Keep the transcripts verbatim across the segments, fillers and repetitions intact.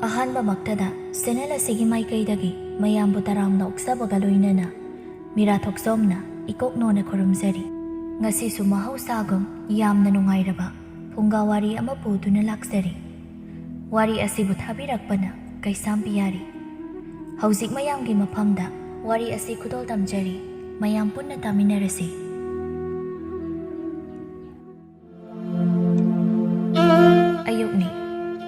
ꯑꯍꯥꯟꯕꯃꯛꯇꯗ channel ꯑꯁꯤꯒꯤ ꯃꯥꯏꯀꯩꯗꯒꯤ ꯃꯌꯥꯝꯕꯨ ꯇꯔꯥꯝꯅ ꯑꯣꯛꯆꯕꯒ ꯂꯣꯏꯅꯅ ꯃꯤꯔꯥ ꯊꯣꯛꯆꯣꯝꯅ ꯏꯀꯣꯛ ꯅꯣꯟꯅ ꯈꯨꯔꯨꯝꯖꯔꯤ꯫ ꯉꯁꯤꯁꯨ ꯃꯍꯧꯁꯥꯒꯨꯝ ꯌꯥꯝꯅ ꯅꯨꯡꯉꯥꯏꯔꯕ ꯐꯨꯡꯒꯥ ꯋꯥꯔꯤ ꯑꯃ ꯄꯨꯗꯨꯅ ꯂꯥꯛꯆꯔꯤ꯫ ꯋꯥꯔꯤ ꯑꯁꯤꯕꯨ ꯊꯥꯕꯤꯔꯛꯄꯅ ꯀꯩꯁꯥꯝ ꯄꯤꯌꯥꯔꯤ꯫ ꯍꯧꯖꯤꯛ ꯃꯌꯥꯝꯒꯤ ꯃꯐꯝꯗ ꯋꯥꯔꯤ ꯑꯁꯤ ꯈꯨꯗꯣꯜ ꯇꯝꯖꯔꯤ꯫ ꯃꯌꯥꯝ ꯄꯨꯟꯅ ꯇꯥꯃꯤꯟꯅꯔꯁꯤ꯫ ꯑꯌꯨꯛꯅꯤ꯫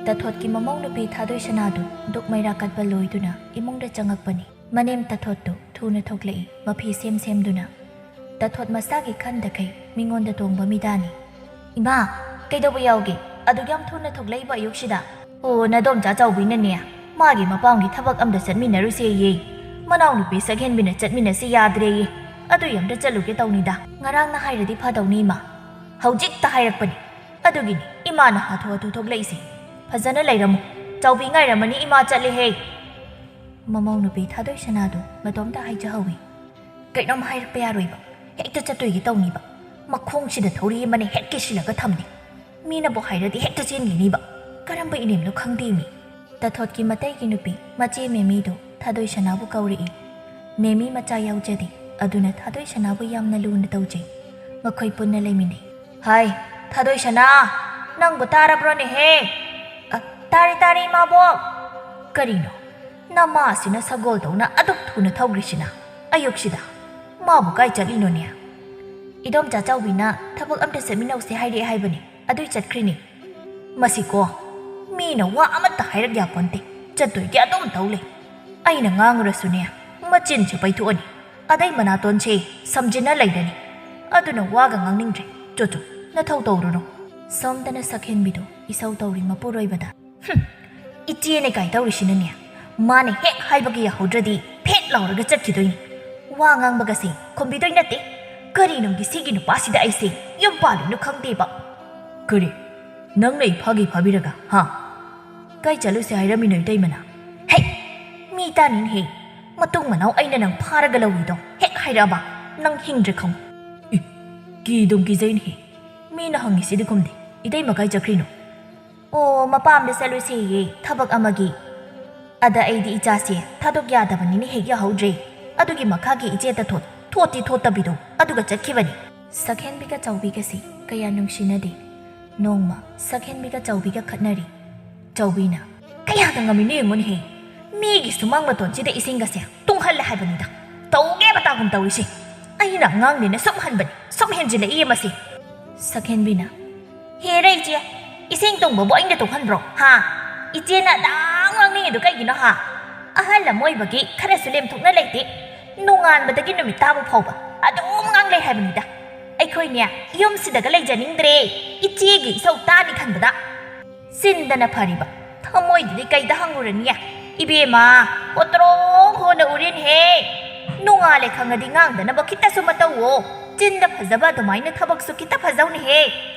ꯇꯊꯣꯠꯀꯤ ꯃꯃꯧ ꯅꯨꯄꯤ ꯊꯥꯗꯣꯏ ꯁꯅꯥꯗꯨ ꯗꯨꯛ ꯃꯩꯔꯥ ꯀꯠꯄ ꯂꯣꯏꯗꯨꯅ ꯏꯃꯨꯡꯗ ꯆꯪꯉꯛꯄꯅꯤ꯫ ꯃꯅꯦꯝ ꯇꯊꯣꯠꯇꯨ ꯊꯨꯅ ꯊꯣꯛꯂꯛꯏ, ꯃꯐꯤ ꯁꯦꯝ ꯁꯦꯝꯗꯨꯅ꯫ ꯇꯊꯣꯠ ꯃꯁꯥꯒꯤ ꯈꯟꯗꯈꯩ ꯃꯤꯉꯣꯟꯗ ꯇꯣꯡꯕ ꯃꯤꯗꯥꯅꯤ꯫ "ꯏꯃꯥ, ꯀꯩꯗꯧꯕ ꯌꯥꯎꯒꯦ? ꯑꯗꯨꯛ ꯌꯥꯝ ꯊꯨꯅ ꯊꯣꯛꯂꯛꯏꯕ ꯑꯌꯨꯛꯁꯤꯗ?" "ꯑꯣ, ꯅꯗꯣꯝꯆꯥ ꯆꯥꯎꯕꯤꯅꯅꯦ, ꯃꯥꯒꯤ ꯃꯄꯥꯝꯒꯤ ꯊꯕꯛ ꯑꯝꯗ ꯆꯠꯃꯤꯟꯅꯔꯨꯁꯦꯌꯦ꯫ ꯃꯅꯥꯎꯅꯨꯄꯤ ꯁꯛꯍꯦꯟꯕꯤꯅ ꯆꯠꯃꯤꯟꯅꯁꯤ ꯌꯥꯗ꯭ꯔꯦꯌꯦ꯫ ꯑꯗꯨꯏ ꯑꯝꯗ ꯆꯠꯂꯨꯒꯦ ꯇꯧꯅꯤꯗ꯫ ꯉꯔꯥꯡꯅ ꯍꯥꯏꯔꯗꯤ ꯐꯗꯧꯅꯤ, ꯏꯃꯥ꯫ ꯍꯧꯖꯤꯛꯇ ꯍꯥꯏꯔꯛꯄꯅꯤ꯫ ꯑꯗꯨꯒꯤꯅꯤ ꯏꯃꯥꯅ ꯍꯥꯊꯨ ꯍꯥꯊꯨ ꯊꯣꯛꯂꯛꯏꯁꯦ꯫ ꯐꯖꯅ ꯂꯩꯔꯝꯃꯨ꯫ ꯆꯥꯎꯕꯤ ꯉꯥꯏꯔꯝꯃꯅꯤ, ꯏꯃꯥ ꯆꯠꯂꯦꯍꯦ꯫" ꯃꯃꯧ ꯅꯨꯄꯤ ꯊꯥꯗꯣꯏ ꯁꯅꯥꯗꯨ ꯃꯇꯣꯝꯇ ꯍꯥꯏꯖꯍꯧꯏ꯫ ꯀꯩꯅꯣꯝ ꯍꯥꯏꯔꯛꯄ ꯌꯥꯔꯣꯏꯕ꯫ ꯍꯦꯛꯇ ꯆꯠꯇꯣꯏꯒꯦ ꯇꯧꯅꯤꯕ꯫ ꯃꯈꯣꯡꯁꯤꯗ ꯊꯧꯔꯤ ꯑꯃꯅ ꯍꯦꯛ ꯀꯤꯁꯤꯜꯂꯒ ꯊꯝꯅꯤ꯫ ꯃꯤꯅꯕꯨ ꯍꯥꯏꯔꯗꯤ ꯍꯦꯛꯇ ꯆꯦꯟꯈꯤꯅꯤꯕ꯫ ꯀꯔꯝꯕ ꯏꯅꯦꯝꯅꯣ ꯈꯪꯗꯦꯃꯤ꯫ ꯇꯊꯣꯠꯀꯤ ꯃꯇꯩꯒꯤ ꯅꯨꯄꯤ ꯃꯆꯦ ꯃꯦꯃꯤꯗꯨ ꯊꯥꯗꯣꯏ ꯁꯅꯥꯕꯨ ꯀꯧꯔꯛꯏ꯫ ꯃꯦꯃꯤ ꯃꯆꯥ ꯌꯥꯎꯖꯗꯦ, ꯑꯗꯨꯅ ꯊꯥꯗꯣꯏ ꯁꯅꯥꯕꯨ ꯌꯥꯝꯅ ꯂꯨꯅ ꯇꯧꯖꯩ꯫ ꯃꯈꯣꯏ ꯄꯨꯟꯅ ꯂꯩꯃꯤꯟꯅꯩ꯫ "ꯍꯥꯏ, ꯊꯥꯗꯣꯏ ꯁꯅꯥ, ꯅꯪꯕꯨ ꯇꯥꯔꯕ꯭ꯔꯣꯅꯦꯍꯦ?" "ꯑ, ꯇꯥꯔꯦ, ꯇꯥꯔꯦ, ꯏꯃꯥꯕꯣꯛ꯫" "ꯀꯔꯤꯅꯣ, ꯅꯃꯥꯁꯤꯅ ꯁꯒꯣꯜꯗꯧꯅ ꯑꯗꯨꯛ ꯊꯨꯅ ꯊꯧꯈ꯭ꯔꯤꯁꯤꯅ ꯑꯌꯨꯛꯁꯤꯗ? ꯃꯥꯕꯨ ꯀꯥꯏ ꯆꯠꯂꯤꯅꯣꯅꯦ?" "ꯏꯗꯣꯝꯆꯥ ꯆꯥꯎꯕꯤꯅ ꯊꯕꯛ ꯑꯝꯇ ꯆꯠꯃꯤꯟꯅꯧꯁꯦ ꯍꯥꯏꯔꯛꯑꯦ ꯍꯥꯏꯕꯅꯤ, ꯑꯗꯨꯏ ꯆꯠꯈ꯭ꯔꯤꯅꯤ꯫" ꯃꯁꯤꯀꯣ, ꯃꯤꯅ ꯋꯥ ꯑꯃꯠꯇ ꯍꯥꯏꯔꯛ ꯌꯥꯄꯣꯟꯇꯦ, ꯆꯠꯇꯣꯏꯒꯤ ꯑꯗꯨꯝ ꯇꯧ ꯂꯩ꯫ ꯑꯩꯅ ꯉꯥꯡꯉꯨꯔꯁꯨꯅꯦ, ꯃꯆꯤꯟꯁꯦ ꯄꯩꯊꯣꯛꯑꯅꯤ, ꯑꯗꯩ ꯃꯅꯥꯇꯣꯟꯁꯦ ꯁꯝꯖꯤꯟꯅ ꯂꯩꯔꯅꯤ꯫ ꯑꯗꯨꯅ ꯋꯥꯒ ꯉꯥꯡꯅꯤꯡꯗ꯭ꯔꯦ꯫ ꯆꯣ ꯆꯣ, ꯅꯊꯧ ꯇꯧꯔꯨꯔꯣ꯫ ꯁꯣꯝꯗꯅ ꯁꯛꯍꯦꯟꯕꯤꯗꯨ ꯏꯁꯧ ꯇꯧꯔꯤ ꯃꯄꯨꯔꯣꯏꯕꯗ꯫ "ꯍꯨꯝ, ꯏꯆꯦꯅ ꯀꯥꯏ ꯇꯧꯔꯤꯁꯤꯅꯅꯦ, ꯃꯥꯅ ꯍꯦꯛ ꯍꯥꯏꯕꯒ ꯌꯥꯍꯧꯗ꯭ꯔꯗꯤ ꯐꯦꯠ ꯂꯥꯎꯔꯒ ꯆꯠꯈꯤꯗꯣꯏꯅꯤ꯫ ꯋꯥ ꯉꯥꯡꯕꯒꯁꯦ ꯈꯨꯝꯕꯤꯗꯣꯏ ꯅꯠꯇꯦ꯫ ꯀꯔꯤꯅꯨꯡꯒꯤ ꯁꯤꯒꯤ ꯅꯨꯄꯥꯁꯤꯗ ꯑꯩꯁꯦ ꯌꯨꯝ ꯄꯥꯜꯂꯤꯅꯣ ꯈꯪꯗꯦꯕ꯫" "ꯀꯔꯤ? ꯅꯪꯅ ꯏꯐꯥꯒꯤ ꯐꯥꯕꯤꯔꯒ, ꯍꯥ? ꯀꯥꯏ ꯆꯠꯂꯨꯁꯦ ꯍꯥꯏꯔꯝꯃꯤꯅꯣ ꯏꯇꯩꯃꯅ?" "ꯍꯦ! ꯃꯤ ꯇꯥꯅꯤꯅꯦꯍꯦ꯫ ꯃꯇꯨꯡ ꯃꯅꯥꯎ ꯑꯩꯅ ꯅꯪ ꯐꯥꯔꯒ ꯂꯧꯔꯤꯗꯣ ꯍꯦꯛ ꯍꯥꯏꯔꯛꯑꯕ, ꯅꯪ ꯍꯤꯡꯗ꯭ꯔꯦ ꯈꯪꯉꯨ꯫" "ꯏ, ꯀꯤꯗꯨꯝ ꯀꯤꯖꯩꯅꯦꯍꯦ꯫ ꯃꯤꯅ ꯍꯪꯉꯤꯁꯤꯗꯤ ꯈꯨꯝꯗꯦ꯫ ꯏꯇꯩꯃ ꯀꯥꯏ ꯆꯠꯈ꯭ꯔꯤꯅꯣ?" ꯑꯣ, ꯃꯄꯥꯝꯗ ꯆꯠꯂꯨꯁꯦꯌꯦ, ꯊꯕꯛ ꯑꯃꯒꯤ꯫ ꯑꯗ ꯑꯩꯗꯤ ꯏꯆꯥꯁꯦ ꯊꯥꯗꯣꯛ ꯌꯥꯗꯕꯅꯤꯅ ꯍꯦꯛ ꯌꯥꯍꯧꯗ꯭ꯔꯦ꯫ ꯑꯗꯨꯒꯤ ꯃꯈꯥꯒꯤ ꯏꯆꯦ ꯇꯊꯣꯠ ꯊꯣꯠꯇꯤ ꯊꯣꯠꯇꯕꯤꯗꯣ ꯑꯗꯨꯒ ꯆꯠꯈꯤꯕꯅꯤ꯫ ꯁꯛꯍꯦꯟꯕꯤꯒ ꯆꯥꯎꯕꯤꯒꯁꯤ ꯀꯌꯥ ꯅꯨꯡꯁꯤꯅꯗꯦ꯫ ꯅꯣꯡꯃ ꯁꯛꯍꯦꯟꯕꯤꯒ ꯆꯥꯎꯕꯤꯒ ꯈꯠꯅꯔꯤ꯫ ꯆꯥꯎꯕꯤꯅ, "ꯀꯌꯥꯗ ꯉꯝꯃꯤꯅꯣ ꯌꯦꯡꯉꯨꯅꯦꯍꯦ꯫ ꯃꯤꯒꯤ ꯁꯨꯃꯥꯡ ꯃꯇꯣꯟꯁꯤꯗ ꯏꯁꯤꯡꯒꯁꯦ ꯇꯨꯡꯍꯜꯂꯦ ꯍꯥꯏꯕꯅꯤꯗ꯫ ꯇꯧꯒꯦ ꯃꯇꯥꯒꯨꯝ ꯇꯧꯔꯤꯁꯦ꯫ ꯑꯩꯅ ꯑꯉꯥꯡꯅꯦꯅ ꯁꯨꯝ ꯍꯟꯕꯅꯤ, ꯁꯨꯝ ꯍꯦꯟꯖꯤꯜꯂꯛꯏꯌꯦ ꯃꯁꯤ꯫" ꯁꯛꯍꯦꯟꯕꯤꯅ, "ꯍꯦꯔ ꯏꯆꯦ, ꯏꯁꯤꯡ ꯇꯨꯡꯕꯕꯨ ꯑꯩꯅ ꯇꯨꯡꯍꯟꯕ꯭ꯔꯣ? ꯍꯥ? ꯏꯆꯦꯅ ꯑꯗꯥꯝ ꯉꯥꯡꯅꯤꯡꯉꯤꯗꯣ ꯀꯩꯒꯤꯅꯣ ꯍꯥ? ꯑꯍꯜ ꯑꯃ ꯑꯣꯏꯕꯒꯤ ꯈꯔꯁꯨ ꯂꯦꯝꯊꯣꯛꯅ ꯂꯩꯇꯦ꯫ ꯅꯣꯡꯉꯥꯟꯕꯗꯒꯤ ꯅꯨꯃꯤꯠ ꯇꯥꯕ ꯐꯥꯎꯕ ꯑꯗꯨꯝ ꯉꯥꯡꯂꯩ ꯍꯥꯏꯕꯅꯤꯗ꯫ ꯑꯩꯈꯣꯏꯅꯦ ꯌꯨꯝꯁꯤꯗꯒ ꯂꯩꯖꯅꯤꯡꯗ꯭ꯔꯦ, ꯏꯆꯦꯒꯤ ꯏꯁꯧ ꯇꯥꯅꯤ ꯈꯟꯕꯗ꯫" ꯆꯤꯟꯗꯅ ꯐꯔꯤꯕ, ꯊꯃꯣꯏꯗꯗꯤ ꯀꯩꯗ ꯍꯪꯉꯨꯔꯅꯤ? ꯏꯕꯦꯝꯃ, ꯍꯣꯇ꯭ꯔꯣꯡ ꯍꯣꯅ ꯎꯔꯦꯅꯦꯍꯦ꯫ ꯅꯣꯡꯉꯥꯜꯂꯦ ꯈꯪꯉꯗꯤ ꯉꯥꯡꯗꯅꯕ ꯈꯤꯇꯁꯨ ꯃꯇꯧꯋꯣ꯫ ꯆꯤꯟꯗ ꯐꯖꯕ ꯑꯗꯨꯃꯥꯏꯅ ꯊꯕꯛꯁꯨ ꯈꯤꯇ ꯐꯖꯧꯅꯦꯍꯦ꯫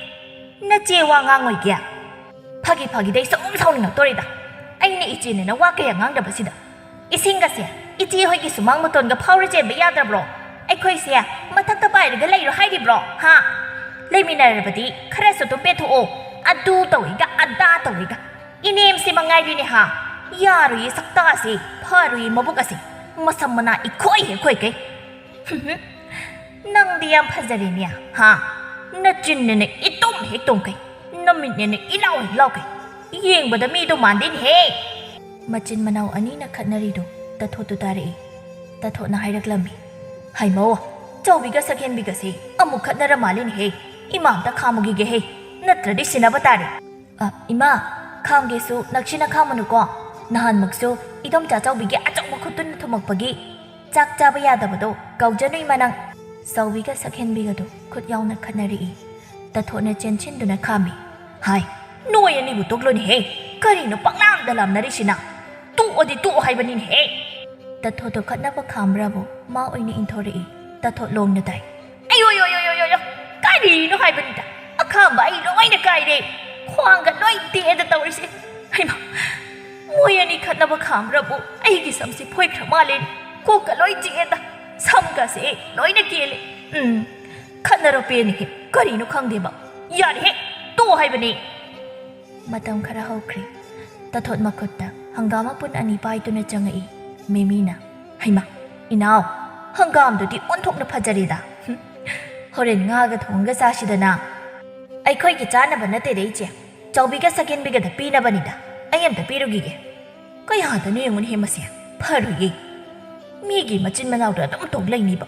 ꯅꯆꯦ ꯋꯥ ꯉꯥꯡꯉꯣꯏꯒꯦ? ꯐꯥꯒꯤ ꯐꯥꯒꯤꯗꯩ ꯁꯨꯝ ꯁꯥꯎꯅꯤꯡꯉꯛꯇꯣꯔꯤꯗ꯫ ꯑꯩꯅ ꯏꯆꯦꯅꯦꯅ ꯋꯥ ꯀꯌꯥ ꯉꯥꯡꯗꯕꯁꯤꯗ꯫ ꯏꯁꯤꯡꯒꯁꯦ ꯏꯆꯦ ꯍꯣꯏꯒꯤ ꯁꯨꯃꯥꯡ ꯃꯇꯣꯟꯒ ꯐꯥꯎꯔ ꯆꯦꯟꯕ ꯌꯥꯗ꯭ꯔꯕ꯭ꯔꯣ? ꯑꯩꯈꯣꯏꯁꯦ ꯃꯊꯛꯇ ꯄꯥꯏꯔꯒ ꯂꯩꯔꯣ ꯍꯥꯏꯔꯤꯕ꯭ꯔꯣ? ꯍꯥ? ꯂꯩꯃꯤꯟꯅꯔꯕꯗꯤ ꯈꯔꯁꯨ ꯑꯗꯨꯝ ꯄꯦꯟꯊꯣꯛꯑꯣ꯫ ꯑꯗꯨ ꯇꯧꯏꯒ ꯑꯗꯥ ꯇꯧꯏꯒ꯫ ꯏꯅꯦꯝꯁꯤ ꯃꯉꯥꯏꯔꯤꯅꯦ ꯍꯥ? ꯌꯥꯔꯣꯏꯌꯦ ꯁꯛꯇꯥꯁꯤ, ꯐꯔꯣꯏꯌꯦ ꯃꯕꯨꯛ ꯑꯁꯤ꯫ ꯃꯁꯝ ꯃꯅꯥ ꯏꯈꯣꯏ ꯍꯦꯛ ꯈꯣꯏꯈꯩ꯫ ꯅꯪꯗꯤ ꯌꯥꯝ ꯐꯖꯔꯦꯅꯦ ꯍꯥ? ꯅꯆꯤꯟꯅꯦꯅ ꯏꯇꯨꯝ ꯍꯦꯛ ꯇꯨꯝꯈꯩ, ꯅꯃꯤꯠꯅꯦꯅ ꯏꯂꯥꯎ ꯍꯦꯛ ꯂꯥꯎꯈꯩ꯫ ꯌꯦꯡꯕꯗ ꯃꯤꯗꯣ ꯃꯥꯟꯗꯦꯅꯦꯍꯦ꯫ ꯃꯆꯤꯟ ꯃꯅꯥꯎ ꯑꯅꯤꯅ ꯈꯠꯅꯔꯤꯗꯨ ꯇꯊꯣꯠꯇꯨ ꯇꯥꯔꯛꯏ꯫ ꯇꯊꯣꯠꯅ ꯍꯥꯏꯔꯛꯂꯝꯃꯤ, "ꯍꯩꯃꯧ, ꯆꯥꯎꯕꯤꯒ ꯁꯛꯍꯦꯟꯕꯤꯒꯁꯦ ꯑꯃꯨꯛ ꯈꯠꯅꯔ ꯃꯥꯜꯂꯦꯅꯦꯍꯦ꯫ ꯏꯃꯥ ꯑꯝꯇ ꯈꯥꯝꯃꯨꯈꯤꯒꯦꯍꯦ, ꯅꯠꯇ꯭ꯔꯗꯤ ꯁꯤꯟꯅꯕ ꯇꯥꯔꯦ꯫" "ꯑ, ꯏꯃꯥ, ꯈꯥꯝꯒꯦꯁꯨ ꯅꯛꯁꯤꯟꯅ ꯈꯥꯝꯃꯨꯅꯨꯀꯣ꯫ ꯅꯍꯥꯟꯃꯨꯛꯁꯨ ꯏꯗꯣꯝꯆꯥ ꯆꯥꯎꯕꯤꯒꯤ ꯑꯆꯧꯕ ꯈꯨꯠꯇꯨꯅ ꯊꯨꯝꯃꯛꯄꯒꯤ ꯆꯥꯛ ꯆꯥꯕ ꯌꯥꯗꯕꯗꯣ ꯀꯥꯎꯖꯅꯨ ꯏꯃꯥ ꯅꯪ꯫" ꯆꯥꯎꯕꯤꯒ ꯁꯛꯍꯦꯟꯕꯤꯒꯗꯨ ꯈꯨꯠ ꯌꯥꯎꯅ ꯈꯠꯅꯔꯛꯏ꯫ ꯇꯊꯣꯠꯅ ꯆꯦꯟꯁꯤꯟꯗꯨꯅ ꯈꯥꯝꯃꯤ꯫ "ꯍꯥꯏ, ꯅꯣꯏ ꯑꯅꯤꯕꯨ ꯇꯣꯛꯂꯣꯅꯦꯍꯦ꯫ ꯀꯔꯤꯅꯣ ꯄꯪꯂꯥꯝꯗ ꯂꯥꯝꯅꯔꯤꯁꯤꯅ? ꯇꯣꯛꯑꯣꯗꯤ ꯇꯣꯛꯑꯣ ꯍꯥꯏꯕꯅꯤꯅꯦꯍꯦ!" ꯇꯊꯣꯠꯇꯣ ꯈꯠꯅꯕ ꯈꯥꯝꯕ꯭ꯔꯥꯕꯨ ꯃꯥ ꯑꯣꯏꯅ ꯏꯟꯊꯣꯔꯛꯏ꯫ ꯇꯊꯣꯠ ꯂꯣꯡꯅ ꯇꯥꯏ꯫ "ꯑꯌꯣ, ꯌꯣ, ꯌꯣ, ꯌꯣ, ꯌꯣ, ꯌꯣ! ꯀꯔꯤꯅꯣ ꯍꯥꯏꯕꯅꯤꯗ? ꯑꯈꯥꯝꯕ ꯑꯩ ꯂꯣꯏꯅ ꯀꯥꯏꯔꯦ꯫ ꯈ꯭ꯋꯥꯡꯒ ꯂꯣꯏ ꯇꯦꯛꯑꯦꯗ ꯇꯧꯔꯤꯁꯦ꯫ ꯍꯩꯃꯥ, ꯃꯣꯏ ꯑꯅꯤ ꯈꯠꯅꯕ ꯈꯥꯝꯕ꯭ꯔꯥꯕꯨ ꯑꯩꯒꯤ ꯁꯝꯁꯤ ꯐꯣꯏꯈ꯭ꯔ ꯃꯥꯜꯂꯦ꯫ ꯀꯣꯛꯀ ꯂꯣꯏ ꯆꯤꯛꯑꯦꯗ꯫ ꯁꯝꯒꯁꯦ ꯂꯣꯏꯅ ꯀꯦꯜꯂꯦ꯫ ꯎꯝ, ꯈꯠꯅꯔꯣ ꯄꯦꯟꯅꯤꯍꯦ꯫ ꯀꯔꯤꯅꯣ ꯈꯪꯗꯦꯕ꯫ ꯌꯥꯔꯦꯍꯦ, ꯇꯣꯛꯑꯣ ꯍꯥꯏꯕꯅꯦ꯫" ꯃꯇꯝ ꯈꯔ ꯍꯧꯈ꯭ꯔꯦ꯫ ꯇꯥꯊꯣꯠ ꯃꯈꯨꯠꯇ ꯍꯪꯒꯥꯝ ꯃꯄꯨꯟ ꯑꯅꯤ ꯄꯥꯏꯗꯨꯅ ꯆꯪꯉꯛꯏ꯫ ꯃꯦꯃꯤꯅ, "ꯍꯩꯃꯥ, ꯏꯅꯥꯎ, ꯍꯪꯒꯥꯝꯗꯨꯗꯤ ꯑꯣꯟꯊꯣꯛꯅ ꯐꯖꯔꯦꯗ꯫ ꯍꯨꯝ, ꯍꯣꯔꯦꯟ ꯉꯥꯒ ꯊꯣꯡꯉꯒ ꯆꯥꯁꯤꯗꯅ?" "ꯑꯩꯈꯣꯏꯒꯤ ꯆꯥꯅꯕ ꯅꯠꯇꯦꯗ ꯏꯆꯦ, ꯆꯥꯎꯕꯤꯒ ꯁꯛꯍꯦꯟꯕꯤꯒꯗ ꯄꯤꯅꯕꯅꯤꯗ꯫ ꯑꯩ ꯑꯝꯇ ꯄꯤꯔꯨꯈꯤꯒꯦ꯫ ꯀꯌꯥꯗꯅꯣ ꯌꯦꯡꯉꯨꯅꯦꯍꯦ ꯃꯁꯦ, ꯐꯔꯣꯏꯌꯦ꯫ ꯃꯤꯒꯤ ꯃꯆꯤꯟ ꯃꯅꯥꯎꯗ ꯑꯗꯨꯝ ꯇꯧ ꯂꯩꯅꯤꯕ꯫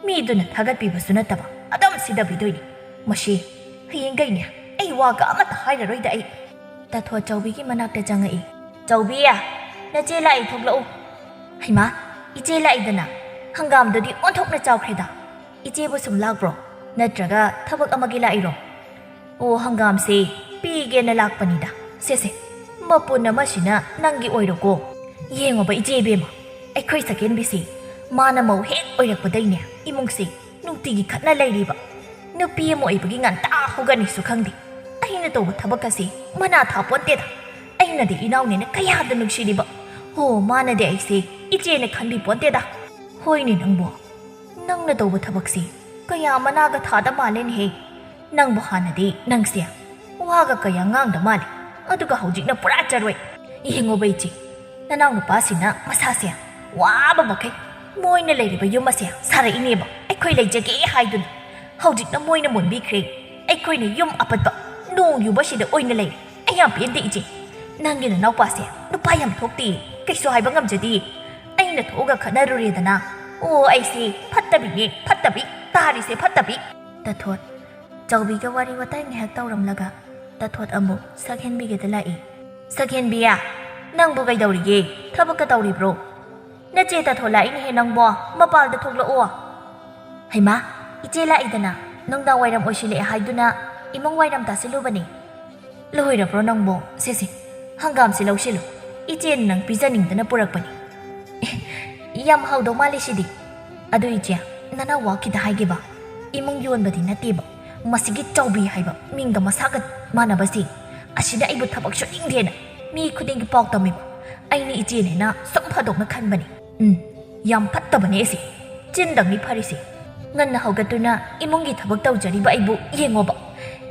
ꯃꯤꯗꯨꯅ ꯊꯥꯒꯠꯄꯤꯕꯁꯨ ꯅꯠꯇꯕ ꯑꯗꯨꯝ ꯁꯤꯗꯕꯤꯗꯣꯏꯅꯤ꯫ ꯃꯁꯤ ꯍꯌꯦꯡꯈꯩꯅꯦ ꯑꯩ ꯋꯥꯒ ꯑꯃꯠꯇ ꯍꯥꯏꯔꯔꯣꯏꯗ ꯑꯩ꯫" ꯇꯥꯊꯣꯠ ꯆꯥꯎꯕꯤꯒꯤ ꯃꯅꯥꯛꯇ ꯆꯪꯉꯛꯏ꯫ "ꯆꯥꯎꯕꯤ, ꯅꯆꯦ ꯂꯥꯛꯏ, ꯊꯣꯛꯂꯛꯎ꯫" "ꯍꯩꯃꯥ, ꯏꯆꯦ ꯂꯥꯛꯏꯗꯅ? ꯍꯪꯒꯥꯝꯗꯨꯗꯤ ꯑꯣꯟꯊꯣꯛꯅ ꯆꯥꯎꯈ꯭ꯔꯦꯗ꯫ ꯏꯆꯦꯕꯨ ꯁꯨꯝ ꯂꯥꯛꯄ꯭ꯔꯣ? ꯅꯠꯇ꯭ꯔꯒ ꯊꯕꯛ ꯑꯃꯒꯤ ꯂꯥꯛꯏꯔꯣ?" "ꯑꯣ, ꯍꯪꯒꯥꯝꯁꯦ ꯄꯤꯒꯦꯅ ꯂꯥꯛꯄꯅꯤꯗ꯫ ꯁꯦ ꯁꯦ, ꯃꯄꯨꯟ ꯑꯃꯁꯤꯅ ꯅꯪꯒꯤ ꯑꯣꯏꯔꯣꯀꯣ꯫ ꯌꯦꯡꯉꯣꯕ ꯏꯆꯦ ꯏꯕꯦꯝꯃ, ꯑꯩꯈꯣꯏ ꯁꯛꯍꯦꯟꯕꯤꯁꯤ ꯃꯥꯅ ꯃꯧ ꯍꯦꯛ ꯑꯣꯏꯔꯛꯄꯗꯩꯅꯦ ꯏꯃꯨꯡꯁꯤ ꯅꯨꯡꯇꯤꯒꯤ ꯈꯠꯅ ꯂꯩꯔꯤꯕ꯫ ꯅꯨꯄꯤ ꯑꯃ ꯑꯣꯏꯕꯒꯤ ꯉꯟꯇꯥ ꯍꯧꯒꯠꯅꯤꯁꯨ ꯈꯪꯗꯦ꯫ ꯑꯩꯅ ꯇꯧꯕ ꯊꯕꯛ ꯑꯁꯤ ꯃꯅꯥ ꯊꯥ ꯄꯣꯟꯇꯦꯗ꯫ ꯑꯩꯅꯗꯤ ꯏꯅꯥꯎꯅꯦꯅ ꯀꯌꯥꯗ ꯅꯨꯡꯁꯤꯔꯤꯕ꯫ ꯍꯣ, ꯃꯥꯅꯗꯤ ꯑꯩꯁꯦ ꯏꯆꯦꯅ ꯈꯟꯕꯤ ꯄꯣꯟꯇꯦꯗ꯫ ꯍꯣꯏꯅꯦ ꯅꯪꯕꯣ, ꯅꯪꯅ ꯇꯧꯕ ꯊꯕꯛꯁꯤ ꯀꯌꯥ ꯃꯅꯥꯒ ꯊꯥꯗ ꯃꯥꯜꯂꯦꯅꯦꯍꯦ꯫ ꯅꯪꯕꯨ ꯍꯥꯟꯅꯗꯤ ꯅꯪꯁꯦ ꯋꯥꯒ ꯀꯌꯥ ꯉꯥꯡꯗ ꯃꯥꯜꯂꯦ, ꯑꯗꯨꯒ ꯍꯧꯖꯤꯛꯅ ꯄꯨꯔꯥ ꯆꯔꯣꯏ꯫ ꯌꯦꯡꯉꯣꯕ ꯏꯆꯦ, ꯅꯅꯥꯎ ꯅꯨꯄꯥꯁꯤꯅ ꯃꯁꯥꯁꯦ ꯋꯥꯕ ꯃꯈꯩ ꯃꯣꯏꯅ ꯂꯩꯔꯤꯕ ꯌꯨꯝ ꯑꯁꯦ ꯁꯥꯔꯛꯏꯅꯦꯕ, ꯑꯩꯈꯣꯏ ꯂꯩꯖꯒꯦ ꯍꯥꯏꯗꯨꯅ꯫ ꯍꯧꯖꯤꯛꯅ ꯃꯣꯏꯅ ꯃꯨꯟꯕꯤꯈ꯭ꯔꯦ, ꯑꯩꯈꯣꯏꯅ ꯌꯨꯝ ꯑꯄꯠꯄ ꯅꯣꯡ ꯌꯨꯕꯁꯤꯗ ꯑꯣꯏꯅ ꯂꯩꯔꯦ꯫ ꯑꯩ ꯌꯥꯝ ꯄꯦꯟꯗꯦ ꯏꯆꯦ, ꯅꯪꯒꯤ ꯅꯅꯥꯎꯄꯥꯁꯦ ꯅꯨꯄꯥ ꯌꯥꯝ ꯊꯣꯛꯇꯦ, ꯀꯩꯁꯨ ꯍꯥꯏꯕ ꯉꯝꯖꯗꯦ꯫ ꯑꯩꯅ ꯊꯣꯛꯑꯒ ꯈꯠꯅꯔꯨꯔꯦꯗꯅ꯫ ꯑꯣ, ꯑꯩꯁꯦ ꯐꯠꯇꯕꯤꯅꯦ, ꯐꯠꯇꯕꯤ, ꯇꯥꯔꯤꯁꯦ ꯐꯠꯇꯕꯤ꯫" ꯇꯥꯊꯣꯠ ꯆꯥꯎꯕꯤꯒ ꯋꯥꯔꯤ ꯋꯥꯇꯥꯏ ꯉꯥꯏꯍꯥꯛ ꯇꯧꯔꯝꯂꯒ ꯇꯥꯊꯣꯠ ꯑꯃꯨꯛ ꯁꯛꯍꯦꯟꯕꯤꯒꯤꯗ ꯂꯥꯛꯏ꯫ "ꯁꯛꯍꯦꯟꯕꯤ, ꯅꯪꯕꯨ ꯀꯩꯗꯧꯔꯤꯒꯦ? ꯊꯕꯛꯀ ꯇꯧꯔꯤꯕ꯭ꯔꯣ?" "ꯅꯆꯦ ꯇꯥꯊꯣꯠ ꯂꯥꯛꯏꯅꯦꯍꯦ ꯅꯪꯕꯣ, ꯃꯄꯥꯜꯗ ꯊꯣꯛꯂꯛꯑꯣ꯫" "ꯍꯩꯃꯥ, ꯏꯆꯦ ꯂꯥꯛꯏꯗꯅ, ꯅꯨꯡꯗꯥꯡ ꯋꯥꯏꯔꯝ ꯑꯣꯏꯁꯤꯜꯂꯛꯑꯦ ꯍꯥꯏꯗꯨꯅ ꯏꯃꯨꯡ ꯋꯥꯏꯔꯝ ꯇꯥꯁꯤꯜꯂꯨꯕꯅꯦ꯫" "ꯂꯣꯏꯔꯕ꯭ꯔꯣ ꯅꯪꯕꯣ? ꯁꯦ ꯁꯦ, ꯍꯪꯒꯥꯝꯁꯤ ꯂꯧꯁꯤꯜꯂꯨ, ꯏꯆꯦꯅ ꯅꯪ ꯄꯤꯖꯅꯤꯡꯗꯅ ꯄꯨꯔꯛꯄꯅꯤ꯫" "ꯑꯦ, ꯌꯥꯝ ꯍꯥꯎꯗꯧ ꯃꯥꯜꯂꯦ ꯁꯤꯗꯤ꯫ ꯑꯗꯨ ꯏꯆꯦ, ꯅꯅꯥꯎ ꯋꯥ ꯈꯤꯇ ꯍꯥꯏꯒꯦꯕ, ꯏꯃꯨꯡ ꯌꯣꯟꯕꯗꯤ ꯅꯠꯇꯦꯕ, ꯃꯁꯤꯒꯤ ꯆꯥꯎꯕꯤ ꯍꯥꯏꯕ ꯃꯤꯡꯒ ꯃꯁꯥꯒ ꯃꯥꯟꯅꯕꯁꯤ, ꯑꯁꯤꯅ ꯑꯩꯕꯨ ꯊꯕꯛ ꯁꯨꯅꯤꯡꯗꯦꯅ ꯃꯤ ꯈꯨꯗꯤꯡꯒꯤ ꯄꯥꯎ ꯇꯝꯃꯤꯕ꯫ ꯑꯩꯅ ꯏꯆꯦꯅꯦꯅ ꯁꯨꯝ ꯐꯥꯗꯣꯛꯅ ꯈꯟꯕꯅꯤ꯫ ꯎꯝ, ꯌꯥꯝ ꯐꯠꯇꯕꯅꯦ ꯑꯁꯤ꯫ ꯆꯤꯟꯗꯪꯅꯤ ꯐꯔꯤꯁꯦ꯫ ꯉꯟꯅ ꯍꯧꯒꯠꯇꯨꯅ ꯏꯃꯨꯡꯒꯤ ꯊꯕꯛ ꯇꯧꯖꯔꯤꯕ ꯑꯩꯕꯨ ꯌꯦꯡꯉꯣꯕ꯫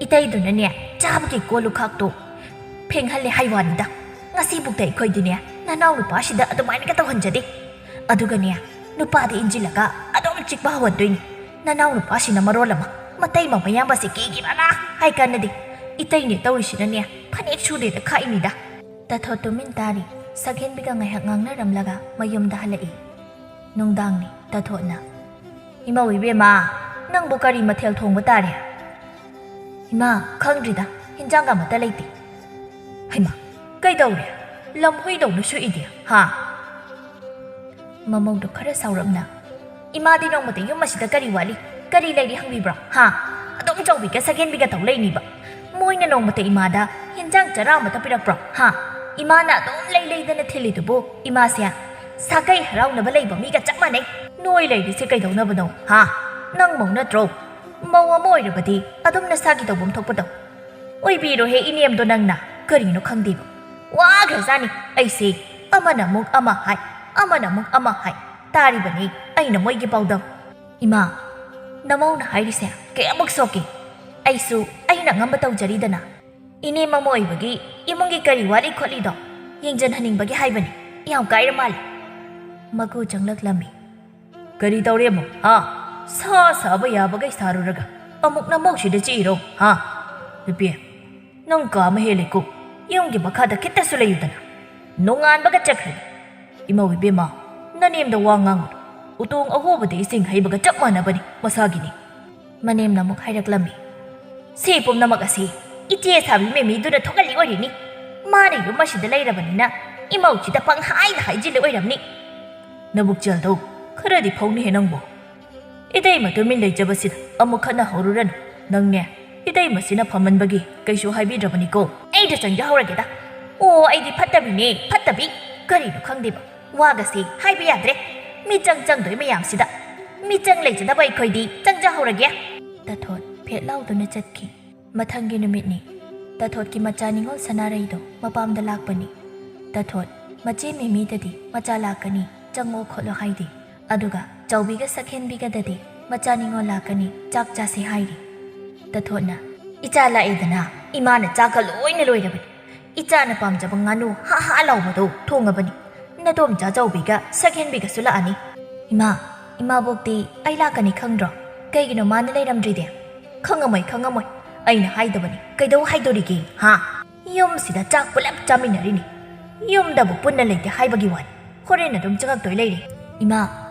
ꯏꯇꯩꯗꯨꯅꯅꯦ ꯆꯥꯕꯒꯤ ꯀꯣꯜ ꯂꯨꯈꯥꯛꯇꯣ ꯐꯦꯡꯍꯜꯂꯦ ꯍꯥꯏ ꯋꯥꯅꯤꯗ꯫ ꯉꯁꯤꯕꯨꯛꯇ ꯑꯩꯈꯣꯏꯗꯤꯅꯦ, ꯅꯅꯥꯎ ꯅꯨꯄꯥꯁꯤꯗ ꯑꯗꯨꯃꯥꯏꯅꯒ ꯇꯧꯍꯟꯖꯗꯦ꯫ ꯑꯗꯨꯒꯅꯦ, ꯅꯨꯄꯥꯗ ꯏꯟꯁꯤꯜꯂꯒ ꯑꯗꯨꯝ ꯆꯤꯛꯄ ꯍꯧꯍꯟꯗꯣꯏꯅꯤ꯫ ꯅꯅꯥꯎ ꯅꯨꯄꯥꯁꯤꯅ ꯃꯔꯣꯜ ꯑꯃ, ꯃꯇꯩ ꯃꯌꯥꯝꯕꯁꯦ ꯀꯤꯒꯤꯕꯅ ꯍꯥꯏ ꯀꯥꯟꯅꯗꯦ꯫ ꯏꯇꯩꯅꯦ ꯇꯧꯔꯤꯁꯤꯅꯅꯦ, ꯐꯅꯦꯛ ꯁꯨꯗꯦꯗ ꯈꯥꯛꯏꯅꯤꯗ꯫ ꯇꯥꯊꯣꯠ ꯇꯨꯃꯤꯟ ꯇꯥꯔꯤ꯫ ꯁꯛꯍꯦꯟꯕꯤꯒ ꯉꯥꯏꯍꯥꯛ ꯉꯥꯡꯅꯔꯝꯂꯒ ꯃꯌꯨꯝꯗ ꯍꯜꯂꯛꯏ꯫ ꯅꯨꯡꯗꯥꯡꯅꯤ꯫ ꯇꯥꯊꯣꯠꯅ, "ꯏꯃꯧ ꯏꯕꯦꯝꯃ, ꯅꯪꯕꯨ ꯀꯔꯤ ꯃꯊꯦꯜ ꯊꯣꯡꯕ ꯇꯥꯔꯦ?" "ꯏꯃꯥ, ꯈꯪꯗ꯭ꯔꯤꯗ, ꯍꯤꯟꯖꯥꯡꯒ ꯑꯃꯠꯇ ꯂꯩꯇꯦ꯫" "ꯍꯩꯃꯥ, ꯀꯩꯗꯧꯔꯦ? ꯂꯝꯍꯨꯏꯗꯧꯅ ꯁꯨꯛꯏꯗꯤ, ꯍꯥ?" ꯃꯃꯧꯗꯣ ꯈꯔ ꯁꯥꯎꯔꯞꯅ, "ꯏꯃꯥꯗꯤ ꯅꯣꯡꯃꯇ ꯌꯨꯝ ꯑꯁꯤꯗ ꯀꯔꯤ ꯋꯥꯠꯂꯤ, ꯀꯔꯤ ꯂꯩꯔꯤ ꯍꯪꯕꯤꯕ꯭ꯔꯣ, ꯍꯥ? ꯑꯗꯨꯝ ꯆꯥꯎꯕꯤꯒ ꯁꯛꯍꯦꯟꯕꯤꯒ ꯇꯧ ꯂꯩꯅꯤꯕ꯫ ꯃꯣꯏꯅ ꯅꯣꯡꯃꯇ ꯏꯃꯥꯗ ꯍꯤꯟꯖꯥꯡ ꯆꯔꯥ ꯑꯃꯠꯇ ꯄꯤꯔꯛꯄ꯭ꯔꯣ, ꯍꯥ? ꯏꯃꯥꯅ ꯑꯗꯨꯝ ꯂꯩ ꯂꯩꯗꯅ ꯊꯤꯜꯂꯤꯗꯨꯕꯨ ꯏꯃꯥꯁꯦ ꯁꯥꯒꯩ ꯍꯔꯥꯎꯅꯕ ꯂꯩꯕ ꯃꯤꯒ ꯆꯞ ꯃꯥꯟꯅꯩ꯫ ꯅꯣꯏ ꯂꯩꯔꯤꯁꯦ ꯀꯩꯗꯧꯅꯕꯅꯣ, ꯍꯥ? ꯅꯪ ꯃꯧ ꯅꯠꯇ꯭ꯔꯣ? ꯃꯧ ꯑꯃ ꯑꯣꯏꯔꯕꯗꯤ ꯑꯗꯨꯝ ꯅꯁꯥꯒꯤ ꯇꯧꯐꯝ ꯊꯣꯛꯄ ꯇꯧ꯫ ꯑꯣꯏꯕꯤꯔꯣꯍꯦ ꯏꯅꯦꯝꯗꯣ ꯅꯪꯅ, ꯀꯔꯤꯅꯣ ꯈꯪꯗꯦꯕ꯫ ꯋꯥꯈ꯭ꯔꯖꯥꯠꯅꯤ ꯑꯩꯁꯦ, ꯑꯃꯅ ꯑꯃꯨꯛ ꯑꯃ ꯍꯥꯏ, ꯑꯃꯅ ꯑꯃꯨꯛ ꯑꯃ ꯍꯥꯏ, ꯇꯥꯔꯤꯕꯅꯤ ꯑꯩꯅ ꯃꯣꯏꯒꯤ ꯄꯥꯎꯗꯝ꯫ ꯏꯃꯥ, ꯅꯃꯧꯅ ꯍꯥꯏꯔꯤꯁꯦ ꯀꯌꯥꯃꯨꯛ ꯁꯣꯛꯀꯦ? ꯑꯩꯁꯨ ꯑꯩꯅ ꯑꯉꯝꯕ ꯇꯧꯖꯔꯤꯗꯅ꯫ ꯏꯅꯦꯝ ꯑꯃ ꯑꯣꯏꯕꯒꯤ ꯏꯃꯨꯡꯒꯤ ꯀꯔꯤ ꯋꯥꯠꯂꯤ ꯈꯣꯠꯂꯤꯗꯣ ꯌꯦꯡꯖꯟꯍꯟꯅꯤꯡꯕꯒꯤ ꯍꯥꯏꯕꯅꯤ꯫ ꯌꯥꯝ ꯀꯥꯏꯔ ꯃꯥꯜꯂꯤ꯫" ꯃꯀꯨ ꯆꯪꯂꯛꯂꯝꯃꯤ꯫ "ꯀꯔꯤ ꯇꯧꯔꯦ ꯑꯃꯨꯛ, ꯍꯥ? ꯁꯥ ꯁꯥꯕ ꯌꯥꯕꯈꯩ ꯁꯥꯔꯨꯔꯒ ꯑꯃꯨꯛ ꯅꯃꯧꯁꯤꯗ ꯆꯤꯛꯏꯔꯣ, ꯍꯥ? ꯅꯨꯄꯤ, ꯅꯪ ꯀꯥ ꯑꯃ ꯍꯦꯜꯂꯦꯀꯣ꯫ ꯌꯨꯝꯒꯤ ꯃꯈꯥꯗ ꯈꯤꯇꯁꯨ ꯂꯩꯌꯨꯗꯅ꯫ ꯅꯣꯡꯉꯥꯟꯕꯒ ꯆꯠꯈ꯭ꯔꯦ꯫ ꯏꯃꯧ ꯏꯕꯦꯝꯃ, ꯅꯅꯦꯝꯗ ꯋꯥ ꯉꯥꯡꯒꯅꯨ꯫ ꯎꯇꯣꯡ ꯑꯍꯣꯕꯗ ꯏꯁꯤꯡ ꯍꯩꯕꯒ ꯆꯞ ꯃꯥꯟꯅꯕꯅꯤ ꯃꯁꯥꯒꯤꯅꯤ꯫" ꯃꯅꯦꯝꯅ ꯑꯃꯨꯛ ꯍꯥꯏꯔꯛꯂꯝꯃꯤ꯫ "ꯁꯤ ꯄꯨꯝꯅꯃꯛ ꯑꯁꯤ ꯏꯆꯦ ꯁꯥꯕꯤ ꯃꯦꯃꯤꯗꯨꯅ ꯊꯣꯛꯍꯜꯂꯤ ꯑꯣꯏꯔꯤꯅꯤ꯫ ꯃꯥꯅ ꯌꯨꯝ ꯑꯁꯤꯗ ꯂꯩꯔꯕꯅꯤꯅ ꯏꯃꯧꯁꯤꯗ ꯄꯪꯍꯥꯏꯗ ꯍꯥꯏꯖꯤꯜꯂꯤ ꯑꯣꯏꯔꯝꯅꯤ꯫" "ꯅꯕꯨꯛꯆꯦꯜꯗꯣ ꯈꯔꯗꯤ ꯐꯧꯅꯤꯍꯦ ꯅꯪꯕꯣ꯫ ꯏꯇꯩꯃ ꯇꯨꯃꯤꯟ ꯂꯩꯖꯕꯁꯤꯗ ꯑꯃꯨꯛ ꯈꯠꯅ ꯍꯧꯔꯨꯔꯅꯨ꯫ ꯅꯪꯅꯦ, ꯏꯇꯩꯃꯁꯤꯅ ꯐꯃꯟꯕꯒꯤ ꯀꯩꯁꯨ ꯍꯥꯏꯕꯤꯗ꯭ꯔꯕꯅꯤꯀꯣ꯫" "ꯑꯩꯗ ꯆꯪꯖꯍꯧꯔꯒꯦꯗ꯫ ꯑꯣ, ꯑꯩꯗꯤ ꯐꯠꯇꯕꯤꯅꯦ, ꯐꯠꯇꯕꯤ꯫ ꯀꯔꯤꯅꯣ ꯈꯪꯗꯦꯕ, ꯋꯥꯒꯁꯦ ꯍꯥꯏꯕ ꯌꯥꯗ꯭ꯔꯦ꯫ ꯃꯤꯆꯪ ꯆꯪꯗꯣꯏ ꯃꯌꯥꯝꯁꯤꯗ꯫ ꯃꯤꯆꯪ ꯂꯩꯖꯗꯕ ꯑꯩꯈꯣꯏꯗꯤ ꯆꯪꯖꯍꯧꯔꯒꯦ꯫" ꯇꯥꯊꯣꯠ ꯐꯦꯠ ꯂꯥꯎꯗꯨꯅ ꯆꯠꯈꯤ꯫ ꯃꯊꯪꯒꯤ ꯅꯨꯃꯤꯠꯅꯤ꯫ ꯇꯥꯊꯣꯠꯀꯤ ꯃꯆꯥ ꯅꯤꯉꯣꯜ ꯁꯅꯥꯔꯩꯗꯣ ꯃꯄꯥꯝꯗ ꯂꯥꯛꯄꯅꯤ꯫ ꯇꯥꯊꯣꯠ, "ꯃꯆꯦ ꯃꯦꯃꯤꯗꯗꯤ ꯃꯆꯥ ꯂꯥꯛꯀꯅꯤ, ꯆꯪꯉꯣ ꯈꯣꯠꯂꯣ ꯍꯥꯏꯗꯦ꯫ ꯑꯗꯨꯒ ꯆꯥꯎꯕꯤꯒ ꯁꯛꯍꯦꯟꯕꯤꯒꯗꯗꯤ ꯃꯆꯥ ꯅꯤꯉꯣꯜ ꯂꯥꯛꯀꯅꯤ, ꯆꯥꯛ ꯆꯥꯁꯦ ꯍꯥꯏꯔꯤ꯫" ꯇꯥꯊꯣꯠꯅ, "ꯏꯆꯥ ꯂꯥꯛꯑꯦꯗꯅ, ꯏꯃꯥꯅ ꯆꯥꯛꯀ ꯂꯣꯏꯅ ꯂꯣꯏꯔꯕꯅꯤ꯫ "ꯏꯆꯥꯅ ꯄꯥꯝꯖꯕ ꯉꯥꯅꯨ ꯍꯥ ꯍꯥ ꯂꯥꯎꯕꯗꯣ ꯊꯣꯡꯉꯕꯅꯤ꯫ ꯅꯗꯣꯝꯆꯥ ꯆꯥꯎꯕꯤꯒ ꯁꯛꯍꯦꯟꯕꯤꯒꯁꯨ ꯂꯥꯛꯑꯅꯤ꯫" "ꯏꯃꯥ, ꯏꯃꯥꯕꯣꯛꯇꯤ ꯑꯩ ꯂꯥꯛꯀꯅꯤ ꯈꯪꯗ꯭ꯔꯣ? ꯀꯩꯒꯤꯅꯣ ꯃꯥꯅ ꯂꯩꯔꯝꯗ꯭ꯔꯤꯗꯤ?" "ꯈꯪꯉꯝꯃꯣꯏ, ꯈꯪꯉꯝꯃꯣꯏ꯫ ꯑꯩꯅ ꯍꯥꯏꯗꯕꯅꯤ꯫ ꯀꯩꯗꯧ ꯍꯥꯏꯗꯣꯔꯤꯒꯦ, ꯍꯥ? ꯌꯨꯝꯁꯤꯗ ꯆꯥꯛ ꯄꯨꯂꯞ ꯆꯥꯃꯤꯟꯅꯔꯤꯅꯤ꯫ ꯌꯨꯝꯗꯕꯨ ꯄꯨꯟꯅ ꯂꯩꯇꯦ ꯍꯥꯏꯕꯒꯤ ꯋꯥꯅꯤ꯫ ꯍꯣꯔꯦꯟ ꯑꯗꯨꯝ ꯆꯪꯉꯛꯇꯣꯏ ꯂꯩꯔꯦ꯫" "ꯏꯃꯥ,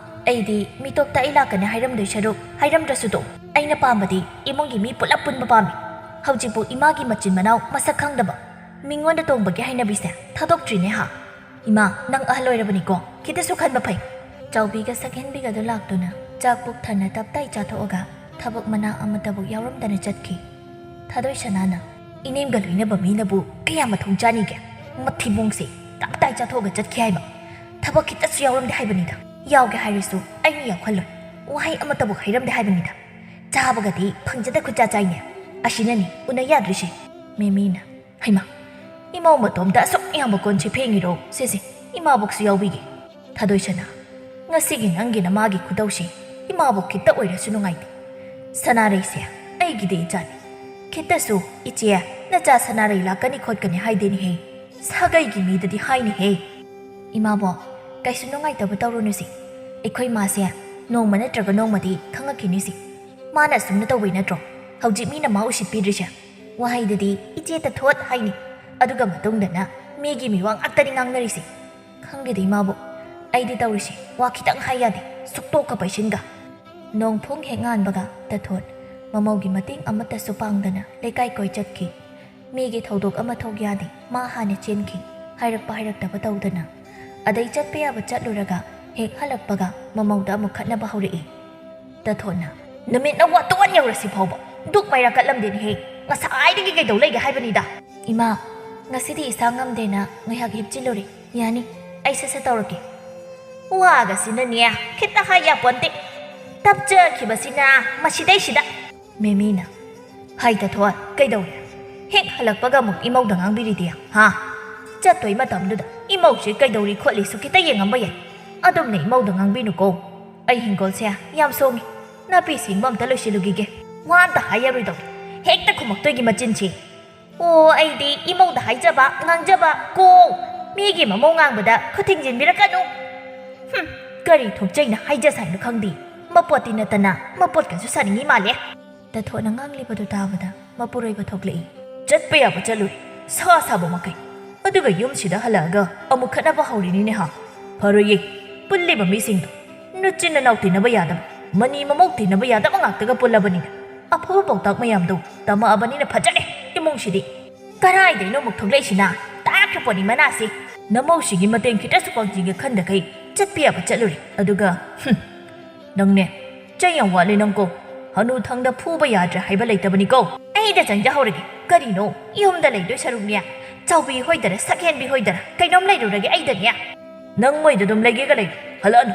ꯑꯩꯗꯤ ꯃꯤꯇꯣꯞꯇ ꯑꯩ ꯂꯥꯛꯀꯅꯤ ꯍꯥꯏꯔꯝꯗꯣꯏ ꯁꯔꯨꯛ ꯍꯥꯏꯔꯝꯗ꯭ꯔꯁꯨ ꯇꯣꯛ꯫ ꯑꯩꯅ ꯄꯥꯝꯕꯗꯤ ꯏꯃꯨꯡꯒꯤ ꯃꯤ ꯄꯨꯂꯞ ꯄꯨꯟꯕ ꯄꯥꯝꯃꯤ꯫ ꯍꯧꯖꯤꯛꯄꯨ ꯏꯃꯥꯒꯤ ꯃꯆꯤꯟ ꯃꯅꯥꯎ ꯃꯁꯛ ꯈꯪꯗꯕ, ꯃꯤꯉꯣꯟꯗ ꯇꯣꯡꯕꯒꯤ ꯍꯩꯅꯕꯤꯁꯦ ꯊꯥꯗꯣꯛꯇ꯭ꯔꯤꯅꯦ ꯍꯥ꯫ ꯏꯃꯥ, ꯅꯪ ꯑꯍꯜ ꯑꯣꯏꯔꯕꯅꯤꯀꯣ, ꯈꯤꯇꯁꯨ ꯈꯟꯕ ꯐꯩ꯫" ꯆꯥꯎꯕꯤꯒ ꯁꯛꯍꯦꯟꯕꯤꯒꯗꯣ ꯂꯥꯛꯇꯨꯅ ꯆꯥꯛ ꯄꯨꯛ ꯊꯟꯅ ꯇꯞ ꯇꯥꯏ ꯆꯥꯊꯣꯛꯑꯒ ꯊꯕꯛ ꯃꯅꯥ ꯑꯃꯠꯇꯕꯨ ꯌꯥꯎꯔꯝꯗꯅ ꯆꯠꯈꯤ꯫ ꯊꯥꯗꯣꯏ ꯁꯅꯥꯅ, "ꯏꯅꯦꯝꯒ ꯂꯣꯏꯅꯕ ꯃꯤꯅꯕꯨ ꯀꯌꯥ ꯃꯊꯣꯡ ꯆꯥꯅꯤꯒꯦ? ꯃꯊꯤꯕꯣꯡꯁꯦ ꯇꯞ ꯇꯥꯏ ꯆꯥꯊꯣꯛꯑꯒ ꯆꯠꯈꯤ ꯍꯥꯏꯕ꯫ ꯊꯕꯛ ꯈꯤꯇꯁꯨ ꯌꯥꯎꯔꯝꯗꯦ ꯍꯥꯏꯕꯅꯤꯗ꯫ ꯌꯥꯎꯒꯦ ꯍꯥꯏꯔꯁꯨ ꯑꯩꯅ ꯌꯥꯎꯍꯜꯂꯣꯏ꯫ ꯋꯥꯍꯩ ꯑꯃꯠꯇꯕꯨ ꯍꯥꯏꯔꯝꯗꯦ ꯍꯥꯏꯕꯅꯤꯗ꯫ ꯆꯥꯕꯒꯗꯤ ꯐꯪꯖꯗ ꯈꯨꯠꯆꯥ ꯆꯥꯏꯅꯦ꯫ ꯑꯁꯤꯅꯅꯤ ꯎꯅ ꯌꯥꯗ꯭ꯔꯤꯁꯦ꯫" ꯃꯦꯃꯤꯅ, "ꯍꯩꯃꯥ, ꯏꯃꯧ ꯃꯇꯣꯝꯇ ꯑꯁꯨꯛ ꯌꯥꯝꯕ ꯀꯣꯟꯁꯦ ꯐꯦꯡꯉꯤꯔꯣ? ꯁꯦ ꯁꯦ, ꯏꯃꯥꯕꯣꯛꯁꯨ ꯌꯥꯎꯕꯤꯒꯦ꯫" ꯊꯥꯗꯣꯏ ꯁꯅꯥ, "ꯉꯁꯤꯒꯤ ꯅꯪꯒꯤ ꯅꯃꯥꯒꯤ ꯈꯨꯗꯧꯁꯦ ꯏꯃꯥꯕꯣꯛ ꯈꯤꯇ ꯑꯣꯏꯔꯁꯨ ꯅꯨꯡꯉꯥꯏꯇꯦ꯫ ꯁꯅꯥꯔꯩꯁꯦ ꯑꯩꯒꯤꯗꯤ ꯏꯆꯥꯅꯤ꯫ ꯈꯤꯇꯁꯨ ꯏꯆꯦ, ꯅꯆꯥ ꯁꯅꯥꯔꯩ ꯂꯥꯛꯀꯅꯤ ꯈꯣꯠꯀꯅꯤ ꯍꯥꯏꯗꯦꯅꯦꯍꯦ꯫ ꯁꯥꯒꯩꯒꯤ ꯃꯤꯗꯗꯤ ꯍꯥꯏꯅꯦꯍꯦ꯫" "ꯏꯃꯥꯕꯣꯛ, ꯀꯩꯁꯨ ꯅꯨꯡꯉꯥꯏꯇꯕ ꯇꯧꯔꯨꯅꯨꯁꯦ꯫ ꯑꯩꯈꯣꯏ ꯃꯥꯁꯦ ꯅꯣꯡꯃ ꯅꯠꯇ꯭ꯔꯒ ꯅꯣꯡꯃꯗꯤ ꯈꯪꯉꯛꯈꯤꯅꯤꯁꯦ꯫ ꯃꯥꯅ ꯑꯁꯨꯝꯅ ꯇꯧꯕꯩ ꯅꯠꯇ꯭ꯔꯣ ꯍꯧꯖꯤꯛ ꯃꯤꯅ ꯃꯥ ꯎꯁꯤꯠꯄꯤꯗ꯭ꯔꯤꯁꯦ? ꯋꯥꯍꯩꯗꯗꯤ ꯏꯆꯦ ꯇꯊꯣꯠ ꯍꯥꯏꯅꯤ, ꯑꯗꯨꯒ ꯃꯇꯨꯡꯗꯅ ꯃꯤꯒꯤ ꯃꯤꯋꯥ ꯉꯥꯛꯇꯅꯤ ꯉꯥꯡꯅꯔꯤꯁꯦ꯫ ꯈꯪꯗꯦꯗ ꯏꯃꯥꯕꯣꯛ, ꯑꯩꯗꯤ ꯇꯧꯔꯤꯁꯦ ꯋꯥ ꯈꯤꯇꯪ ꯍꯥꯏ ꯌꯥꯗꯦ, ꯁꯨꯛꯇꯣꯛꯀ ꯄꯩꯁꯤꯟꯒ꯫" ꯅꯣꯡꯐꯣꯡ ꯍꯦꯛ ꯉꯥꯟꯕꯒ ꯇꯊꯣꯠ ꯃꯃꯧꯒꯤ ꯃꯇꯦꯡ ꯑꯃꯠꯇꯁꯨ ꯄꯥꯡꯗꯅ ꯂꯩꯀꯥꯏ ꯀꯣꯏ ꯆꯠꯈꯤ꯫ ꯃꯤꯒꯤ ꯊꯧꯗꯣꯛ ꯑꯃ ꯊꯣꯛ ꯌꯥꯗꯦ, ꯃꯥ ꯍꯥꯟꯅ ꯆꯦꯟꯈꯤ꯫ ꯍꯥꯏꯔꯛꯄ ꯍꯥꯏꯔꯛꯇꯕ ꯇꯧꯗꯅ ꯑꯗꯩ ꯆꯠꯄ ꯌꯥꯕ ꯆꯠꯂꯨꯔꯒ ꯍꯦꯛ ꯍꯜꯂꯛꯄꯒ ꯃꯃꯧꯗ ꯑꯃꯨꯛ ꯈꯠꯅꯕ ꯍꯧꯔꯛꯏ꯫ ꯇꯊꯣꯠꯅ, "ꯅꯨꯃꯤꯠꯅ ꯋꯥꯇꯣꯟ ꯌꯧꯔꯁꯤ ꯐꯥꯎꯕ ꯗꯨꯛ ꯃꯩꯔꯥ ꯀꯠꯂꯝꯗꯦꯅꯦꯍꯦ꯫ ꯉꯁꯥꯏꯗꯒꯤ ꯀꯩꯗꯧ ꯂꯩꯒꯦ ꯍꯥꯏꯕꯅꯤꯗ?" "ꯏꯃꯥ, ꯉꯁꯤꯗꯤ ꯏꯁꯥ ꯉꯝꯗꯦꯅ ꯉꯥꯏꯍꯥꯛ ꯍꯤꯞꯆꯤꯜꯂꯨꯔꯦ꯫ ꯌꯥꯅꯤ, ꯑꯩ ꯁꯠ ꯁꯠ ꯇꯧꯔꯛꯀꯦ꯫" "ꯋꯥꯒꯁꯤꯅꯅꯦ ꯈꯤꯇ ꯍꯥꯏ ꯌꯥꯄꯣꯟꯇꯦ꯫ ꯇꯞꯆꯈꯤꯕꯁꯤꯅ ꯃꯁꯤꯗꯩꯁꯤꯗ꯫" ꯃꯦꯃꯤꯅ, "ꯍꯥꯏ ꯇꯊꯣꯠ, ꯀꯩꯗꯧꯔꯦ? ꯍꯦꯛ ꯍꯜꯂꯛꯄꯒ ꯑꯃꯨꯛ ꯏꯃꯧꯗ ꯉꯥꯡꯕꯤꯔꯤꯗꯤ, ꯍꯥ? ꯆꯠꯇꯣꯏ ꯃꯇꯝꯗꯨꯗ ꯏꯃꯧꯁꯦ ꯀꯩꯗꯧꯔꯤ ꯈꯣꯠꯂꯤꯁꯨ ꯈꯤꯇ ꯌꯦꯡꯉꯝꯕ ꯌꯥꯏ꯫ ꯑꯗꯨꯝꯅ ꯏꯃꯧꯗ ꯉꯥꯡꯕꯤꯅꯨꯀꯣ꯫ ꯑꯩ ꯍꯤꯡꯒꯣꯜꯁꯦ ꯌꯥꯝ ꯁꯣꯡꯉꯤ꯫ ꯅꯥꯄꯤ ꯁꯦꯡꯕ ꯑꯝꯇ ꯂꯣꯏꯁꯤꯜꯂꯨꯈꯤꯒꯦ꯫ ꯋꯥ ꯑꯝꯇ ꯍꯥꯏꯔꯔꯣꯏꯗꯧꯔꯤ꯫ ꯍꯦꯛꯇ ꯈꯨꯝꯃꯛꯇꯣꯏꯒꯤ ꯃꯆꯤꯟꯁꯤ꯫" ꯑꯣ, ꯑꯩꯗꯤ ꯏꯃꯧꯗ ꯍꯥꯏꯖꯕ ꯉꯥꯡꯖꯕ ꯀꯣ꯫ ꯃꯤꯒꯤ ꯃꯃꯧ ꯉꯥꯡꯕꯗ ꯈꯨꯠ ꯊꯤꯡꯖꯤꯟꯕꯤꯔꯛꯀꯅꯨ꯫ ꯍꯨꯝ, ꯀꯔꯤ ꯊꯣꯛꯆꯩꯅ ꯍꯥꯏꯖ ꯁꯥꯏꯅꯣ ꯈꯪꯗꯦ꯫ ꯃꯄꯣꯠꯇꯤ ꯅꯠꯇꯅ ꯃꯄꯣꯠꯀꯁꯨ ꯁꯥꯅꯤꯡꯉꯤ ꯃꯥꯜꯂꯦ꯫ ꯇꯥꯊꯣꯠꯅ ꯉꯥꯡꯂꯤꯕꯗꯨ ꯇꯥꯕꯗ ꯃꯄꯨꯔꯣꯏꯕ ꯊꯣꯛꯂꯛꯏ꯫ ꯆꯠꯄ ꯌꯥꯕ ꯆꯠꯂꯨꯏ, ꯁꯥ ꯁꯥꯕ ꯃꯈꯩ꯫ ꯑꯗꯨꯒ ꯌꯨꯝꯁꯤꯗ ꯍꯜꯂꯛꯑꯒ ꯑꯃꯨꯛ ꯈꯠꯅꯕ ꯍꯧꯔꯤꯅꯤꯅꯦ ꯍꯥ? ꯐꯔꯣꯏꯌꯦ, ꯄꯨꯜꯂꯤꯕ ꯃꯤꯁꯤꯡꯗꯣ ꯅꯆꯤꯟ ꯅꯅꯥꯎ ꯇꯤꯟꯅꯕ ꯌꯥꯗꯕ, ꯃꯅꯤ ꯃꯃꯧ ꯇꯤꯟꯅꯕ ꯌꯥꯗꯕ ꯉꯥꯛꯇꯒ ꯄꯨꯜꯂꯕꯅꯤꯅ꯫ ꯑꯐꯕ ꯄꯥꯎꯇꯥꯛ ꯃꯌꯥꯝꯗꯣ ꯇꯝꯃꯛꯑꯕꯅꯤꯅ ꯐꯖꯔꯦ ꯏꯃꯨꯡꯁꯤꯗꯤ꯫ ꯀꯔꯥꯏꯗꯩꯅꯣ ꯑꯃꯨꯛ ꯊꯣꯛꯂꯛꯏꯁꯤꯅ? ꯇꯥꯈ꯭ꯔ ꯄꯣꯠꯅꯤ ꯃꯅꯥꯁꯤ꯫ ꯅꯃꯧꯁꯤꯒꯤ ꯃꯇꯦꯡ ꯈꯤꯇꯁꯨ ꯄꯥꯡꯖꯒꯦ ꯈꯟꯗꯈꯩ ꯆꯠꯄ ꯌꯥꯕ ꯆꯠꯂꯨꯔꯦ꯫ ꯑꯗꯨꯒ, ꯍꯨꯝ, ꯅꯪꯅꯦ, ꯆꯩ ꯌꯥꯝ ꯋꯥꯠꯂꯦ ꯅꯪꯀꯣ꯫ ꯍꯅꯨꯊꯪꯗ ꯐꯨꯕ ꯌꯥꯗ꯭ꯔꯦ ꯍꯥꯏꯕ ꯂꯩꯇꯕꯅꯤꯀꯣ꯫ ꯑꯩꯗ ꯆꯪꯖꯍꯧꯔꯒꯦ꯫ ꯀꯔꯤꯅꯣ? ꯌꯨꯝꯗ ꯂꯩꯗꯣꯏ ꯁꯔꯨꯛꯅꯦ, ꯆꯥꯎꯕꯤ ꯍꯣꯏꯗꯔ, ꯁꯛꯍꯦꯟꯕꯤ ꯍꯣꯏꯗꯔ ꯀꯩꯅꯣꯝ ꯂꯩꯔꯨꯔꯒꯦ ꯑꯩꯗꯅꯦ꯫ ꯅꯪ ꯃꯣꯏꯗ ꯑꯗꯨꯝ ꯂꯩꯒꯦꯒ ꯂꯩ, ꯍꯜꯂꯛꯑꯅꯨ꯫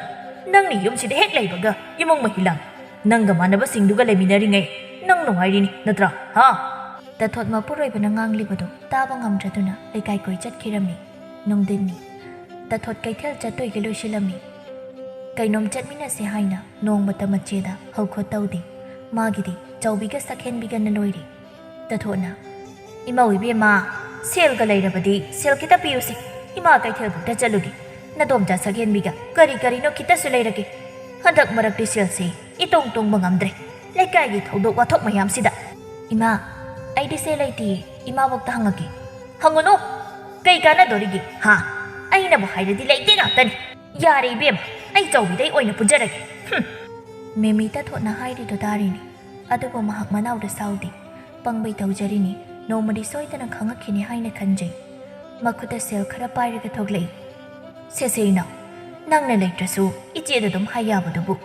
ꯅꯪꯅ ꯌꯨꯝꯁꯤꯗ ꯍꯦꯛ ꯂꯩꯕꯒ ꯏꯃꯨꯡ ꯃꯍꯤ ꯂꯥꯡ꯫ ꯅꯪꯒ ꯃꯥꯟꯅꯕꯁꯤꯡꯗꯨꯒ ꯂꯩꯃꯤꯟꯅꯔꯤꯉꯩ ꯅꯪ ꯅꯨꯡꯉꯥꯏꯔꯤꯅꯤ ꯅꯠꯇ꯭ꯔꯥ? ꯍꯥ? ꯇꯥꯊꯣꯠ ꯃꯄꯨꯔꯣꯏꯕꯅ ꯉꯥꯡꯂꯤꯕꯗꯨ ꯇꯥꯕ ꯉꯝꯗ꯭ꯔꯗꯨꯅ ꯂꯩꯀꯥꯏ ꯀꯣꯏ ꯆꯠꯈꯤꯔꯝꯃꯤ꯫ ꯅꯨꯡꯊꯤꯟꯅꯤ꯫ ꯇꯥꯊꯣꯠ ꯀꯩꯊꯦꯜ ꯆꯠꯇꯣꯏꯒꯤ ꯂꯣꯏꯁꯤꯜꯂꯝꯃꯤ꯫ ꯀꯩꯅꯣꯝ ꯆꯠꯃꯤꯟꯅꯁꯦ ꯍꯥꯏꯅ ꯅꯣꯡꯃꯇ ꯃꯆꯦꯗ ꯍꯧꯈꯣ ꯇꯧꯗꯦ꯫ ꯃꯥꯒꯤꯗꯤ ꯆꯥꯎꯕꯤꯒ ꯁꯛꯍꯦꯟꯕꯤꯒꯅ ꯂꯣꯏꯔꯦ꯫ ꯇꯥꯊꯣꯠꯅ, "ꯏꯃꯧ ꯏꯕꯦꯝꯃ, ꯁꯦꯜꯒ ꯂꯩꯔꯕꯗꯤ ꯁꯦꯜ ꯈꯤꯇ ꯄꯤꯌꯨꯁꯦ꯫ ꯏꯃꯥ ꯀꯩꯊꯦꯜꯕꯨꯛꯇ ꯆꯠꯂꯨꯒꯦ꯫ ꯅꯗꯣꯝꯆꯥ ꯁꯛꯍꯦꯟꯕꯤꯒ ꯀꯔꯤ ꯀꯔꯤꯅꯣ ꯈꯤꯇꯁꯨ ꯂꯩꯔꯒꯦ꯫ ꯍꯟꯗꯛ ꯃꯔꯛꯇꯤ ꯁꯦꯜꯁꯦ ꯏꯇꯣꯡ ꯇꯣꯡꯕ ꯉꯝꯗ꯭ꯔꯦ꯫ ꯂꯩꯀꯥꯏꯒꯤ ꯊꯧꯗꯣꯛ ꯋꯥꯊꯣꯛ ꯃꯌꯥꯝꯁꯤꯗ꯫" "ꯏꯃꯥ, ꯑꯩꯗꯤ ꯁꯦꯜ ꯂꯩꯇꯤꯌꯦ꯫ ꯏꯃꯥꯕꯣꯛꯇ ꯍꯪꯉꯛꯀꯦ꯫" "ꯍꯪꯉꯨꯅꯨ꯫ ꯀꯩ ꯀꯥꯟꯅꯗꯣꯔꯤꯒꯦ? ꯍꯥ? ꯑꯩꯅꯕꯨ ꯍꯥꯏꯔꯗꯤ ꯂꯩꯇꯦ ꯉꯥꯛꯇꯅꯤ꯫ ꯌꯥꯔꯦ ꯏꯕꯦꯝꯃ, ꯑꯩ ꯆꯥꯎꯕꯤꯗꯩ ꯑꯣꯏꯅ ꯄꯨꯖꯔꯒꯦ꯫" ꯍꯨꯝ꯫ ꯃꯦꯃꯤ ꯇꯥꯊꯣꯠꯅ ꯍꯥꯏꯔꯤꯗꯣ ꯇꯥꯔꯤꯅꯤ꯫ ꯑꯗꯨꯕꯨ ꯃꯍꯥꯛ ꯃꯅꯥꯎꯗ ꯁꯥꯎꯗꯦ꯫ ꯄꯪꯕꯩ ꯇꯧꯖꯔꯤꯅꯤ꯫ ꯅꯣꯡꯃꯗꯤ ꯁꯣꯏꯗꯅ ꯈꯪꯉꯛꯈꯤꯅꯤ ꯍꯥꯏꯅ ꯈꯟꯖꯩ꯫ ꯃꯈꯨꯠꯇ ꯁꯦꯜ ꯈꯔ ꯄꯥꯏꯔꯒ ꯊꯣꯛꯂꯛꯏ꯫ "ꯁꯦꯁꯦ ꯏꯅꯥꯎ, ꯅꯪꯅ ꯂꯩꯇ꯭ꯔꯁꯨ ꯏꯆꯦꯗ ꯑꯗꯨꯝ ꯍꯥꯏ ꯌꯥꯕꯗꯨꯕꯨ꯫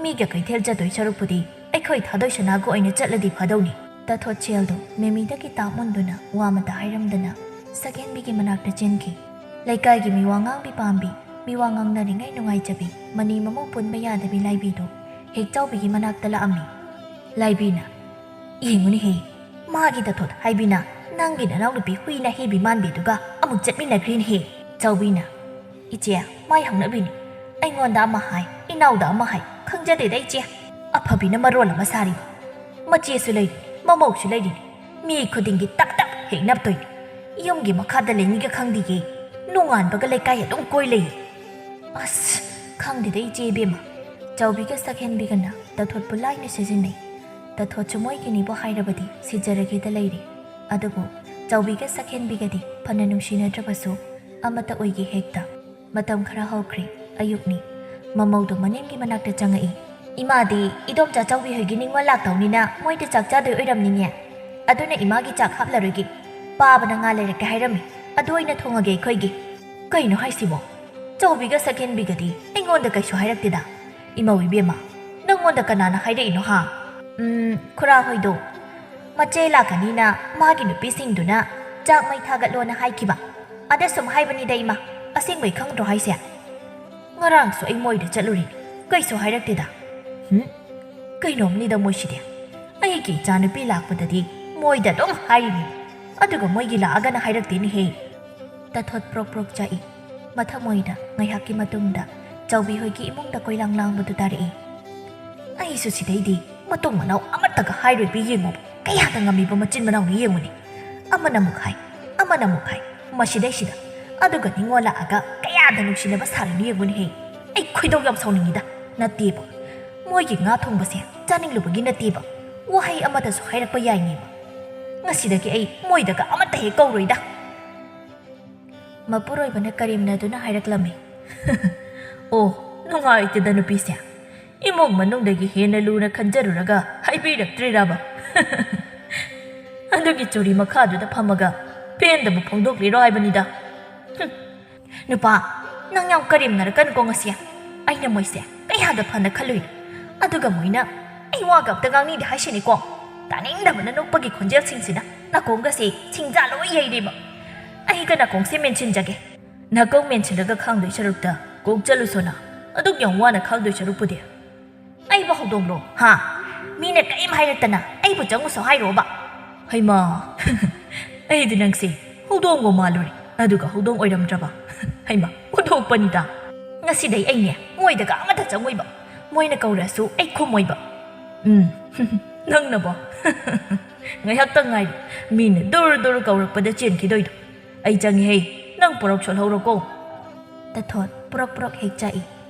ꯃꯤꯒ ꯀꯩꯊꯦꯜ ꯆꯠꯇꯣꯏ ꯁꯔꯨꯛꯄꯨꯗꯤ ꯑꯩꯈꯣꯏ ꯊꯥꯗꯣꯏ ꯁꯅꯥꯒ ꯑꯣꯏꯅ ꯆꯠꯂꯗꯤ ꯐꯗꯧꯅꯤ꯫" ꯇꯥꯊꯣꯠ ꯁꯦꯜꯗꯨ ꯃꯦꯃꯤꯗꯒꯤ ꯇꯥꯞ ꯃꯨꯟꯗꯨꯅ ꯋꯥ ꯑꯃꯇ ꯍꯥꯏꯔꯝꯗꯅ ꯁꯛꯍꯦꯟꯕꯤꯒꯤ ꯃꯅꯥꯛꯇ ꯆꯦꯟꯈꯤ꯫ ꯂꯩꯀꯥꯏꯒꯤ ꯃꯤꯋꯥ ꯉꯥꯡꯕꯤ ꯄꯥꯝꯕꯤ, ꯃꯤꯋꯥ ꯉꯥꯡꯅꯔꯤꯉꯩ ꯅꯨꯡꯉꯥꯏꯖꯕꯤ, ꯃꯅꯤ ꯃꯃꯧ ꯄꯨꯟꯕ ꯌꯥꯗꯕꯤ ꯂꯥꯏꯕꯤꯗꯨ ꯍꯦꯛ ꯆꯥꯎꯕꯤꯒꯤ ꯃꯅꯥꯛꯇ ꯂꯥꯛꯑꯝꯃꯤ꯫ ꯂꯥꯏꯕꯤꯅ, "ꯌꯦꯡꯉꯨꯅꯦꯍꯦ, ꯃꯥꯒꯤ ꯇꯥꯊꯣꯠ ꯍꯥꯏꯕꯤꯅ ꯅꯪꯒꯤ ꯅꯅꯥꯎꯅꯨꯄꯤ ꯍꯨꯏ ꯅꯥꯍꯦꯕꯤ ꯃꯥꯟꯕꯤꯗꯨꯒ ꯑꯃꯨꯛ ꯆꯠꯃꯤꯟꯅꯈ꯭ꯔꯦꯅꯦꯍꯦ꯫" ꯆꯥꯎꯕꯤꯅ, "ꯏꯆꯦ, ꯃꯥꯏ ꯍꯧꯅꯕꯤꯅꯤ꯫ ꯑꯩꯉꯣꯟꯗ ꯑꯃ ꯍꯥꯏ, ꯏꯅꯥꯎꯗ ꯑꯃ ꯍꯥꯏ, ꯈꯪꯖꯗꯦꯗ ꯏꯆꯦ꯫ ꯑꯐꯕꯤꯅ ꯃꯔꯣꯜ ꯑꯃ ꯁꯥꯔꯤ꯫ ꯃꯆꯦꯁꯨ ꯂꯩꯔꯤ, ꯃꯃꯧꯁꯨ ꯂꯩꯔꯤ꯫ ꯃꯤ ꯈꯨꯗꯤꯡꯒꯤ ꯇꯛ ꯇꯛ ꯍꯦꯛ ꯅꯞꯇꯣꯏꯅꯦ꯫ ꯌꯨꯝꯒꯤ ꯃꯈꯥꯗ ꯂꯩꯅꯤꯒ ꯈꯪꯗꯤꯌꯦ꯫ ꯅꯣꯡꯉꯥꯟꯕꯒ ꯂꯩꯀꯥꯏ ꯑꯗꯨꯝ ꯀꯣꯏ ꯂꯩꯌꯦ꯫ ꯑꯁ, ꯈꯪꯗꯦꯗ ꯏꯆꯦ ꯏꯕꯦꯝꯃ꯫ ꯆꯥꯎꯕꯤꯒ ꯁꯛꯍꯦꯟꯕꯤꯒꯅ ꯇꯥꯊꯣꯠꯄꯨ ꯂꯥꯏꯅ ꯁꯤꯖꯤꯟꯅꯩ꯫ ꯇꯥꯊꯣꯠꯁꯨ ꯃꯣꯏꯒꯤꯅꯤꯕꯨ ꯍꯥꯏꯔꯕꯗꯤ ꯁꯤꯖꯔꯒꯦꯗ ꯂꯩꯔꯦ꯫ ꯑꯗꯨꯕꯨ ꯆꯥꯎꯕꯤꯒ ꯁꯛꯍꯦꯟꯕꯤꯒꯗꯤ ꯐꯅ ꯅꯨꯡꯁꯤꯅꯗ꯭ꯔꯕꯁꯨ ꯑꯃꯠꯇ ꯑꯣꯏꯒꯦ ꯍꯦꯛꯇ꯫ ꯃꯇꯝ ꯈꯔ ꯍꯧꯈ꯭ꯔꯦ꯫ ꯑꯌꯨꯛꯅꯤ꯫ ꯃꯃꯧꯗꯣ ꯃꯅꯦꯝꯒꯤ ꯃꯅꯥꯛꯇ ꯆꯪꯉꯛꯏ꯫ "ꯏꯃꯥꯗꯤ ꯏꯗꯣꯝꯆꯥ ꯆꯥꯎꯕꯤ ꯍꯣꯏꯒꯤ ꯅꯤꯡꯉꯣꯜ ꯂꯥꯛꯇꯧꯅꯤꯅ ꯃꯣꯏꯗ ꯆꯥꯛ ꯆꯥꯗꯣꯏ ꯑꯣꯏꯔꯝꯅꯤꯅꯦ꯫ ꯑꯗꯨꯅ ꯏꯃꯥꯒꯤ ꯆꯥꯛ ꯍꯥꯞꯂꯔꯣꯏꯒꯦ꯫ ꯄꯥꯕꯅ ꯉꯥ ꯂꯩꯔꯛꯀꯦ ꯍꯥꯏꯔꯝꯃꯤ꯫ ꯑꯗꯨ ꯑꯣꯏꯅ ꯊꯣꯡꯉꯒꯦ ꯑꯩꯈꯣꯏꯒꯤ꯫" "ꯀꯩꯅꯣ ꯍꯥꯏꯁꯤꯕꯣ? ꯆꯥꯎꯕꯤꯒ ꯁꯛꯍꯦꯟꯕꯤꯒꯗꯤ ꯑꯩꯉꯣꯟꯗ ꯀꯩꯁꯨ ꯍꯥꯏꯔꯛꯇꯦꯗ꯫ ꯏꯃꯧ ꯏꯕꯦꯝꯃ, ꯅꯪꯉꯣꯟꯗ ꯀꯅꯥꯅ ꯍꯥꯏꯔꯛꯏꯅꯣ ꯍꯥ?" "ꯎꯝ, ꯈꯨꯔꯥ ꯍꯣꯏꯗꯣ ꯃꯆꯦ ꯂꯥꯛꯀꯅꯤꯅ ꯃꯥꯒꯤ ꯅꯨꯄꯤꯁꯤꯡꯗꯨꯅ ꯆꯥꯛ ꯃꯩ ꯊꯥꯒꯠꯂꯣꯅ ꯍꯥꯏꯈꯤꯕ꯫ ꯑꯗ ꯁꯨꯝ ꯍꯥꯏꯕꯅꯤꯗ ꯏꯃꯥ, ꯑꯁꯦꯡꯕꯩ ꯈꯪꯗ꯭ꯔꯣ ꯍꯥꯏꯁꯦ? ꯉꯔꯥꯡꯁꯨ ꯑꯩ ꯃꯣꯏꯗ ꯆꯠꯂꯨꯔꯤꯅꯤ, ꯀꯩꯁꯨ ꯍꯥꯏꯔꯛꯇꯦꯗ꯫ ꯍꯨꯝ? ꯀꯩꯅꯣꯝꯅꯤꯗ ꯃꯣꯏꯁꯤꯗꯤ꯫ ꯑꯩꯒꯤ ꯏꯆꯥꯅꯨꯄꯤ ꯂꯥꯛꯄꯗꯗꯤ ꯃꯣꯏꯗ ꯑꯗꯨꯝ ꯍꯥꯏꯔꯤꯅꯤ, ꯑꯗꯨꯒ ꯃꯣꯏꯒꯤ ꯂꯥꯛꯑꯒꯅ ꯍꯥꯏꯔꯛꯇꯦꯅꯦꯍꯦ꯫" ꯇꯥꯊꯣꯠ ꯄ꯭ꯔꯣꯛ ꯄ꯭ꯔꯣꯛ ꯆꯥꯛꯏ꯫ ꯃꯊꯃꯣꯏꯗ ꯉꯥꯏꯍꯥꯛꯀꯤ ꯃꯇꯨꯡꯗ ꯆꯥꯎꯕꯤ ꯍꯣꯏꯒꯤ ꯏꯃꯨꯡꯗ ꯀꯣꯏꯂꯥꯡ ꯂꯥꯡꯕꯗꯨ ꯇꯥꯔꯛꯏ꯫ "ꯑꯩꯁꯨ ꯁꯤꯗꯩꯗꯤ ꯃꯇꯨꯡ ꯃꯅꯥꯎ ꯑꯃꯠꯇꯒ ꯍꯥꯏꯔꯣꯏꯕꯤ, ꯌꯦꯡꯉꯣꯕ, ꯀꯌꯥꯗ ꯉꯝꯃꯤꯕ ꯃꯆꯤꯟ ꯃꯅꯥꯎꯅꯤ ꯌꯦꯡꯉꯨꯅꯦ꯫ ꯑꯃꯅ ꯑꯃꯨꯛ ꯍꯥꯏ, ꯑꯃꯅ ꯑꯃꯨꯛ ꯍꯥꯏ, ꯃꯁꯤꯗꯩꯁꯤꯗ꯫ ꯑꯗꯨꯒ ꯅꯤꯡꯉꯣꯜ ꯂꯥꯛꯑꯒ ꯀꯌꯥꯗ ꯅꯨꯡꯁꯤꯅꯕ ꯁꯥꯔꯤꯅꯤ ꯌꯦꯡꯉꯨꯅꯦꯍꯦ꯫ ꯑꯩ ꯈꯣꯏꯗꯧ ꯌꯥꯝ ꯁꯥꯎꯅꯤꯡꯉꯤꯗ꯫ ꯅꯠꯇꯦꯕ, ꯃꯣꯏꯒꯤ ꯉꯥ ꯊꯣꯡꯕꯁꯦ ꯆꯥꯅꯤꯡꯂꯨꯕꯒꯤ ꯅꯠꯇꯦꯕ, ꯋꯥꯍꯩ ꯑꯃꯗꯁꯨ ꯍꯥꯏꯔꯛꯄ ꯌꯥꯏꯅꯦꯕ꯫ ꯉꯁꯤꯗꯒꯤ ꯑꯩ ꯃꯣꯏꯗꯒ ꯑꯃꯠꯇ ꯍꯦꯛ ꯀꯧꯔꯣꯏꯗ꯫" ꯃꯄꯨꯔꯣꯏꯕꯅ ꯀꯔꯦꯝꯅꯗꯨꯅ ꯍꯥꯏꯔꯛꯂꯝꯃꯤ꯫ "ꯑꯣ, ꯅꯨꯡꯉꯥꯏꯇꯦꯗ ꯅꯨꯄꯤꯁꯦ꯫ ꯏꯃꯨꯡ ꯃꯅꯨꯡꯗꯒꯤ ꯍꯦꯟꯅ ꯂꯨꯅ ꯈꯟꯖꯔꯨꯔꯒ ꯍꯥꯏꯕꯤꯔꯛꯇ꯭ꯔꯤꯔꯕ? ꯑꯗꯨꯒꯤ ꯆꯨꯔꯤ ꯃꯈꯥꯗꯨꯗ ꯐꯝꯃꯒ ꯄꯦꯟꯗꯕ ꯐꯣꯡꯗꯣꯛꯂꯤꯔꯣ ꯍꯥꯏꯕꯅꯤꯗ꯫" "ꯍꯨꯝ, ꯅꯨꯄꯥ, ꯅꯪ ꯌꯥꯝ ꯀꯔꯦꯝꯅꯔꯛꯀꯅꯨꯀꯣ ꯉꯁꯤ꯫ ꯑꯩꯅ ꯃꯣꯏꯁꯦ ꯀꯌꯥꯗ ꯐꯅ ꯈꯜꯂꯨꯏ꯫ ꯑꯗꯨꯒ ꯃꯣꯏꯅ ꯑꯩ ꯋꯥꯒ ꯑꯝꯇ ꯉꯥꯡꯅꯤꯡꯗꯦ ꯍꯥꯏꯁꯤꯅꯤꯀꯣ꯫ ꯇꯥꯅꯤꯡꯗꯕꯅ ꯅꯣꯛꯄꯒꯤ ꯈꯣꯟꯖꯦꯜꯁꯤꯡꯁꯤꯅ ꯅꯥꯀꯣꯡꯒꯁꯦ ꯁꯤꯡꯖꯥ ꯂꯣꯏ ꯌꯩꯔꯦꯕ꯫ ꯑꯩꯒ ꯅꯥꯀꯣꯡꯁꯦ ꯃꯦꯟꯁꯤꯟꯖꯒꯦ꯫" "ꯅꯥꯀꯣꯡ ꯃꯦꯟꯁꯤꯜꯂꯒ ꯈꯥꯡꯗꯣꯏ ꯁꯔꯨꯛꯇ ꯀꯣꯛ ꯆꯠꯂꯨꯁꯣꯅ꯫ ꯑꯗꯨꯛ ꯌꯥꯝ ꯋꯥꯅ ꯈꯥꯡꯗꯣꯏ ꯁꯔꯨꯛꯄꯨꯗꯤ꯫" "ꯑꯩꯕꯨ ꯍꯧꯗꯣꯡꯂꯣ, ꯍꯥ? ꯃꯤꯅ ꯀꯔꯤꯝ ꯍꯥꯏꯔꯛꯇꯅ ꯑꯩꯕꯨ ꯆꯪꯉꯨꯁꯣ ꯍꯥꯏꯔꯣꯕ?" ꯍꯩꯃꯥ, ꯑꯩꯗꯤ ꯅꯪꯁꯦ ꯍꯧꯗꯣꯡꯕꯨ ꯃꯥꯜꯂꯨꯔꯦ, ꯑꯗꯨꯒ ꯍꯧꯗꯣꯡ ꯑꯣꯏꯔꯝꯗ꯭ꯔꯕ꯫ ꯍꯩꯃꯥ, ꯑꯣꯟꯊꯣꯛꯄꯅꯤꯗ꯫ ꯉꯁꯤꯗꯩ ꯑꯩꯅꯦ ꯃꯣꯏꯗꯒ ꯑꯃꯠꯇ ꯆꯪꯉꯣꯏꯕ꯫ ꯃꯣꯏꯅ ꯀꯧꯔꯁꯨ ꯑꯩ ꯈꯨꯝꯃꯣꯏꯕ꯫ ꯎꯝ, "ꯅꯪꯅꯕꯣ?" "ꯉꯥꯏꯍꯥꯛꯇꯪ ꯉꯥꯏꯔꯤ, ꯃꯤꯅ ꯗꯨꯔ ꯗꯨꯔ ꯀꯧꯔꯛꯄꯗ ꯆꯦꯟꯈꯤꯗꯣꯏꯗꯣ꯫ ꯑꯩ ꯆꯪꯉꯤꯍꯦ, ꯅꯪ ꯄꯣꯔꯣꯛ ꯁꯣꯠꯍꯧꯔꯣꯀꯣ꯫" ꯇꯊꯣꯠ ꯄꯨꯔꯛ ꯄꯨꯔꯛ ꯍꯦꯛ ꯆꯥꯛꯏ꯫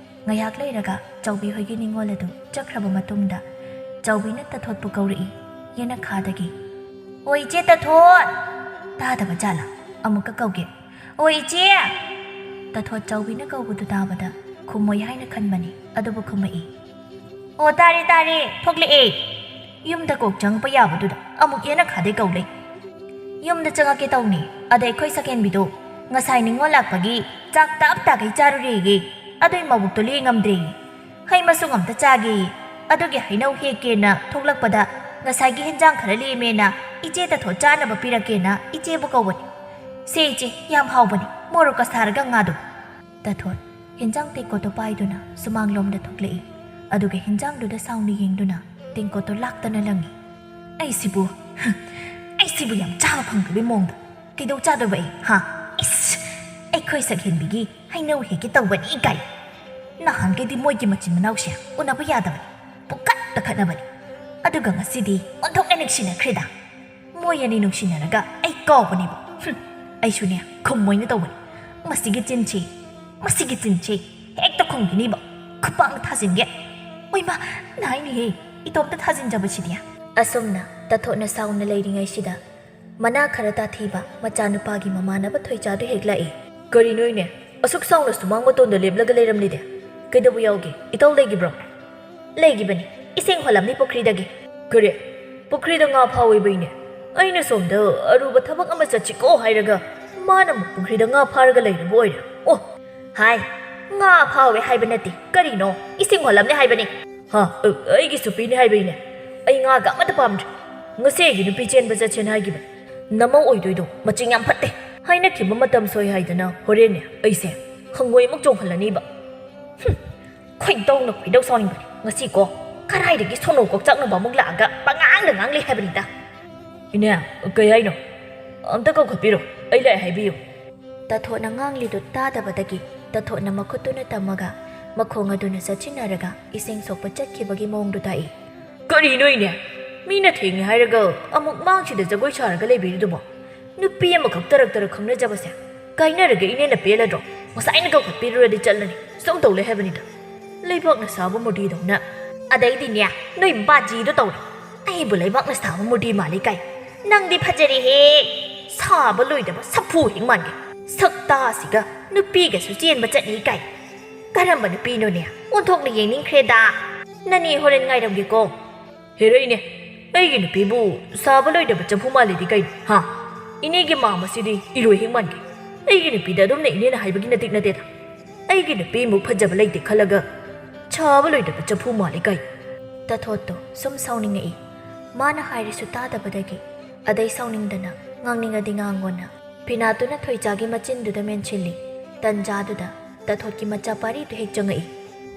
ꯉꯥꯏꯍꯥꯛ ꯂꯩꯔꯒ ꯆꯥꯎꯕꯤ ꯍꯣꯏꯒꯤ ꯅꯤꯉꯣꯜ ꯑꯗꯨ ꯆꯠꯈ꯭ꯔꯕ ꯃꯇꯨꯡꯗ ꯆꯥꯎꯕꯤꯅ ꯇꯊꯣꯠꯄꯨ ꯀꯧꯔꯛꯏ꯫ ꯌꯦꯅꯈꯥꯗꯒꯤ, "ꯑꯣ ꯏꯆꯦ ꯇꯊꯣꯠ!" ꯇꯥꯗꯕ ꯖꯥꯠꯂ? ꯑꯃꯨꯛꯀ ꯀꯧꯒꯦ꯫ "ꯑꯣ ꯏꯆꯦ!" ꯇꯊꯣꯠ ꯆꯥꯎꯕꯤꯅ ꯀꯧꯕꯗꯨ ꯇꯥꯕꯗ ꯈꯨꯝꯃꯣꯏ ꯍꯥꯏꯅ ꯈꯟꯕꯅꯤ, ꯑꯗꯨꯕꯨ ꯈꯨꯝꯃꯛꯏ꯫ "ꯑꯣ ꯇꯥꯔꯦ ꯇꯥꯔꯦ, ꯊꯣꯛꯂꯛꯑꯦ꯫ ꯌꯨꯝꯗ ꯀꯣꯛ ꯆꯪꯉꯛꯄ ꯌꯥꯕꯗꯨꯗ ꯑꯃꯨꯛ ꯌꯦꯅꯈꯥꯗꯩ ꯀꯧ ꯂꯩ꯫" "ꯌꯨꯝꯗ ꯆꯪꯉꯛꯀꯦ ꯇꯧꯅꯤ, ꯑꯗ ꯑꯩꯈꯣꯏ ꯁꯛꯍꯦꯟꯕꯤꯗꯣ ꯉꯁꯥꯏ ꯅꯤꯉꯣꯜ ꯂꯥꯛꯄꯒꯤ ꯆꯥꯛ ꯇꯞ ꯇꯥꯈꯩ ꯆꯥꯔꯨꯔꯦꯌꯦ꯫ ꯑꯗꯨꯏ ꯃꯕꯨꯛꯇꯣ ꯂꯦꯡꯉꯝꯗ꯭ꯔꯦꯌꯦ꯫ ꯍꯩ ꯃꯁꯨꯡ ꯑꯝꯇ ꯆꯥꯒꯦꯌꯦ꯫ ꯑꯗꯨꯒꯤ ꯍꯩꯅꯧ ꯍꯦꯛꯀꯦꯅ ꯊꯣꯛꯂꯛꯄꯗ ꯉꯁꯥꯏꯒꯤ ꯍꯦꯟꯖꯥꯡ ꯈꯔ ꯂꯦꯝꯃꯦꯅ ꯏꯆꯦ ꯇꯊꯣꯠ ꯆꯥꯅꯕ ꯄꯤꯔꯛꯀꯦꯅ ꯏꯆꯦꯕꯨ ꯀꯧꯕꯅꯤ꯫ ꯁꯦ ꯏꯆꯦ, ꯌꯥꯝ ꯍꯥꯎꯕꯅꯤ, ꯃꯣꯔꯣꯛꯀ ꯁꯥꯔꯒ ꯉꯥꯗꯣ꯫" ꯇꯊꯣꯠ ꯍꯦꯟꯖꯥꯡ ꯇꯦꯡꯀꯣꯠꯇꯣ ꯄꯥꯏꯗꯨꯅ ꯁꯨꯃꯥꯡꯂꯣꯝꯗ ꯊꯣꯛꯂꯛꯏ꯫ ꯑꯗꯨꯒ ꯍꯦꯟꯖꯥꯡꯗꯨꯗ ꯁꯥꯎꯅ ꯌꯦꯡꯗꯨꯅ ꯇꯦꯡꯀꯣꯠꯇꯣ ꯂꯥꯛꯇꯅ ꯂꯪꯉꯤ꯫ "ꯑꯩꯁꯤꯕꯨ, ꯑꯩꯁꯤꯕꯨ ꯌꯥꯝ ꯆꯥꯕ ꯐꯪꯗꯕꯩ ꯃꯑꯣꯡꯗ ꯀꯩꯗꯧ ꯆꯥꯗꯣꯏꯕ ꯑꯩ, ꯍꯥ? ꯏꯁ! ꯑꯩꯈꯣꯏ ꯁꯛꯍꯦꯟꯕꯤꯒꯤ ꯍꯩꯅꯧ ꯍꯦꯛꯀꯦ ꯇꯧꯕꯅꯤ ꯀꯥꯏ꯫ ꯅꯍꯥꯟꯈꯩꯗꯤ ꯃꯣꯏꯒꯤ ꯃꯆꯤꯟ ꯃꯅꯥꯎꯁꯦ ꯎꯅꯕ ꯌꯥꯗꯕꯅꯤ, ꯄꯨꯡꯈꯠꯇ ꯈꯠꯅꯕꯅꯤ꯫ ꯑꯗꯨꯒ ꯉꯁꯤꯗꯤ ꯑꯣꯟꯊꯣꯛꯅ ꯅꯨꯡꯁꯤꯅꯈ꯭ꯔꯦꯗ꯫ ꯃꯣꯏ ꯑꯅꯤ ꯅꯨꯡꯁꯤꯅꯔꯒ ꯑꯩ ꯀꯥꯎꯕꯅꯦꯕ꯫ ꯍꯨꯝ, ꯑꯩꯁꯨꯅꯦ ꯈꯨꯝꯃꯣꯏꯅ ꯇꯧꯕꯅꯤ꯫ ꯃꯁꯤꯒꯤ ꯆꯤꯟꯁꯤ, ꯃꯁꯤꯒꯤ ꯆꯤꯟꯁꯤ ꯍꯦꯛꯇ ꯈꯨꯝꯈꯤꯅꯤꯕ꯫ ꯈꯨꯄꯥꯛꯅ ꯊꯥꯖꯤꯟꯒꯦ꯫ ꯑꯣꯏꯃꯥ, ꯅꯥꯏꯅꯦꯍꯦ, ꯏꯇꯣꯝꯇ ꯊꯥꯖꯤꯟꯖꯕꯁꯤꯗꯤ꯫" ꯑꯁꯨꯝꯅ ꯇꯊꯣꯠꯅ ꯁꯥꯎꯅ ꯂꯩꯔꯤꯉꯩꯁꯤꯗ ꯃꯅꯥ ꯈꯔ ꯇꯥꯊꯤꯕ ꯃꯆꯥꯅꯨꯄꯥꯒꯤ ꯃꯃꯥꯟꯅꯕ ꯊꯣꯏꯆꯥꯗꯨ ꯍꯦꯛ ꯂꯥꯛꯏ꯫ "ꯀꯔꯤꯅꯣ ꯏꯅꯦ? ꯑꯁꯨꯛ ꯁꯥꯎꯅ ꯁꯨꯃꯥꯡ ꯃꯇꯣꯟꯗ ꯂꯦꯞꯂꯒ ꯂꯩꯔꯝꯂꯤꯗꯤ? ꯀꯩꯗꯧꯕ ꯌꯥꯎꯒꯦ? ꯏꯇꯧ ꯂꯩꯈꯤꯕ꯭ꯔꯣ?" "ꯂꯩꯈꯤꯕꯅꯤ, ꯏꯁꯤꯡ ꯍꯣꯜꯂꯝꯃꯤ ꯄꯨꯈ꯭ꯔꯤꯗꯒꯤ꯫" "ꯀꯔꯤ? ꯄꯨꯈ꯭ꯔꯤꯗ ꯉꯥ ꯐꯥꯎꯏꯕ ꯏꯅꯦ? ꯑꯩꯅ ꯁꯣꯝꯗ ꯑꯔꯨꯕ ꯊꯕꯛ ꯑꯃ ꯆꯠꯁꯤꯀꯣ ꯍꯥꯏꯔꯒ ꯃꯥꯅ ꯑꯃꯨꯛ ꯄꯨꯈ꯭ꯔꯤꯗ ꯉꯥ ꯐꯥꯔꯒ ꯂꯩꯔꯕ ꯑꯣꯏꯔꯦ꯫ ꯑꯣ!" "ꯍꯥꯏ, ꯉꯥ ꯐꯥꯎꯏ ꯍꯥꯏꯕ ꯅꯠꯇꯦ, ꯀꯔꯤꯅꯣ? ꯏꯁꯤꯡ ꯍꯣꯜꯂꯝꯃꯤ ꯍꯥꯏꯕꯅꯤ꯫" "ꯍꯥ? ꯑ, ꯑꯩꯒꯤꯁꯨ ꯄꯤꯅꯤ ꯍꯥꯏꯕ ꯏꯅꯦ? ꯑꯩ ꯉꯥꯒ ꯑꯃꯠꯇ ꯄꯥꯝꯗ꯭ꯔꯦ꯫ ꯉꯁꯤ ꯑꯩꯒꯤ ꯅꯨꯄꯤ ꯆꯦꯟꯕ ꯆꯠꯁꯦꯅ ꯍꯥꯏꯈꯤꯕꯅꯤ꯫ ꯅꯃꯧ ꯑꯣꯏꯗꯣꯏꯗꯣ ꯃꯆꯤꯡ ꯌꯥꯝ ꯐꯠꯇꯦ꯫ ꯍꯥꯏꯅꯈꯤꯕ ꯃꯇꯝ ꯁꯣꯏ ꯍꯥꯏꯗꯅ ꯍꯣꯔꯦꯟꯅꯦ ꯑꯩꯁꯦ ꯍꯪꯉꯣꯏ ꯑꯃꯨꯛ ꯆꯣꯡꯍꯜꯂꯅꯤꯕ꯫" "ꯍꯨꯝ, ꯈꯣꯏꯗꯧꯅ ꯈꯣꯏꯗꯧ ꯁꯥꯎꯅꯤꯡꯕꯅꯤ꯫ ꯉꯁꯤꯀꯣ ꯀꯔꯥꯏꯗꯒꯤ ꯁꯣꯅꯣ ꯀꯣꯛꯆꯥꯛꯅꯕ ꯑꯃꯨꯛ ꯂꯥꯛꯑꯒ ꯄꯉꯥꯡꯗ ꯉꯥꯡꯂꯤ ꯍꯥꯏꯕꯅꯤꯗ꯫" "ꯏꯅꯦ, ꯀꯩ ꯍꯥꯏꯅꯣ? ꯑꯝꯇ ꯀꯧꯈꯠꯄꯤꯔꯣ, ꯑꯩ ꯂꯥꯛꯑꯦ ꯍꯥꯏꯕꯤꯌꯨ꯫" ꯇꯥꯊꯣꯠꯅ ꯉꯥꯡꯂꯤꯗꯨ ꯇꯥꯗꯕꯗꯒꯤ ꯇꯥꯊꯣꯠꯅ ꯃꯈꯨꯠꯇꯨꯅ ꯇꯝꯃꯒ ꯃꯈꯣꯡ ꯑꯗꯨꯅ ꯆꯠꯁꯤꯟꯅꯔꯒ ꯏꯁꯤꯡ ꯁꯣꯛꯄ ꯆꯠꯈꯤꯕꯒꯤ ꯃꯑꯣꯡꯗꯨ ꯇꯥꯛꯏ꯫ "ꯀꯔꯤꯅꯣ ꯏꯅꯦ? ꯃꯤꯅ ꯊꯦꯡꯉꯦ ꯍꯥꯏꯔꯒ ꯑꯃꯨꯛ ꯃꯥꯡꯁꯤꯗ ꯖꯒꯣꯏ ꯁꯥꯔꯒ ꯂꯩꯕꯤꯔꯤꯗꯨꯕꯣ? ꯅꯨꯄꯤ ꯑꯃꯈꯛ ꯇꯔꯛ ꯇꯔꯛ ꯈꯪꯅꯖꯕꯁꯦ ꯀꯥꯏꯅꯔꯒ ꯏꯅꯦꯅ ꯄꯦꯜꯂꯗ꯭ꯔꯣ? ꯉꯁꯥꯏꯅ ꯀꯧꯈꯠꯄꯤꯔꯨꯔꯗꯤ ꯆꯠꯂꯅꯤ꯫ ꯁꯨꯝ ꯇꯧ ꯂꯩ ꯍꯥꯏꯕꯅꯤꯗ꯫ ꯂꯩꯕꯥꯛꯅ ꯁꯥꯕ ꯃꯨꯔꯇꯤꯗꯧꯅ꯫ ꯑꯗꯩꯗꯤꯅꯦ, ꯅꯣꯏ ꯕꯥꯖꯤꯗꯣ ꯇꯧꯔꯦ꯫ ꯑꯩꯕꯨ ꯂꯩꯕꯥꯛꯅ ꯁꯥꯕ ꯃꯨꯔꯇꯤ ꯃꯥꯜꯂꯤ ꯀꯥꯏ꯫ ꯅꯪꯗꯤ ꯐꯖꯔꯦꯍꯦ꯫ ꯁꯥꯕ ꯂꯣꯏꯗꯕ ꯁꯥꯐꯨ ꯍꯦꯛ ꯃꯥꯟꯒꯦ꯫ ꯁꯛꯇꯥꯁꯤꯒ ꯅꯨꯄꯤꯒꯁꯨ ꯆꯦꯟꯕ ꯆꯠꯅꯤ ꯀꯥꯏ꯫ ꯀꯔꯝꯕ ꯅꯨꯄꯤꯅꯣꯅꯦ? ꯑꯣꯟꯊꯣꯛꯅ ꯌꯦꯡꯅꯤꯡꯈ꯭ꯔꯦꯗ꯫ ꯅꯅꯦ ꯍꯣꯔꯦꯟ ꯉꯥꯏꯔꯝꯒꯦꯀꯣ꯫ ꯍꯦꯔꯣꯏꯅꯦ, ꯑꯩꯒꯤ ꯅꯨꯄꯤꯕꯨ ꯁꯥꯕ ꯂꯣꯏꯗꯕ ꯆꯐꯨ ꯃꯥꯜꯂꯤꯗꯤ ꯀꯩꯅꯣ, ꯍꯥ? ꯏꯅꯦꯒꯤ ꯃꯥ ꯃꯁꯤꯗꯤ ꯏꯔꯣꯏ ꯍꯦꯛ ꯃꯥꯟꯒꯦ꯫ ꯑꯩꯒꯤ ꯅꯨꯄꯤꯗ ꯑꯗꯨꯝꯅ ꯏꯅꯦꯅ ꯍꯥꯏꯕꯒꯤ ꯅꯇꯤꯛ ꯅꯠꯇꯦꯗ꯫ ꯑꯩꯒꯤ ꯅꯨꯄꯤꯃꯨꯛ ꯐꯖꯕ ꯂꯩꯇꯦ ꯈꯜꯂꯒ ꯁꯥꯕ ꯂꯣꯏꯗꯕ ꯆꯐꯨ ꯃꯥꯜꯂꯤ ꯀꯥꯏ꯫ ꯇꯊꯣꯠꯇꯣ ꯁꯨꯝ ꯁꯥꯎꯅꯤꯡꯉꯛꯏ꯫ ꯃꯥꯅ ꯍꯥꯏꯔꯁꯨ ꯇꯥꯗꯕꯗꯒꯤ ꯑꯗꯩ ꯁꯥꯎꯅꯤꯡꯗꯅ ꯉꯥꯡꯅꯤꯡꯉꯗꯤ ꯉꯥꯡꯉꯣꯅ ꯐꯤꯅꯥꯠꯇꯨꯅ ꯊꯣꯏꯆꯥꯒꯤ ꯃꯆꯤꯟꯗꯨꯗ ꯃꯦꯟꯁꯤꯜꯂꯤ꯫ ꯇꯟꯖꯥꯗꯨꯗ ꯇꯊꯣꯠꯀꯤ ꯃꯆꯥ ꯄꯥꯔꯤꯗꯨ ꯍꯦꯛ ꯆꯪꯉꯛꯏ꯫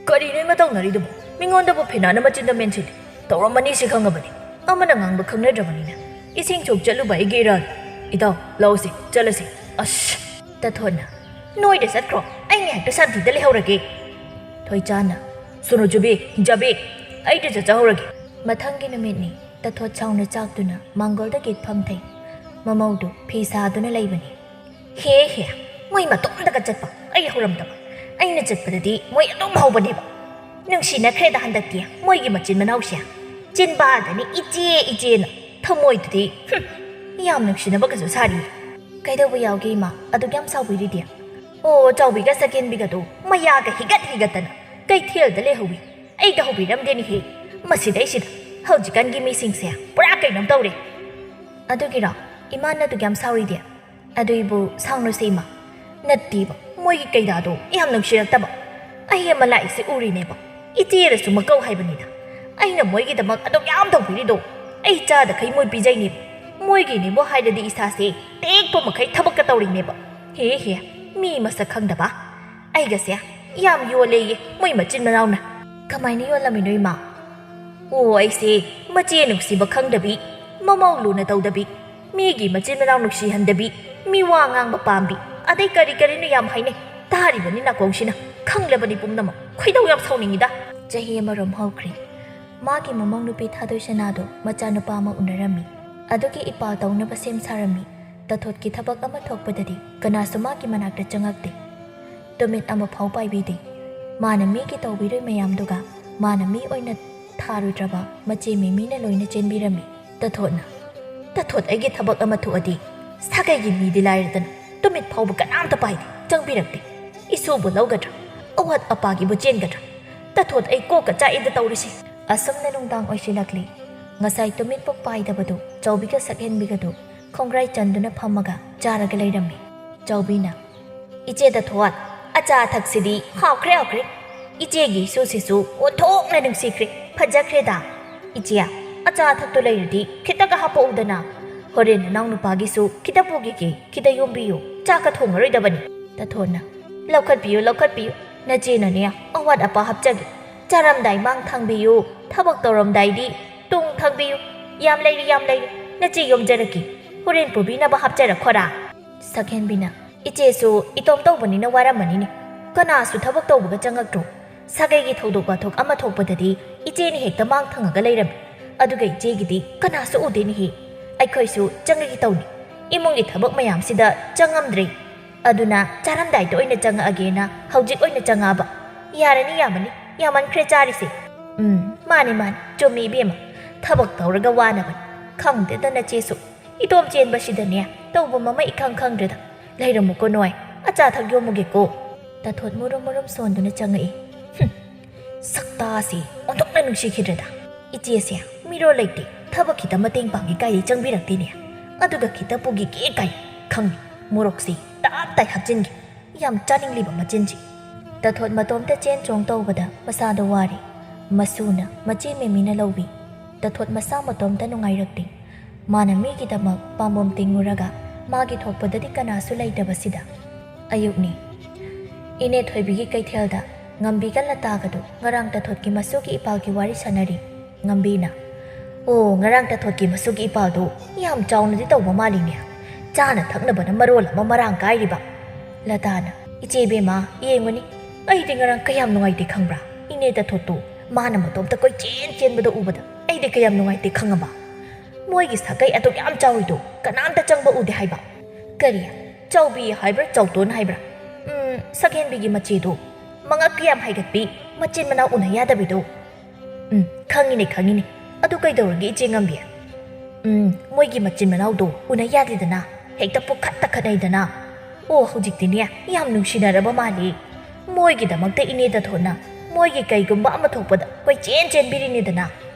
ꯀꯔꯤꯅꯣ ꯏꯃ ꯇꯧꯅꯔꯤꯗꯨꯕꯨ? ꯃꯤꯉꯣꯟꯗꯕꯨ ꯐꯤꯅꯥꯠꯅ ꯃꯆꯤꯟꯗ ꯃꯦꯟꯁꯤꯜꯂꯤ꯫ ꯇꯧꯔꯝꯃꯅꯤ ꯁꯤ ꯈꯪꯉꯕꯅꯤ꯫ ꯑꯃꯅ ꯉꯥꯡꯕ ꯈꯪꯅꯗ꯭ꯔꯕꯅꯤꯅ꯫ ꯏꯁꯤꯡ ꯁꯣꯛ ꯆꯠꯂꯨꯕ ꯑꯩꯒꯤ ꯏꯔꯥꯜ꯫ ꯏꯇꯥꯎ, ꯂꯥꯛꯑꯣꯁꯦ, ꯆꯠꯂꯁꯦ꯫ ꯑꯁ! ꯇꯊꯣꯠꯅ, ꯅꯣꯏꯗ ꯆꯠꯈ꯭ꯔꯣ, ꯑꯩ ꯉꯥꯏꯍꯥꯛꯇ ꯁꯥꯟꯇꯤꯗ ꯂꯩꯍꯧꯔꯒꯦ꯫ ꯊꯣꯏꯆꯥꯅ, ꯁꯣꯅꯣꯆꯨꯕꯤ, ꯍꯤꯡꯆꯥꯕꯤ, ꯑꯩꯗ ꯆꯠꯆꯍꯧꯔꯒꯦ꯫ ꯃꯊꯪꯒꯤ ꯅꯨꯃꯤꯠꯅꯤ꯫ ꯇꯊꯣꯠ ꯁꯥꯎꯅ ꯆꯥꯛꯇꯨꯅ ꯃꯥꯡꯒꯣꯜꯗ ꯒꯦꯠ ꯐꯝꯊꯩ꯫ ꯃꯃꯧꯗꯨ ꯐꯤ ꯁꯥꯗꯨꯅ ꯂꯩꯕꯅꯤ꯫ ꯍꯦ ꯍꯦ, ꯃꯣꯏ ꯃꯇꯣꯝꯇꯒ ꯆꯠꯄ, ꯑꯩ ꯍꯧꯔꯝꯗꯕ꯫ ꯑꯩꯅ ꯆꯠꯄꯗꯗꯤ ꯃꯣꯏ ꯑꯗꯨꯝ ꯍꯧꯕꯅꯦꯕ꯫ ꯅꯨꯡꯁꯤꯅꯈ꯭ꯔꯦꯗ ꯍꯟꯗꯛꯇꯤ ꯃꯣꯏꯒꯤ ꯃꯆꯤꯟ ꯃꯅꯥꯎꯁꯦ꯫ ꯆꯤꯟꯕꯥꯗꯅꯤ ꯏꯆꯦ ꯏꯆꯦꯅ, ꯊꯃꯣꯏꯗꯗꯤ, ꯍꯨꯝ, ꯌꯥꯝ ꯅꯨꯡꯁꯤꯅꯕꯒꯁꯨ ꯁꯥꯔꯤ꯫ ꯀꯩꯗꯧꯕ ꯌꯥꯎꯒꯦ ꯏꯃꯥ, ꯑꯗꯨꯛ ꯌꯥꯝ ꯁꯥꯎꯕꯤꯔꯤꯗꯤ? ꯑꯣ, ꯆꯥꯎꯕꯤꯒ ꯁꯀꯦꯟꯕꯤꯒꯗꯣ ꯃꯌꯥꯒ ꯍꯤꯒꯠ ꯍꯤꯒꯠꯇꯅ ꯀꯩꯊꯦꯜꯗ ꯂꯩꯍꯧꯋꯤ꯫ ꯑꯩꯒ ꯍꯧꯕꯤꯔꯝꯗꯦꯅꯦꯍꯦ꯫ ꯃꯁꯤꯗꯩꯁꯤꯗ ꯍꯧꯖꯤꯛꯀꯥꯟꯒꯤ ꯃꯤꯁꯤꯡꯁꯦ ꯄꯨꯔꯥ ꯀꯩꯅꯣꯝ ꯇꯧꯔꯦ꯫ ꯑꯗꯨꯒꯤꯔꯣ ꯏꯃꯥꯅ ꯑꯗꯨꯛ ꯌꯥꯝ ꯁꯥꯎꯔꯤꯗꯤ? ꯑꯗꯨꯏꯕꯨ ꯁꯥꯎꯅꯨꯁꯦ ꯏꯃꯥ꯫ ꯅꯠꯇꯦꯕ, ꯃꯣꯏꯒꯤ ꯀꯩꯗꯥꯗꯣ ꯌꯥꯝ ꯅꯨꯡꯁꯤꯔꯛꯇꯕ꯫ ꯑꯩ ꯑꯃ ꯂꯥꯛꯏꯁꯦ ꯎꯔꯤꯅꯦꯕ꯫ ꯏꯆꯦꯔꯁꯨ ꯃꯀꯧ ꯍꯥꯏꯕꯅꯤꯗ꯫ ꯑꯩꯅ ꯃꯣꯏꯒꯤꯗꯃꯛ ꯑꯗꯨꯛ ꯌꯥꯝ ꯇꯧꯕꯤꯔꯤꯗꯣ꯫ ꯑꯩ ꯆꯥꯗꯈꯩ ꯃꯣꯏ ꯄꯤꯖꯩꯅꯦꯕ꯫ ꯃꯣꯏꯒꯤꯅꯦꯕꯨ ꯍꯥꯏꯔꯗꯤ ꯏꯁꯥꯁꯦ ꯇꯦꯛꯄ ꯃꯈꯩ ꯊꯕꯛꯀ ꯇꯧꯔꯤꯅꯦꯕ꯫ ꯍꯦ ꯍꯦ, ꯃꯤ ꯃꯁꯛ ꯈꯪꯗꯕ꯫ ꯑꯩꯒꯁꯦ ꯌꯥꯝ ꯌꯣꯜꯂꯦꯌꯦ ꯃꯣꯏ ꯃꯆꯤꯟ ꯃꯅꯥꯎꯅ꯫ ꯀꯃꯥꯏꯅ ꯌꯣꯜꯂꯝꯃꯤꯅꯣ ꯏꯃꯥ? ꯑꯣ, ꯑꯩꯁꯦ ꯃꯆꯦ ꯅꯨꯡꯁꯤꯕ ꯈꯪꯗꯕꯤ, ꯃꯃꯧ ꯂꯨꯅ ꯇꯧꯗꯕꯤ, ꯃꯤꯒꯤ ꯃꯆꯤꯟ ꯃꯅꯥꯎ ꯅꯨꯡꯁꯤꯍꯟꯗꯕꯤ, ꯃꯤ ꯋꯥ ꯉꯥꯡꯕ ꯄꯥꯝꯕꯤ, ꯑꯗꯩ ꯀꯔꯤ ꯀꯔꯤꯅꯣ ꯌꯥꯝ ꯍꯥꯏꯅꯩ꯫ ꯇꯥꯔꯤꯕꯅꯤ ꯅꯥꯀꯣꯡꯁꯤꯅ, ꯈꯪꯂꯕꯅꯤ ꯄꯨꯝꯅꯃꯛ꯫ ꯈꯣꯏꯗꯧ ꯌꯥꯝ ꯁꯥꯎꯅꯤꯡꯉꯤꯗ꯫ ꯆꯍꯤ ꯑꯃꯔꯣꯝ ꯍꯧꯈ꯭ꯔꯦ꯫ ꯃꯥꯒꯤ ꯃꯃꯧ ꯅꯨꯄꯤ ꯊꯥꯗꯣꯏꯁꯅꯥꯗꯣ ꯃꯆꯥꯅꯨꯄꯥ ꯑꯃ ꯎꯅꯔꯝꯃꯤ꯫ ꯑꯗꯨꯒꯤ ꯏꯄꯥꯜ ꯇꯧꯅꯕ ꯁꯦꯝ ꯁꯥꯔꯝꯃꯤ꯫ ꯇꯥꯊꯣꯠꯀꯤ ꯊꯕꯛ ꯑꯃ ꯊꯣꯛꯄꯗꯗꯤ ꯀꯅꯥꯁꯨ ꯃꯥꯒꯤ ꯃꯅꯥꯛꯇ ꯆꯪꯉꯛꯇꯦ꯫ ꯇꯨꯃꯤꯠ ꯑꯃꯐꯥꯎ ꯄꯥꯏꯕꯤꯗꯦ꯫ ꯃꯥꯅ ꯃꯤꯒꯤ ꯇꯧꯕꯤꯔꯣꯏ ꯃꯌꯥꯝꯗꯨꯒ ꯃꯥꯅ ꯃꯤ ꯑꯣꯏꯅ ꯊꯥꯔꯨꯗ꯭ꯔꯕ ꯃꯆꯦ ꯃꯤꯃꯤꯅ ꯂꯣꯏꯅ ꯆꯦꯟꯕꯤꯔꯝꯃꯤ꯫ ꯇꯥꯊꯣꯠꯅ, "ꯇꯥꯊꯣꯠ, ꯑꯩꯒꯤ ꯊꯕꯛ ꯑꯃ ꯊꯣꯛꯑꯗꯤ ꯁꯥꯒꯩꯒꯤ ꯃꯤꯗꯤ ꯂꯥꯏꯔꯗꯅ ꯇꯨꯃꯤꯠ ꯐꯥꯎꯕ ꯀꯅꯥꯝꯇ ꯄꯥꯏꯗꯦ, ꯆꯪꯕꯤꯔꯛꯇꯦ꯫ ꯏꯁꯨꯕꯨ ꯂꯧꯒꯗ꯭ꯔꯥ? ꯑꯋꯥꯠ ꯑꯄꯥꯒꯤꯕꯨ ꯆꯦꯟꯒꯗ꯭ꯔꯥ? ꯇꯥꯊꯣꯠ, ꯑꯩ ꯀꯣꯛꯀ ꯆꯥꯛꯏꯗ ꯇꯧꯔꯤꯁꯦ꯫" ꯑꯁꯨꯝꯅ ꯅꯨꯡꯗꯥꯡ ꯑꯣꯏꯁꯤꯜꯂꯛꯂꯤ꯫ ꯉꯁꯥꯏ ꯇꯨꯃꯤꯠꯄꯨ ꯄꯥꯏꯗꯕꯗꯨ ꯆꯥꯎꯕꯤꯒ ꯁꯛꯍꯦꯟꯕꯤꯒꯗꯨ ꯈꯣꯡꯒ꯭ꯔꯥꯏ ꯆꯟꯗꯨꯅ ꯐꯝꯃꯒ ꯆꯥꯔꯒ ꯂꯩꯔꯝꯃꯤ꯫ ꯆꯥꯎꯕꯤꯅ, "ꯏꯆꯦ ꯇꯥꯊꯣꯠ, ꯑꯆꯥ ꯑꯊꯛꯁꯤꯗꯤ ꯍꯥꯎꯈ꯭ꯔꯦ, ꯍꯥꯎꯈ꯭ꯔꯦ꯫ ꯏꯆꯦꯒꯤ ꯏꯁꯨꯁꯤꯁꯨ ꯑꯣꯟꯊꯣꯛꯅ ꯅꯨꯡꯁꯤꯈ꯭ꯔꯦ, ꯐꯖꯈ꯭ꯔꯦꯗ꯫ ꯏꯆꯦ, ꯑꯆꯥ ꯑꯊꯛꯇꯨ ꯂꯩꯔꯗꯤ ꯈꯤꯇꯒ ꯍꯥꯞꯄꯛꯎꯗꯅ꯫ ꯍꯣꯔꯦꯟ ꯅꯅꯥꯎ ꯅꯨꯄꯥꯒꯤꯁꯨ ꯈꯤꯇ ꯄꯨꯈꯤꯒꯦ, ꯈꯤꯇ ꯌꯣꯝꯕꯤꯌꯨ, ꯆꯥꯛꯀ ꯊꯣꯡꯉꯔꯣꯏꯗꯕꯅꯤ꯫" ꯇꯥꯊꯣꯠꯅ, "ꯂꯧꯈꯠꯄꯤꯌꯨ, ꯂꯧꯈꯠꯄꯤꯌꯨ, ꯅꯆꯦꯅꯅꯦ ꯑꯋꯥꯠ ꯑꯄꯥ ꯍꯥꯞꯆꯒꯦ꯫ ꯆꯥꯔꯝꯗꯥꯏ ꯃꯥꯡ ꯊꯥꯡꯕꯤꯌꯨ, ꯊꯕꯛ ꯇꯧꯔꯝꯗꯥꯏꯗꯤ ꯇꯨꯡ ꯊꯥꯡꯕꯤꯌꯨ꯫ ꯌꯥꯝ ꯂꯩꯔꯤ, ꯌꯥꯝ ꯂꯩꯔꯤ, ꯅꯆꯦ ꯌꯣꯝꯖꯔꯛꯀꯦ, ꯍꯣꯔꯦꯟ ꯄꯨꯕꯤꯅꯕ ꯍꯥꯞꯆꯔꯛꯈꯣꯔꯥ?" ꯁꯛꯍꯦꯟꯕꯤꯅ, "ꯏꯆꯦꯁꯨ ꯏꯇꯣꯝ ꯇꯧꯕꯅꯤꯅ ꯋꯥꯔꯝꯃꯅꯤꯅꯦ꯫ ꯀꯅꯥꯁꯨ ꯊꯕꯛ ꯇꯧꯕꯒ ꯆꯪꯉꯛꯇ꯭ꯔꯣ? ꯁꯥꯒꯩꯒꯤ ꯊꯧꯗꯣꯛ ꯋꯥꯊꯣꯛ ꯑꯃ ꯊꯣꯛꯄꯗꯗꯤ ꯏꯆꯦꯅ ꯍꯦꯛꯇ ꯃꯥꯡ ꯊꯪꯉꯒ ꯂꯩꯔꯝꯃꯤ꯫ ꯑꯗꯨꯒ ꯏꯆꯦꯒꯤꯗꯤ ꯀꯅꯥꯁꯨ ꯎꯗꯦꯅꯦꯍꯦ꯫ ꯑꯩꯈꯣꯏꯁꯨ ꯆꯪꯉꯒꯦ ꯇꯧꯅꯤ꯫ ꯏꯃꯨꯡꯒꯤ ꯊꯕꯛ ꯃꯌꯥꯝꯁꯤꯗ ꯆꯪꯉꯝꯗ꯭ꯔꯦ꯫ ꯑꯗꯨꯅ ꯆꯥꯔꯝꯗꯥꯏꯗ ꯑꯣꯏꯅ ꯆꯪꯉꯛꯑꯒꯦꯅ ꯍꯧꯖꯤꯛ ꯑꯣꯏꯅ ꯆꯪꯉꯛꯑꯕ꯫ ꯌꯥꯔꯅꯤ, ꯌꯥꯝꯃꯅꯤ, ꯌꯥꯝꯃꯟꯈ꯭ꯔꯦ ꯆꯥꯔꯤꯁꯦ꯫" "ꯎꯝ, ꯃꯥꯅꯤ, ꯃꯥꯅꯤ, ꯆꯨꯝꯃꯤ ꯏꯕꯦꯝꯃ꯫ ꯊꯕꯛ ꯇꯧꯔꯒ ꯋꯥꯅꯕꯅꯤ꯫ ꯈꯪꯗꯦꯗ ꯅꯆꯦꯁꯨ꯫ ꯏꯇꯣꯝ ꯆꯦꯟꯕꯁꯤꯗꯅꯦ ꯇꯧꯕꯝ ꯑꯃ ꯏꯈꯪ ꯈꯪꯗ꯭ꯔꯦꯗ꯫ ꯂꯩꯔꯝꯃꯨꯀꯣ ꯅꯣꯏ, ꯑꯆꯥ ꯑꯊꯛ ꯌꯣꯝꯃꯨꯒꯦꯀꯣ꯫" ꯇꯥꯊꯣꯠ ꯃꯨꯔꯨꯝ ꯃꯨꯔꯨꯝ ꯁꯣꯟꯗꯨꯅ ꯆꯪꯉꯛꯏ꯫ "ꯍꯨꯝ, ꯁꯛꯇꯥꯁꯤ ꯑꯣꯟꯊꯣꯛꯅ ꯅꯨꯡꯁꯤꯈꯤꯗ꯭ꯔꯦꯗ꯫ ꯏꯆꯦꯁꯦ ꯃꯤꯔꯣꯜ ꯂꯩꯇꯦ, ꯊꯕꯛ ꯈꯤꯇ ꯃꯇꯦꯡ ꯄꯥꯡꯒꯦ ꯀꯥꯏꯗꯩ ꯆꯪꯕꯤꯔꯛꯇꯦꯅꯦ꯫ ꯑꯗꯨꯒ ꯈꯤꯇ ꯄꯨꯈꯤꯒꯦ ꯀꯥꯏ꯫ ꯈꯪꯉꯤ, ꯃꯣꯔꯣꯛꯁꯤ ꯇꯞ ꯇꯥꯏ ꯍꯥꯞꯆꯤꯟꯒꯦ꯫ ꯌꯥꯝ ꯆꯥꯅꯤꯡꯂꯤꯕ ꯃꯆꯤꯟꯁꯤ꯫" ꯇꯥꯊꯣꯠ ꯃꯇꯣꯝꯇ ꯆꯦꯟ ꯆꯣꯡ ꯇꯧꯕꯗ ꯃꯁꯥꯗꯣ ꯋꯥꯔꯤ꯫ ꯃꯁꯨꯅ ꯃꯆꯦ ꯃꯦꯃꯤꯅ ꯂꯧꯕꯤ꯫ ꯇꯥꯊꯣꯠ ꯃꯁꯥ ꯃꯇꯣꯝꯇ ꯅꯨꯡꯉꯥꯏꯔꯛꯇꯦ꯫ ꯃꯥꯅ ꯃꯤꯒꯤꯗꯃꯛ ꯄꯥꯝꯕꯣꯝ ꯇꯤꯡꯉꯨꯔꯒ ꯃꯥꯒꯤ ꯊꯣꯛꯄꯗꯗꯤ ꯀꯅꯥꯁꯨ ꯂꯩꯇꯕꯁꯤꯗ꯫ ꯑꯌꯨꯛꯅꯤ꯫ ꯏꯅꯦ ꯊꯣꯏꯕꯤꯒꯤ ꯀꯩꯊꯦꯜꯗ ꯉꯝꯕꯤꯒ ꯂꯇꯥꯒꯗꯨ ꯉꯔꯥꯡ ꯇꯥꯊꯣꯠꯀꯤ ꯃꯁꯨꯒꯤ ꯏꯄꯥꯜꯒꯤ ꯋꯥꯔꯤ ꯁꯥꯟꯅꯔꯤ꯫ ꯉꯝꯕꯤꯅ, "ꯑꯣ, ꯉꯔꯥꯡ ꯇꯥꯊꯣꯠꯀꯤ ꯃꯁꯨꯒꯤ ꯏꯄꯥꯜꯗꯨ ꯌꯥꯝ ꯆꯥꯎꯅꯗꯤ ꯇꯧꯕ ꯃꯥꯜꯂꯤꯅꯦ꯫ ꯆꯥꯅ ꯊꯛꯅꯕꯅ ꯃꯔꯣꯜ ꯑꯃ ꯃꯔꯥꯡ ꯀꯥꯏꯔꯤꯕ꯫" ꯂꯇꯥꯅ, "ꯏꯆꯦ ꯏꯕꯦꯝꯃ, ꯌꯦꯡꯉꯨꯅꯤ, ꯑꯩꯗꯤ ꯉꯔꯥꯡ ꯀꯌꯥꯝ ꯅꯨꯡꯉꯥꯏꯇꯦ ꯈꯪꯕ꯭ꯔꯥ? ꯏꯅꯦ ꯇꯥꯊꯣꯠꯇꯨ ꯃꯥꯅ ꯃꯇꯣꯝꯇ ꯀꯣꯏꯆꯦꯟ ꯆꯦꯟꯕꯗꯣ ꯎꯕꯗ ꯑꯩꯗꯤ ꯀꯌꯥꯝ ꯅꯨꯡꯉꯥꯏꯇꯦ ꯈꯪꯉꯕ? ꯃꯣꯏꯒꯤ ꯁꯥꯒꯩ ꯑꯗꯨꯛ ꯌꯥꯝ ꯆꯥꯎꯔꯤꯗꯣ ꯀꯅꯥꯝꯇ ꯆꯪꯕ ꯎꯗꯦ ꯍꯥꯏꯕ꯫ ꯀꯔꯤ? ꯆꯥꯎꯕꯤ ꯍꯥꯏꯕ꯭ꯔꯥ ꯆꯥꯎꯇꯣꯟ ꯍꯥꯏꯕ꯭ꯔꯥ? ꯎꯝ, ꯁꯛꯍꯦꯟꯕꯤꯒꯤ ꯃꯆꯦꯗꯣ꯫ ꯃꯉꯛ ꯀꯌꯥꯝ ꯍꯥꯏꯒꯠꯄꯤ, ꯃꯆꯤꯟ ꯃꯅꯥꯎ ꯎꯅ ꯌꯥꯗꯕꯤꯗꯣ꯫ ꯎꯝ, ꯈꯪꯉꯤꯅꯦ, ꯈꯪꯉꯤꯅꯦ꯫ ꯑꯗꯨ ꯀꯩꯗꯧꯔꯒꯦ, ꯏꯆꯦ ꯉꯝꯕꯤ? ꯎꯝ, ꯃꯣꯏꯒꯤ ꯃꯆꯤꯟ ꯃꯅꯥꯎꯗꯣ ꯎꯅ ꯌꯥꯗꯦꯗꯅ, ꯍꯦꯛꯇ ꯄꯨꯈꯠꯇ ꯈꯠꯅꯩꯗꯅ꯫ ꯑꯣ, ꯍꯧꯖꯤꯛꯇꯤꯅꯦ ꯌꯥꯝ ꯅꯨꯡꯁꯤꯅꯔꯕ ꯃꯥꯜꯂꯤ꯫ ꯃꯣꯏꯒꯤꯗꯃꯛꯇ ꯏꯅꯦ ꯇꯥꯊꯣꯟꯅ ꯃꯣꯏꯒꯤ ꯀꯩꯒꯨꯝꯕ ꯑꯃ ꯊꯣꯛꯄꯗ ꯀꯣꯏꯆꯦꯟ ꯆꯦꯟꯕꯤꯔꯤꯅꯤꯗꯅ꯫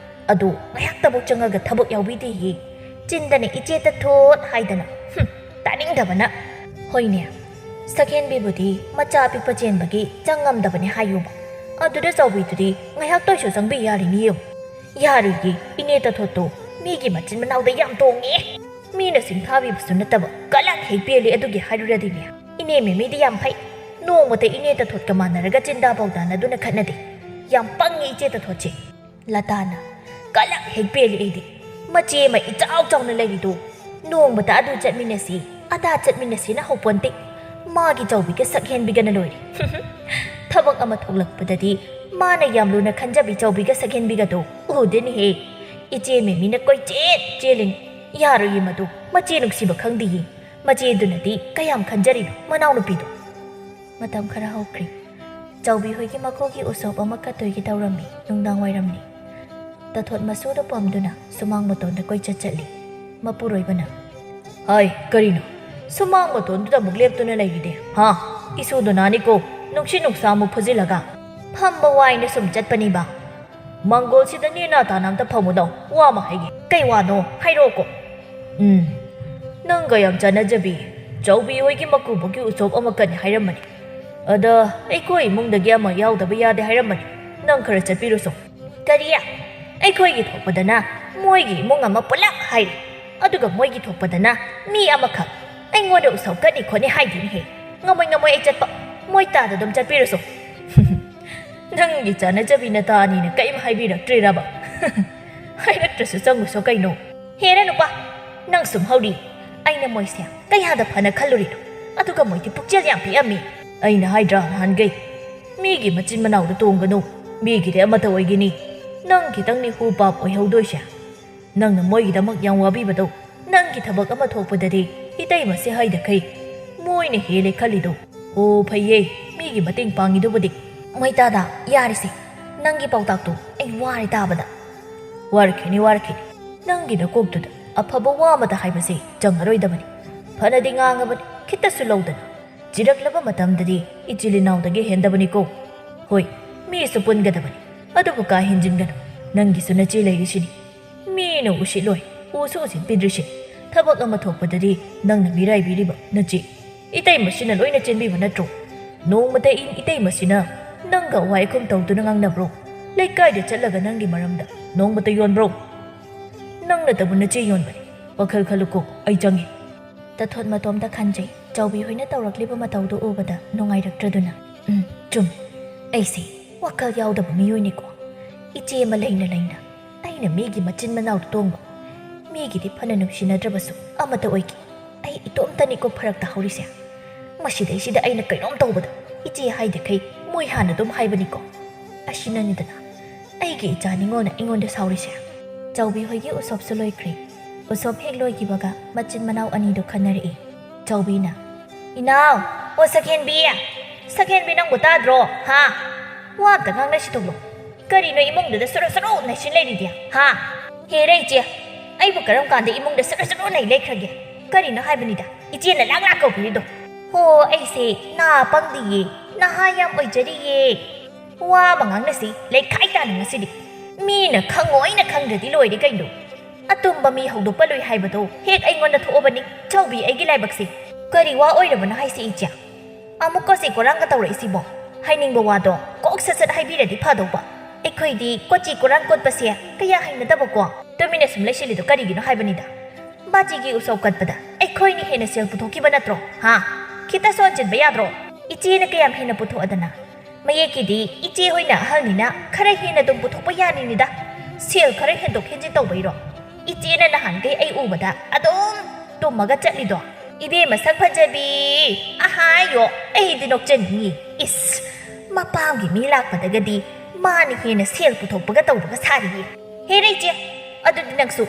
ꯑꯗꯣ ꯉꯥꯏꯍꯥꯛꯇꯕꯨ ꯆꯪꯉꯒ ꯊꯕꯛ ꯌꯥꯎꯕꯤꯗꯦꯌꯦ꯫ ꯆꯤꯟꯗꯅ "ꯏꯆꯦ ꯇꯥꯊꯣꯠ" ꯍꯥꯏꯗꯅ꯫ ꯍꯨꯝ, ꯇꯥꯅꯤꯡꯗꯕꯅ꯫ ꯍꯣꯏꯅꯦ, ꯁꯛꯍꯦꯟꯕꯤꯕꯨꯗꯤ ꯃꯆꯥ ꯑꯄꯤꯛꯄ ꯆꯦꯟꯕꯒꯤ ꯆꯪ ꯉꯝꯗꯕꯅꯦ ꯍꯥꯏꯌꯨꯕ꯫ ꯑꯗꯨꯗ ꯆꯥꯎꯕꯤꯗꯨꯗꯤ ꯉꯥꯏꯍꯥꯛꯇ ꯑꯣꯏꯁꯨ ꯆꯪꯕꯤ ꯌꯥꯔꯤꯅꯤ ꯌꯦꯡꯉꯨ꯫ ꯌꯥꯔꯣꯏꯌꯦ, ꯏꯅꯦ ꯇꯥꯊꯣꯠꯇꯣ ꯃꯤꯒꯤ ꯃꯆꯤꯟ ꯃꯅꯥꯎꯗ ꯌꯥꯝ ꯇꯣꯡꯉꯦ꯫ ꯃꯤꯅ ꯁꯤꯡꯊꯥꯕꯤꯕꯁꯨ ꯅꯠꯇꯕ ꯀꯂꯛ ꯍꯦꯛ ꯄꯦꯜꯂꯤ ꯑꯗꯨꯒꯤ ꯍꯥꯏꯔꯨꯔꯗꯤꯅꯦ꯫ ꯏꯅꯦ ꯃꯦꯃꯤꯗꯤ ꯌꯥꯝ ꯐꯩ꯫ ꯅꯣꯡꯃꯇ ꯏꯅꯦ ꯇꯥꯊꯣꯠꯀ ꯃꯥꯟꯅꯔꯒ ꯆꯤꯟꯗꯥ ꯄꯥꯎꯗꯥꯅꯗꯨꯅ ꯈꯠꯅꯗꯦ꯫ ꯌꯥꯝ ꯄꯪꯉꯤ ꯏꯆꯦ ꯇꯥꯊꯣꯠꯁꯦ꯫ ꯂꯇꯥꯅ, "ꯀꯂꯛ ꯍꯦꯛ ꯄꯦꯜꯂꯤ ꯑꯩꯗꯤ꯫ ꯃꯆꯦ ꯑꯃ ꯏꯆꯥꯎ ꯆꯥꯎꯅ ꯂꯩꯔꯤꯗꯣ ꯅꯣꯡꯃꯇ ꯑꯗꯨ ꯆꯠꯃꯤꯟꯅꯁꯤ, ꯑꯗꯥ ꯆꯠꯃꯤꯟꯅꯁꯤꯅ ꯍꯧꯄꯣꯟꯇꯦ꯫ ꯃꯥꯒꯤ ꯆꯥꯎꯕꯤꯒ ꯁꯛꯍꯦꯟꯕꯤꯒꯅ ꯂꯣꯏꯔꯦ꯫ ꯊꯕꯛ ꯑꯃ ꯊꯣꯛꯂꯛꯄꯗꯗꯤ ꯃꯥꯅ ꯌꯥꯝ ꯂꯨꯅ ꯈꯟꯖꯕꯤ ꯆꯥꯎꯕꯤꯒ ꯁꯛꯍꯦꯟꯕꯤꯒꯗꯣ ꯎꯗꯦꯅꯦꯍꯦ꯫ ꯏꯆꯦ ꯃꯦꯃꯤꯅ ꯀꯣꯏꯆꯦꯟ ꯆꯦꯜꯂꯤꯅꯤ꯫ ꯌꯥꯔꯣꯏꯌꯦ ꯃꯗꯨ꯫ ꯃꯆꯦ ꯅꯨꯡꯁꯤꯕ ꯈꯪꯗꯦꯌꯦ꯫ ꯃꯆꯦꯗꯨꯅꯗꯤ ꯀꯌꯥꯝ ꯈꯟꯖꯔꯤꯅꯣ ꯃꯅꯥꯎꯅꯨꯄꯤꯗꯣ?" ꯃꯇꯝ ꯈꯔ ꯍꯧꯈ꯭ꯔꯦ꯫ ꯆꯥꯎꯕꯤ ꯍꯣꯏꯒꯤ ꯃꯀꯨꯒꯤ ꯎꯁꯣꯞ ꯑꯃ ꯀꯠꯇꯣꯏꯒꯦ ꯇꯧꯔꯝꯃꯤ꯫ ꯅꯨꯡꯗꯥꯡ ꯋꯥꯏꯔꯝꯅꯤ꯫ ꯇꯥꯊꯣꯠ ꯃꯁꯨꯗꯨ ꯄꯝꯗꯨꯅ ꯁꯨꯃꯥꯡ ꯃꯇꯣꯟꯗ ꯀꯣꯏꯆꯠ ꯆꯠꯂꯤ꯫ ꯃꯄꯨꯔꯣꯏꯕꯅ, "ꯍꯥꯏ, ꯀꯔꯤꯅꯣ? ꯁꯨꯃꯥꯡ ꯃꯇꯣꯟꯗꯨꯗ ꯑꯃꯨꯛ ꯂꯦꯞꯇꯨꯅ ꯂꯩꯔꯤꯗꯤ, ꯍꯥ? ꯏꯁꯨ ꯗꯣꯅꯥꯅꯤꯀꯣ, ꯅꯨꯡꯁꯤꯠ ꯅꯨꯡꯁꯥ ꯑꯃꯨꯛ ꯐꯨꯖꯤꯜꯂꯒ꯫ ꯐꯝꯕ ꯋꯥꯏꯅ ꯁꯨꯝ ꯆꯠꯄꯅꯤꯕ꯫ ꯃꯪꯒꯣꯜꯁꯤꯗ ꯅꯦꯅꯥ ꯇꯥꯅ ꯑꯝꯇ ꯐꯝꯃꯨ ꯂꯥꯎ, ꯋꯥ ꯑꯃ ꯍꯥꯏꯒꯦ꯫" "ꯀꯩ ꯋꯥꯅꯣ? ꯍꯥꯏꯔꯛꯑꯣꯀꯣ꯫" "ꯎꯝ, ꯅꯪꯒ ꯌꯥꯝ ꯆꯥꯟꯅꯖꯕꯤ ꯆꯥꯎꯕꯤ ꯍꯣꯏꯒꯤ ꯃꯀꯨꯕꯣꯛꯀꯤ ꯎꯁꯣꯞ ꯑꯃ ꯀꯠꯅꯤ ꯍꯥꯏꯔꯝꯕꯅꯤ꯫ ꯑꯗ ꯑꯩꯈꯣꯏ ꯏꯃꯨꯡꯗꯒꯤ ꯑꯃ ꯌꯥꯎꯗꯕ ꯌꯥꯗꯦ ꯍꯥꯏꯔꯝꯕꯅꯤ꯫ ꯅꯪ ꯈꯔ ꯆꯠꯄꯤꯔꯨꯁꯣ꯫" "ꯀꯔꯤ? ꯑꯩꯈꯣꯏꯒꯤ ꯊꯣꯛꯄꯗꯅ ꯃꯣꯏꯒꯤ ꯏꯃꯨꯡ ꯑꯃ ꯄꯨꯂꯞ ꯍꯥꯏꯔꯤ, ꯑꯗꯨꯒ ꯃꯣꯏꯒꯤ ꯊꯣꯛꯄꯗꯅ ꯃꯤ ꯑꯃꯈꯛ꯫ ꯑꯩꯉꯣꯟꯗ ꯎꯁꯣꯞ ꯀꯠꯅꯤ ꯈꯣꯠꯅꯤ ꯍꯥꯏꯗꯦꯅꯦꯍꯦ꯫ ꯉꯝꯃꯣꯏ, ꯉꯝꯃꯣꯏ ꯑꯩ ꯆꯠꯄ꯫ ꯃꯣꯏ ꯇꯥꯗ ꯑꯗꯨꯝ ꯆꯠꯄꯤꯔꯨꯁꯣ꯫" "ꯅꯪꯒꯤ ꯆꯥꯅꯖꯕꯤ ꯅꯇꯥ ꯑꯅꯤꯅ ꯀꯔꯤꯝ ꯍꯥꯏꯕꯤꯔꯛꯇ꯭ꯔꯤꯔꯕ?" "ꯍꯥꯏꯔꯛꯇ꯭ꯔꯁꯨ ꯆꯪꯉꯨꯁꯣ ꯀꯩꯅꯣ꯫" "ꯍꯦꯔꯥ ꯅꯨꯄꯥ, ꯅꯪ ꯁꯨꯝ ꯍꯧꯔꯤ꯫ ꯑꯩꯅ ꯃꯣꯏꯁꯦ ꯀꯌꯥꯗ ꯐꯅ ꯈꯜꯂꯨꯔꯤꯅꯣ? ꯑꯗꯨꯒ ꯃꯣꯏꯗꯤ ꯄꯨꯛꯆꯦꯜ ꯌꯥꯝ ꯄꯤꯛꯑꯝꯃꯤ꯫ ꯑꯩꯅ ꯍꯥꯏꯗ꯭ꯔꯥ ꯅꯍꯥꯟꯈꯩ, ꯃꯤꯒꯤ ꯃꯆꯤꯟ ꯃꯅꯥꯎꯗ ꯇꯣꯡꯒꯅꯨ꯫ ꯃꯤꯒꯤꯗꯤ ꯑꯃꯠꯇ ꯑꯣꯏꯒꯅꯤ, ꯅꯪ ꯈꯤꯇꯪꯅꯤ ꯍꯨ ꯄꯥꯞ ꯑꯣꯏꯍꯧꯗꯣꯏꯁꯦ꯫ ꯅꯪꯅ ꯃꯣꯏꯒꯤꯗꯃꯛ ꯌꯥꯝ ꯋꯥꯕꯤꯕꯗꯣ, ꯅꯪꯒꯤ ꯊꯕꯛ ꯑꯃ ꯊꯣꯛꯄꯗꯗꯤ ꯏꯇꯩꯃꯁꯦ ꯍꯥꯏꯗꯈꯩ ꯃꯣꯏꯅ ꯍꯦꯜꯂꯦ ꯈꯜꯂꯤꯗꯣ꯫ ꯑꯣ, ꯐꯩꯌꯦ, ꯃꯤꯒꯤ ꯃꯇꯦꯡ ꯄꯥꯡꯉꯤꯗꯨꯕꯨꯗꯤ꯫ ꯃꯣꯏꯇꯥꯗ, ꯌꯥꯔꯤꯁꯦ, ꯅꯪꯒꯤ ꯄꯥꯎꯇꯥꯛꯇꯣ ꯑꯩ ꯋꯥꯔꯦ ꯇꯥꯕꯗ꯫ ꯋꯥꯔꯛꯈꯤꯅꯤ, ꯋꯥꯔꯛꯈꯤꯅꯤ꯫ ꯅꯪꯒꯤ ꯅꯀꯣꯛꯇꯨꯗ ꯑꯐꯕ ꯋꯥ ꯑꯃꯇ ꯍꯥꯏꯕꯁꯦ ꯆꯪꯉꯔꯣꯏꯗꯕꯅꯤ꯫ ꯐꯅꯗꯤ ꯉꯥꯡꯉꯕꯅꯤ, ꯈꯤꯇꯁꯨ ꯂꯧꯗꯅ꯫ ꯆꯤꯔꯛꯂꯕ ꯃꯇꯝꯗꯗꯤ ꯏꯆꯤꯜ ꯏꯅꯥꯎꯗꯒꯤ ꯍꯦꯟꯗꯕꯅꯤꯀꯣ꯫ ꯍꯣꯏ, ꯃꯤꯁꯨ ꯄꯨꯟꯒꯗꯕꯅꯤ, ꯑꯗꯨꯕꯨ ꯀꯥ ꯍꯦꯟꯖꯤꯟꯒꯅꯨ꯫ ꯅꯪꯒꯤꯁꯨ ꯅꯆꯦ ꯂꯩꯔꯤꯁꯤꯅꯤ꯫ ꯃꯤꯅ ꯎꯁꯤꯠꯂꯣꯏ, ꯎꯁꯨ ꯎꯁꯤꯠꯄꯤꯗ꯭ꯔꯤꯁꯤ꯫ ꯊꯕꯛ ꯑꯃ ꯊꯣꯛꯄꯗꯗꯤ ꯅꯪꯅ ꯃꯤꯔꯥꯏꯕꯤꯔꯤꯕ ꯅꯆꯦ꯫ ꯏꯇꯩꯃꯁꯤꯅ ꯂꯣꯏꯅ ꯆꯦꯟꯕꯤꯕ ꯅꯠꯇ꯭ꯔꯣ? ꯅꯣꯡꯃꯇ ꯏ-, ꯏꯇꯩꯃꯁꯤꯅ ꯅꯪꯒ ꯋꯥꯏꯈꯨꯝ ꯇꯧꯗꯨꯅ ꯉꯥꯡꯅꯕ꯭ꯔꯣ? ꯂꯩꯀꯥꯏꯗ ꯆꯠꯂꯒ ꯅꯪꯒꯤ ꯃꯔꯝꯗ ꯅꯣꯡꯃꯇ ꯌꯣꯟꯕ꯭ꯔꯣ? ꯅꯪꯅꯇꯕꯨ ꯅꯆꯦ ꯌꯣꯟꯕꯅꯤ꯫ ꯋꯥꯈꯜ ꯈꯜꯂꯨꯀꯣ, ꯑꯩ ꯆꯪꯉꯤ꯫ ꯇꯊꯣꯠ ꯃꯇꯣꯝꯇ ꯈꯟꯖꯩ꯫ ꯆꯥꯎꯕꯤ ꯍꯣꯏꯅ ꯇꯧꯔꯛꯂꯤꯕ ꯃꯇꯧꯗꯨ ꯎꯕꯗ ꯅꯨꯡꯉꯥꯏꯔꯛꯇ꯭ꯔꯗꯨꯅ, "ꯎꯝ, ꯆꯨꯝ꯫ ꯑꯩꯁꯦ ꯋꯥꯈꯜ ꯌꯥꯎꯗꯕ ꯃꯤꯑꯣꯏꯅꯤꯀꯣ꯫ ꯏꯆꯦ ꯑꯃ ꯂꯩꯅ ꯂꯩꯅ ꯑꯩꯅ ꯃꯤꯒꯤ ꯃꯆꯤꯟ ꯃꯅꯥꯎꯗ ꯇꯣꯡꯕ, ꯃꯤꯒꯤꯗꯤ ꯐꯅ ꯅꯨꯡꯁꯤꯅꯗ꯭ꯔꯕꯁꯨ ꯑꯃꯠꯇ ꯑꯣꯏꯈꯤ꯫ ꯑꯩ ꯏꯇꯣꯝꯇꯅꯤꯀꯣ ꯐꯔꯛ ꯇꯥꯍꯧꯔꯤꯁꯦ꯫ ꯃꯁꯤꯗꯩꯁꯤꯗ ꯑꯩꯅ ꯀꯩꯅꯣꯝ ꯇꯧꯕꯗ ꯏꯆꯦ ꯍꯥꯏꯗꯈꯩ ꯃꯣꯏ ꯍꯥꯟꯅ ꯑꯗꯨꯝ ꯍꯥꯏꯕꯅꯤꯀꯣ꯫ ꯑꯁꯤꯅꯅꯤꯗꯅ ꯑꯩꯒꯤ ꯏꯆꯥ ꯅꯤꯉꯣꯜꯅ ꯑꯩꯉꯣꯟꯗ ꯁꯥꯎꯔꯤꯁꯦ꯫" ꯆꯥꯎꯕꯤ ꯍꯣꯏꯒꯤ ꯎꯁꯣꯞꯁꯨ ꯂꯣꯏꯈ꯭ꯔꯦ꯫ ꯎꯁꯣꯞ ꯍꯦꯛ ꯂꯣꯏꯈꯤꯕꯒ ꯃꯆꯤꯟ ꯃꯅꯥꯎ ꯑꯅꯤꯗꯨ ꯈꯟꯅꯔꯛꯏ꯫ ꯆꯥꯎꯕꯤꯅ, "ꯏꯅꯥꯎ, ꯑꯣ ꯁꯛꯍꯦꯟꯕꯤ, ꯁꯛꯍꯦꯟꯕꯤ ꯅꯪꯕꯨ ꯇꯥꯗ꯭ꯔꯣ? ꯍꯥ? ꯋꯥ ꯑꯝꯇ ꯉꯥꯡꯅꯁꯤ ꯊꯣꯛꯂꯣ꯫ ꯀꯔꯤꯅꯣ ꯏꯃꯨꯡꯗꯨꯗ ꯁꯨꯔꯨ ꯁꯨꯔꯨ ꯅꯩꯁꯤꯟ ꯂꯩꯔꯤꯗꯤ? ꯍꯥ? ꯍꯦꯔꯦ ꯏꯆꯦ, ꯑꯩꯕꯨ ꯀꯔꯝ ꯀꯥꯟꯗ ꯏꯃꯨꯡꯗ ꯁꯨꯔꯨ ꯁꯨꯔꯨ ꯅꯩ ꯂꯩꯈ꯭ꯔꯒꯦ? ꯀꯔꯤꯅꯣ ꯍꯥꯏꯕꯅꯤꯗ ꯏꯆꯦꯅ ꯂꯥꯛ ꯂꯥꯛ ꯀꯧꯕꯤꯔꯤꯗꯣ?" "ꯍꯣ, ꯑꯩꯁꯦ ꯅꯥ ꯄꯪꯗꯤꯌꯦ, ꯅꯍꯥ ꯌꯥꯝ ꯑꯣꯏꯖꯔꯤꯌꯦ꯫ ꯋꯥ ꯑꯃ ꯉꯥꯡꯅꯁꯤ ꯂꯩꯈꯥꯏ ꯇꯥꯅ ꯉꯁꯤꯗꯤ꯫ ꯃꯤꯅ ꯈꯪꯉꯣꯏꯅ ꯈꯪꯗ꯭ꯔꯗꯤ ꯂꯣꯏꯔꯦ ꯀꯩꯅꯣ꯫ ꯑꯇꯨꯝꯕ ꯃꯤ ꯍꯧꯗꯣꯛꯄ ꯂꯨꯏ ꯍꯥꯏꯕꯗꯣ ꯍꯦꯛ ꯑꯩꯉꯣꯟꯗ ꯊꯣꯛꯑꯕꯅꯤ꯫ ꯆꯥꯎꯕꯤ, ꯑꯩꯒꯤ ꯂꯥꯏꯕꯛꯁꯦ꯫ ꯀꯔꯤ ꯋꯥ ꯑꯣꯏꯔꯕꯅꯣ ꯍꯥꯏꯁꯦ ꯏꯆꯦ? ꯑꯃꯨꯛꯀꯁꯦ ꯀꯣꯔꯥꯡꯒ ꯇꯧꯔꯛꯏꯁꯤꯕꯣ? ꯍꯥꯏꯅꯤꯡꯕ ꯋꯥꯗꯣ ꯀꯣꯛ ꯁꯠ ꯁꯠ ꯍꯥꯏꯕꯤꯔꯗꯤ ꯐꯗꯧꯕ꯫ ꯑꯩꯈꯣꯏꯗꯤ ꯀꯣꯆꯤ ꯀꯣꯔꯥꯡ ꯀꯣꯠꯄꯁꯦ ꯀꯌꯥ ꯍꯩꯅꯗꯕꯀꯣ꯫ ꯇꯨꯃꯤꯟꯅ ꯁꯨꯝ ꯂꯩꯁꯤꯜꯂꯤꯗꯣ ꯀꯔꯤꯒꯤꯅꯣ ꯍꯥꯏꯕꯅꯤꯗ꯫ ꯕꯥꯖꯤꯒꯤ ꯎꯁꯣꯞ ꯀꯠꯄꯗ ꯑꯩꯈꯣꯏꯅ ꯍꯦꯟꯅ ꯁꯦꯜ ꯄꯨꯊꯣꯛꯈꯤꯕ ꯅꯠꯇ꯭ꯔꯣ? ꯍꯥ? ꯈꯤꯇ ꯁꯣꯟꯖꯤꯟꯕ ꯌꯥꯗ꯭ꯔꯣ? ꯏꯆꯦꯅ ꯀꯌꯥꯝ ꯍꯦꯟꯅ ꯄꯨꯊꯣꯛꯑꯗꯅ? ꯃꯌꯦꯛꯀꯤꯗꯤ ꯏꯆꯦ ꯍꯣꯏꯅ ꯑꯍꯜꯅꯤꯅ ꯈꯔ ꯍꯦꯟꯅ ꯑꯗꯨꯝ ꯄꯨꯊꯣꯛꯄ ꯌꯥꯅꯤꯅꯤꯗ꯫ ꯁꯦꯜ ꯈꯔ ꯍꯦꯟꯗꯣꯛ ꯍꯦꯟꯖꯤꯟ ꯇꯧꯕꯩꯔꯣ? ꯏꯆꯦꯅ ꯅꯍꯥꯟꯈꯩ ꯑꯩ ꯎꯕꯗ ꯑꯗꯨꯝ ꯇꯨꯝꯃꯒ ꯆꯠꯂꯤꯗꯣ꯫ ꯏꯕꯦꯝꯃ ꯁꯛ ꯐꯖꯕꯤ, ꯑꯍꯥꯌꯣ, ꯑꯩꯗꯤ ꯅꯣꯛꯆꯅꯤꯡꯉꯤ꯫ ꯏꯁ, ꯃꯄꯥꯝꯒꯤ ꯃꯤ ꯂꯥꯛꯄꯗꯒꯗꯤ ꯃꯥꯅ ꯍꯦꯟꯅ ꯁꯦꯜ ꯄꯨꯊꯣꯛꯄꯒ ꯇꯧꯕꯒ ꯁꯥꯔꯤꯌꯦ꯫ ꯍꯦꯔꯦ ꯏꯆꯦ, ꯑꯗꯨꯗꯤ ꯅꯪꯁꯨ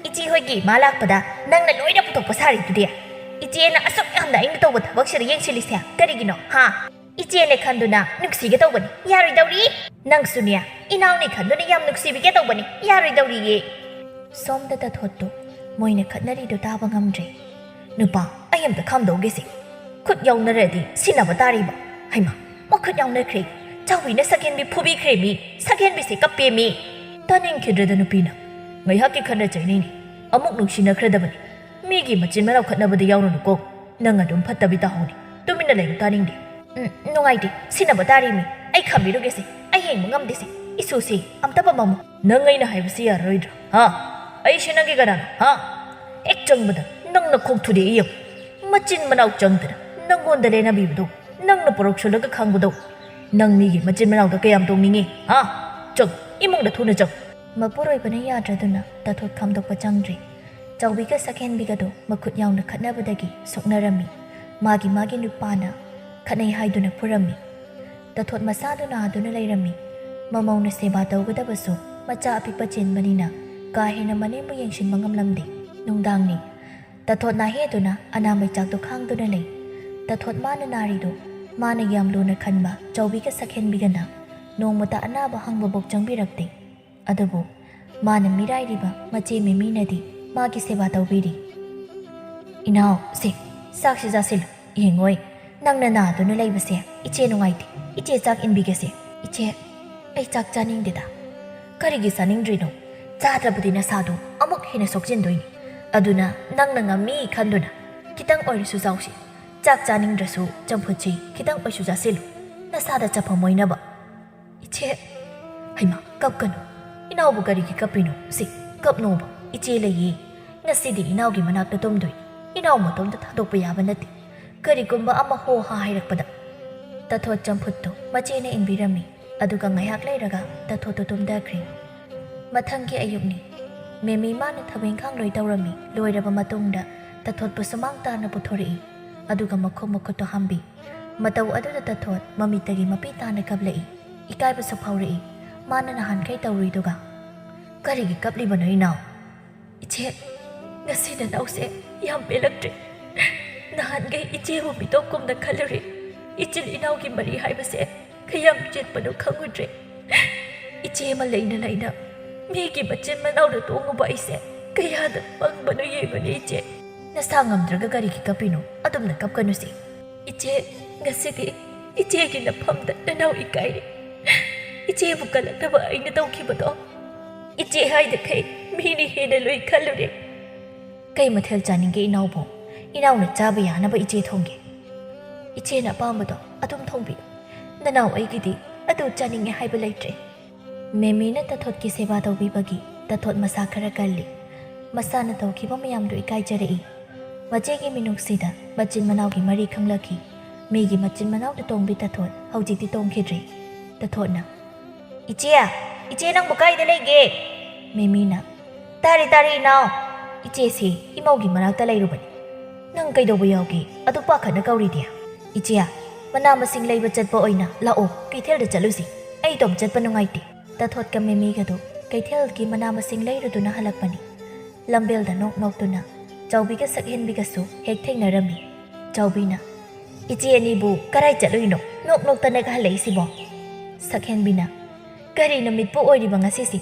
ꯏꯆꯦ ꯍꯣꯏꯒꯤ ꯏꯃꯥ ꯂꯥꯛꯄꯗ ꯅꯪꯅ ꯂꯣꯏꯅ ꯄꯨꯊꯣꯛꯄ ꯁꯥꯔꯤꯗꯨꯗꯤ? ꯏꯆꯦꯅ ꯑꯁꯨꯛ ꯌꯥꯝꯅ ꯑꯩꯅ ꯇꯧꯕ ꯊꯕꯛꯁꯤꯗ ꯌꯦꯡꯁꯤꯜꯂꯤꯁꯦ ꯀꯔꯤꯒꯤꯅꯣ, ꯍꯥ? ꯏꯆꯦꯅꯦ ꯈꯟꯗꯨꯅ ꯅꯨꯡꯁꯤꯒꯦ ꯇꯧꯕꯅꯤ, ꯌꯥꯔꯣꯏꯗꯧꯔꯤ꯫ ꯅꯪꯁꯨꯅꯦ, ꯏꯅꯥꯎꯅꯦ ꯈꯟꯗꯨꯅ ꯌꯥꯝ ꯅꯨꯡꯁꯤꯕꯤꯒꯦ ꯇꯧꯕꯅꯤ, ꯌꯥꯔꯣꯏꯗꯧꯔꯤꯌꯦ꯫ ꯁꯣꯝꯗ ꯇꯥꯊꯣꯠꯇꯣ ꯃꯣꯏꯅ ꯈꯠꯅꯔꯤꯗꯣ ꯇꯥꯕ ꯉꯝꯗ꯭ꯔꯦ꯫ ꯅꯨꯄꯥ, ꯑꯩ ꯑꯝꯇ ꯈꯥꯝꯗꯣꯛꯎꯒꯦꯁꯦ꯫ ꯈꯨꯠ ꯌꯥꯎꯅꯔꯗꯤ ꯁꯤꯟꯅꯕ ꯇꯥꯔꯤꯕ꯫ ꯍꯩꯃꯥ, ꯃꯈꯨꯠ ꯌꯥꯎꯅꯈ꯭ꯔꯦ꯫ ꯆꯥꯎꯕꯤꯅ ꯁꯀꯦꯟꯕꯤ ꯐꯨꯕꯤꯈ꯭ꯔꯦꯃꯤ꯫ ꯁꯀꯦꯟꯕꯤꯁꯦ ꯀꯞꯄꯦꯃꯤ꯫ ꯇꯥꯅꯤꯡꯈꯤꯗ꯭ꯔꯦꯗ ꯅꯨꯄꯤꯅ꯫ ꯉꯥꯏꯍꯥꯛꯀꯤ ꯈꯠꯅ ꯆꯩꯅꯩꯅꯤ꯫ ꯑꯃꯨꯛ ꯅꯨꯡꯁꯤꯅꯈ꯭ꯔꯗꯕꯅꯤ꯫ ꯃꯤꯒꯤ ꯃꯆꯤꯟ ꯃꯅꯥꯎ ꯈꯠꯅꯕꯗ ꯌꯥꯎꯔꯨꯅꯨꯀꯣ꯫ ꯅꯪ ꯑꯗꯨꯝ ꯐꯠꯇꯕꯤ ꯇꯥꯍꯧꯅꯤ꯫ ꯇꯨꯃꯤꯟꯅ ꯂꯩꯌꯨ, ꯇꯥꯅꯤꯡꯗꯦ꯫ ꯎꯝ, ꯅꯨꯡꯉꯥꯏꯇꯦ꯫ ꯁꯤꯟꯅꯕ ꯇꯥꯔꯤꯃꯤ꯫ ꯑꯩ ꯈꯥꯝꯕꯤꯔꯨꯒꯦꯁꯦ꯫ ꯑꯩ ꯌꯦꯡꯕ ꯉꯝꯗꯦꯁꯦ꯫ ꯏꯁꯨꯁꯦ ꯑꯝꯇ ꯄꯝꯃꯝꯃꯨ꯫ ꯅꯪ ꯑꯩꯅ ꯍꯥꯏꯕꯁꯤ ꯌꯥꯔꯔꯣꯏꯗ꯭ꯔꯥ? ꯍꯥ? ꯑꯩꯁꯦ ꯅꯪꯒꯤ ꯀꯅꯥꯅꯣ? ꯍꯥ? ꯍꯦꯛ ꯆꯪꯕꯗ ꯅꯪꯅ ꯈꯣꯛ ꯊꯨꯗꯦꯛꯏ ꯌꯦꯡꯉꯨ꯫ ꯃꯆꯤꯟ ꯃꯅꯥꯎ ꯆꯪꯗꯅ ꯅꯪꯉꯣꯟꯗ ꯂꯦꯟꯅꯕꯤꯕꯗꯣ, ꯅꯪꯅ ꯄꯣꯔꯛꯁꯜꯂꯒ ꯈꯥꯡꯕꯗꯣ꯫ ꯅꯪ ꯃꯤꯒꯤ ꯃꯆꯤꯟ ꯃꯅꯥꯎꯗ ꯀꯌꯥꯝ ꯇꯣꯡꯅꯤꯡꯉꯤ? ꯍꯥ? ꯆꯪ, ꯏꯃꯨꯡꯗ ꯊꯨꯅ ꯆꯪ꯫ ꯃꯄꯨꯔꯣꯏꯕꯅ ꯌꯥꯗ꯭ꯔꯗꯨꯅ ꯇꯥꯊꯣꯠ ꯈꯥꯝꯗꯣꯛꯄ ꯆꯪꯗ꯭ꯔꯦ꯫ ꯆꯥꯎꯕꯤꯒ ꯁꯛꯍꯦꯟꯕꯤꯒꯗꯣ ꯃꯈꯨꯠ ꯌꯥꯎꯅ ꯈꯠꯅꯕꯗꯒꯤ ꯁꯣꯛꯅꯔꯝꯃꯤ꯫ ꯃꯥꯒꯤ ꯃꯥꯒꯤ ꯅꯨꯄꯥꯅ ꯈꯠꯅꯩ ꯍꯥꯏꯗꯨꯅ ꯐꯨꯔꯝꯃꯤ꯫ ꯇꯥꯊꯣꯠ ꯃꯁꯥꯗꯨ ꯅꯥꯗꯨꯅ ꯂꯩꯔꯝꯃꯤ꯫ ꯃꯃꯧꯅ ꯁꯦꯕꯥ ꯇꯧꯒꯗꯕꯁꯨ ꯃꯆꯥ ꯑꯄꯤꯛꯄ ꯆꯦꯟꯕꯅꯤꯅ ꯀꯥ ꯍꯦꯟꯅ ꯃꯅꯦꯝꯕꯨ ꯌꯦꯡꯁꯤꯟꯕ ꯉꯝꯂꯝꯗꯦ꯫ ꯅꯨꯡꯗꯥꯡꯅꯤ꯫ ꯇꯥꯊꯣꯠ ꯅꯥꯍꯦꯗꯨꯅ ꯑꯅꯥ ꯃꯩꯆꯥꯛꯇꯨ ꯈꯥꯡꯗꯨꯅ ꯂꯩ꯫ ꯇꯥꯊꯣꯠ ꯃꯥꯅ ꯅꯥꯔꯤꯗꯨ ꯃꯥꯅ ꯌꯥꯝ ꯂꯨꯅ ꯈꯟꯕ ꯆꯥꯎꯕꯤꯒ ꯁꯛꯍꯦꯟꯕꯤꯒꯅ ꯅꯣꯡꯃꯇ ꯑꯅꯥꯕ ꯍꯪꯕꯕꯨꯛ ꯆꯪꯕꯤꯔꯛꯇꯦ꯫ ꯑꯗꯨꯕꯨ ꯃꯥꯅ ꯃꯤꯔꯥꯏꯔꯤꯕ ꯃꯆꯦ ꯃꯤꯃꯤꯅꯗꯤ ꯃꯥꯒꯤ ꯁꯦꯕꯥ ꯇꯧꯕꯤꯔꯤ꯫ "ꯏꯅꯥꯎ, ꯁꯦ, ꯆꯥꯛꯁꯤ ꯆꯥꯁꯤꯜꯂꯨ꯫ ꯌꯦꯡꯉꯣꯏ, ꯅꯪꯅ ꯅꯥꯗꯨꯅ ꯂꯩꯕꯁꯦ ꯏꯆꯦ ꯅꯨꯡꯉꯥꯏꯇꯦ꯫ ꯏꯆꯦ ꯆꯥꯛ ꯏꯟꯕꯤꯒꯦꯁꯦ꯫ ꯏꯆꯦ, ꯑꯩ ꯆꯥꯛ ꯆꯥꯅꯤꯡꯗꯦꯗ꯫" "ꯀꯔꯤꯒꯤ ꯆꯥꯅꯤꯡꯗ꯭ꯔꯤꯅꯣ? ꯆꯥꯗ꯭ꯔꯕꯗꯤ ꯅꯁꯥꯗꯣ ꯑꯃꯨꯛ ꯍꯦꯟꯅ ꯁꯣꯛꯆꯤꯟꯗꯣꯏꯅꯤ꯫ ꯑꯗꯨꯅ ꯅꯪꯅ ꯉꯝꯃꯤ ꯈꯟꯗꯨꯅ ꯈꯤꯇꯪ ꯑꯣꯏꯔꯁꯨ ꯆꯥꯎꯁꯤ꯫ ꯆꯥꯛ ꯆꯥꯅꯤꯡꯗ꯭ꯔꯁꯨ ꯆꯝꯐꯨꯠꯁꯤ ꯈꯤꯇꯪ ꯑꯣꯏꯁꯨ ꯆꯥꯁꯤꯜꯂꯨ, ꯅꯁꯥꯗ ꯆꯐꯝ ꯑꯣꯏꯅꯕ꯫" "ꯏꯆꯦ꯫" "ꯍꯩꯃꯥ, ꯀꯞꯀꯅꯨ꯫ ꯏꯅꯥꯎꯕꯨ ꯀꯔꯤꯒꯤ ꯀꯞꯄꯤꯅꯣ? ꯁꯤ, ꯀꯞꯅꯣꯕ꯫ ꯏꯆꯦ ꯂꯩꯌꯦ꯫ ꯉꯁꯤꯗꯤ ꯏꯅꯥꯎꯒꯤ ꯃꯅꯥꯛꯇ ꯇꯨꯝꯗꯣꯏ꯫ ꯏꯅꯥꯎ ꯃꯇꯣꯝꯇ ꯊꯥꯗꯣꯛꯄ ꯌꯥꯕ ꯅꯠꯇꯦ꯫ ꯀꯔꯤꯒꯨꯝꯕ ꯑꯃ ꯍꯣ ꯍꯥ ꯍꯥꯏꯔꯛꯄꯗ꯫" ꯇꯥꯊꯣꯠ ꯆꯝꯐꯨꯠꯇꯨ ꯃꯆꯦꯅ ꯏꯟꯕꯤꯔꯝꯃꯤ꯫ ꯑꯗꯨꯒ ꯉꯥꯏꯍꯥꯛ ꯂꯩꯔꯒ ꯇꯥꯊꯣꯠꯇꯨ ꯇꯨꯝꯊꯈ꯭ꯔꯦ꯫ ꯃꯊꯪꯒꯤ ꯑꯌꯨꯛꯅꯤ꯫ ꯃꯦꯃꯤ ꯃꯥꯅ ꯊꯕꯛ ꯏꯪꯈꯥꯡ ꯂꯣꯏ ꯇꯧꯔꯝꯃꯤ꯫ ꯂꯣꯏꯔꯕ ꯃꯇꯨꯡꯗ ꯇꯥꯊꯣꯠꯄꯨ ꯁꯨꯃꯥꯡ ꯇꯥꯅ ꯄꯨꯊꯣꯔꯛꯏ꯫ ꯑꯗꯨꯒ ꯃꯈꯣꯡ ꯃꯈꯨꯠꯇꯨ ꯍꯥꯝꯕꯤ꯫ ꯃꯇꯧ ꯑꯗꯨꯗ ꯇꯥꯊꯣꯠ ꯃꯃꯤꯠꯇꯒꯤ ꯃꯄꯤ ꯇꯥꯅ ꯀꯞꯂꯛꯏ꯫ ꯏꯀꯥꯏꯕꯁꯨ ꯐꯥꯎꯔꯛꯏ꯫ ꯃꯥꯅ ꯅꯍꯥꯟꯈꯩ ꯇꯧꯔꯨꯏꯗꯨꯒ꯫ "ꯀꯔꯤꯒꯤ ꯀꯞꯂꯤꯕꯅꯣ ꯏꯅꯥꯎ?" "ꯏꯆꯦ, ꯉꯁꯤ ꯅꯅꯥꯎꯁꯦ ꯌꯥꯝ ꯄꯦꯜꯂꯛꯇ꯭ꯔꯦ꯫ ꯅꯍꯥꯟꯈꯩ ꯏꯆꯦꯕꯨ ꯃꯤꯇꯣꯞ ꯀꯨꯝꯅ ꯈꯜꯂꯨꯔꯦ꯫ ꯏꯆꯤꯜ ꯏꯅꯥꯎꯒꯤ ꯃꯔꯤ ꯍꯥꯏꯕꯁꯦ ꯀꯌꯥꯝ ꯆꯦꯠꯄꯅꯣ ꯈꯪꯉꯨꯗ꯭ꯔꯦ꯫ ꯏꯆꯦ ꯑꯃ ꯂꯩꯅ ꯂꯩꯅ ꯃꯤꯒꯤ ꯃꯆꯤꯟ ꯃꯅꯥꯎꯗ ꯇꯣꯡꯉꯨꯕ ꯑꯩꯁꯦ ꯀꯌꯥꯗ ꯄꯪꯕꯅꯣ ꯌꯦꯡꯉꯨꯅꯦ ꯏꯆꯦ꯫ ꯅꯁꯥ ꯉꯝꯗ꯭ꯔꯒ ꯀꯔꯤꯒꯤ ꯀꯞꯄꯤꯅꯣ? ꯑꯗꯨꯝꯅ ꯀꯞꯀꯅꯨꯁꯦ꯫ ꯏꯆꯦ, ꯉꯁꯤꯗꯤ ꯏꯆꯦꯒꯤ ꯅꯐꯝꯗ ꯅꯅꯥꯎ ꯏꯀꯥꯏꯔꯦ꯫ ꯏꯆꯦꯕꯨ ꯀꯜꯂꯛꯅꯕ ꯑꯩꯅ ꯇꯧꯈꯤꯕꯗꯣ ꯏꯆꯦ ꯍꯥꯏꯗꯈꯩ ꯃꯤꯅ ꯍꯦꯟꯅ ꯂꯨꯏ ꯈꯜꯂꯨꯔꯦ꯫" "ꯀꯩ ꯃꯊꯦꯜ ꯆꯥꯅꯤꯡꯒꯦ ꯏꯅꯥꯎꯕꯨ? ꯏꯅꯥꯎꯅ ꯆꯥꯕ ꯌꯥꯅꯕ ꯏꯆꯦ ꯊꯣꯡꯒꯦ꯫" "ꯏꯆꯦꯅ ꯑꯄꯥꯝꯕꯗꯣ ꯑꯗꯨꯝ ꯊꯣꯡꯕꯤꯌꯨ꯫ ꯅꯅꯥꯎ ꯑꯩꯒꯤꯗꯤ ꯑꯗꯨ ꯆꯥꯅꯤꯡꯉꯦ ꯍꯥꯏꯕ ꯂꯩꯇ꯭ꯔꯦ꯫" ꯃꯦꯃꯤꯅ ꯇꯥꯊꯣꯠꯀꯤ ꯁꯦꯕꯥ ꯇꯧꯕꯤꯕꯒꯤ ꯇꯥꯊꯣꯠ ꯃꯁꯥ ꯈꯔ ꯀꯜꯂꯤ꯫ ꯃꯁꯥꯅ ꯇꯧꯈꯤꯕ ꯃꯌꯥꯝꯗꯨ ꯏꯀꯥꯏꯖꯔꯛꯏ꯫ ꯃꯆꯦꯒꯤ ꯃꯤꯅꯨꯡꯁꯤꯗ ꯃꯆꯤꯟ ꯃꯅꯥꯎꯒꯤ ꯃꯔꯤ ꯈꯪꯂꯛꯈꯤ꯫ ꯃꯤꯒꯤ ꯃꯆꯤꯟ ꯃꯅꯥꯎꯗ ꯇꯣꯡꯕꯤ ꯇꯥꯊꯣꯠ ꯍꯧꯖꯤꯛꯇꯤ ꯇꯣꯡꯈꯤꯗ꯭ꯔꯦ꯫ ꯇꯥꯊꯣꯠꯅ, "ꯏꯆꯦ, ꯏꯆꯦ ꯅꯪꯕꯨ ꯀꯥꯏꯗ ꯂꯩꯒꯦ?" ꯃꯦꯃꯤꯅ, "ꯇꯥꯔꯦ, ꯇꯥꯔꯦ ꯏꯅꯥꯎ꯫ ꯏꯆꯦꯁꯤ ꯏꯃꯧꯒꯤ ꯃꯅꯥꯛꯇ ꯂꯩꯔꯨꯕꯅꯤ꯫ ꯅꯪ ꯀꯩꯗꯧꯕ ꯌꯥꯎꯒꯦ? ꯑꯗꯨ ꯄꯥꯈꯠꯅ ꯀꯧꯔꯤꯗꯤ?" "ꯏꯆꯦ, ꯃꯅꯥ ꯃꯁꯤꯡ ꯂꯩꯕ ꯆꯠꯄ ꯑꯣꯏꯅ ꯂꯥꯛꯑꯣ, ꯀꯩꯊꯦꯜꯗ ꯆꯠꯂꯨꯁꯤ꯫ ꯑꯩ ꯏꯇꯣꯝ ꯆꯠꯄ ꯅꯨꯡꯉꯥꯏꯇꯦ꯫" ꯇꯥꯊꯣꯠꯀ ꯃꯦꯃꯤꯒꯗꯨ ꯀꯩꯊꯦꯜꯒꯤ ꯃꯅꯥ ꯃꯁꯤꯡ ꯂꯩꯔꯨꯗꯨꯅ ꯍꯜꯂꯛꯄꯅꯤ꯫ ꯂꯝꯕꯦꯜꯗ ꯅꯣꯛ ꯅꯣꯛꯇꯨꯅ ꯆꯥꯎꯕꯤꯒ ꯁꯛꯍꯦꯟꯕꯤꯒꯁꯨ ꯍꯦꯛ ꯊꯦꯡꯅꯔꯝꯃꯤ꯫ ꯆꯥꯎꯕꯤꯅ, "ꯏꯆꯦ ꯑꯅꯤꯕꯨ ꯀꯔꯥꯏ ꯆꯠꯂꯨꯏꯅꯣ? ꯅꯣꯛ ꯅꯣꯛꯇꯅꯒ ꯍꯜꯂꯛꯏꯁꯤꯕꯣ?" ꯁꯛꯍꯦꯟꯕꯤꯅ, "ꯀꯔꯤ ꯅꯨꯃꯤꯠꯄꯨ ꯑꯣꯏꯔꯤꯕ ꯉꯁꯤꯁꯤ?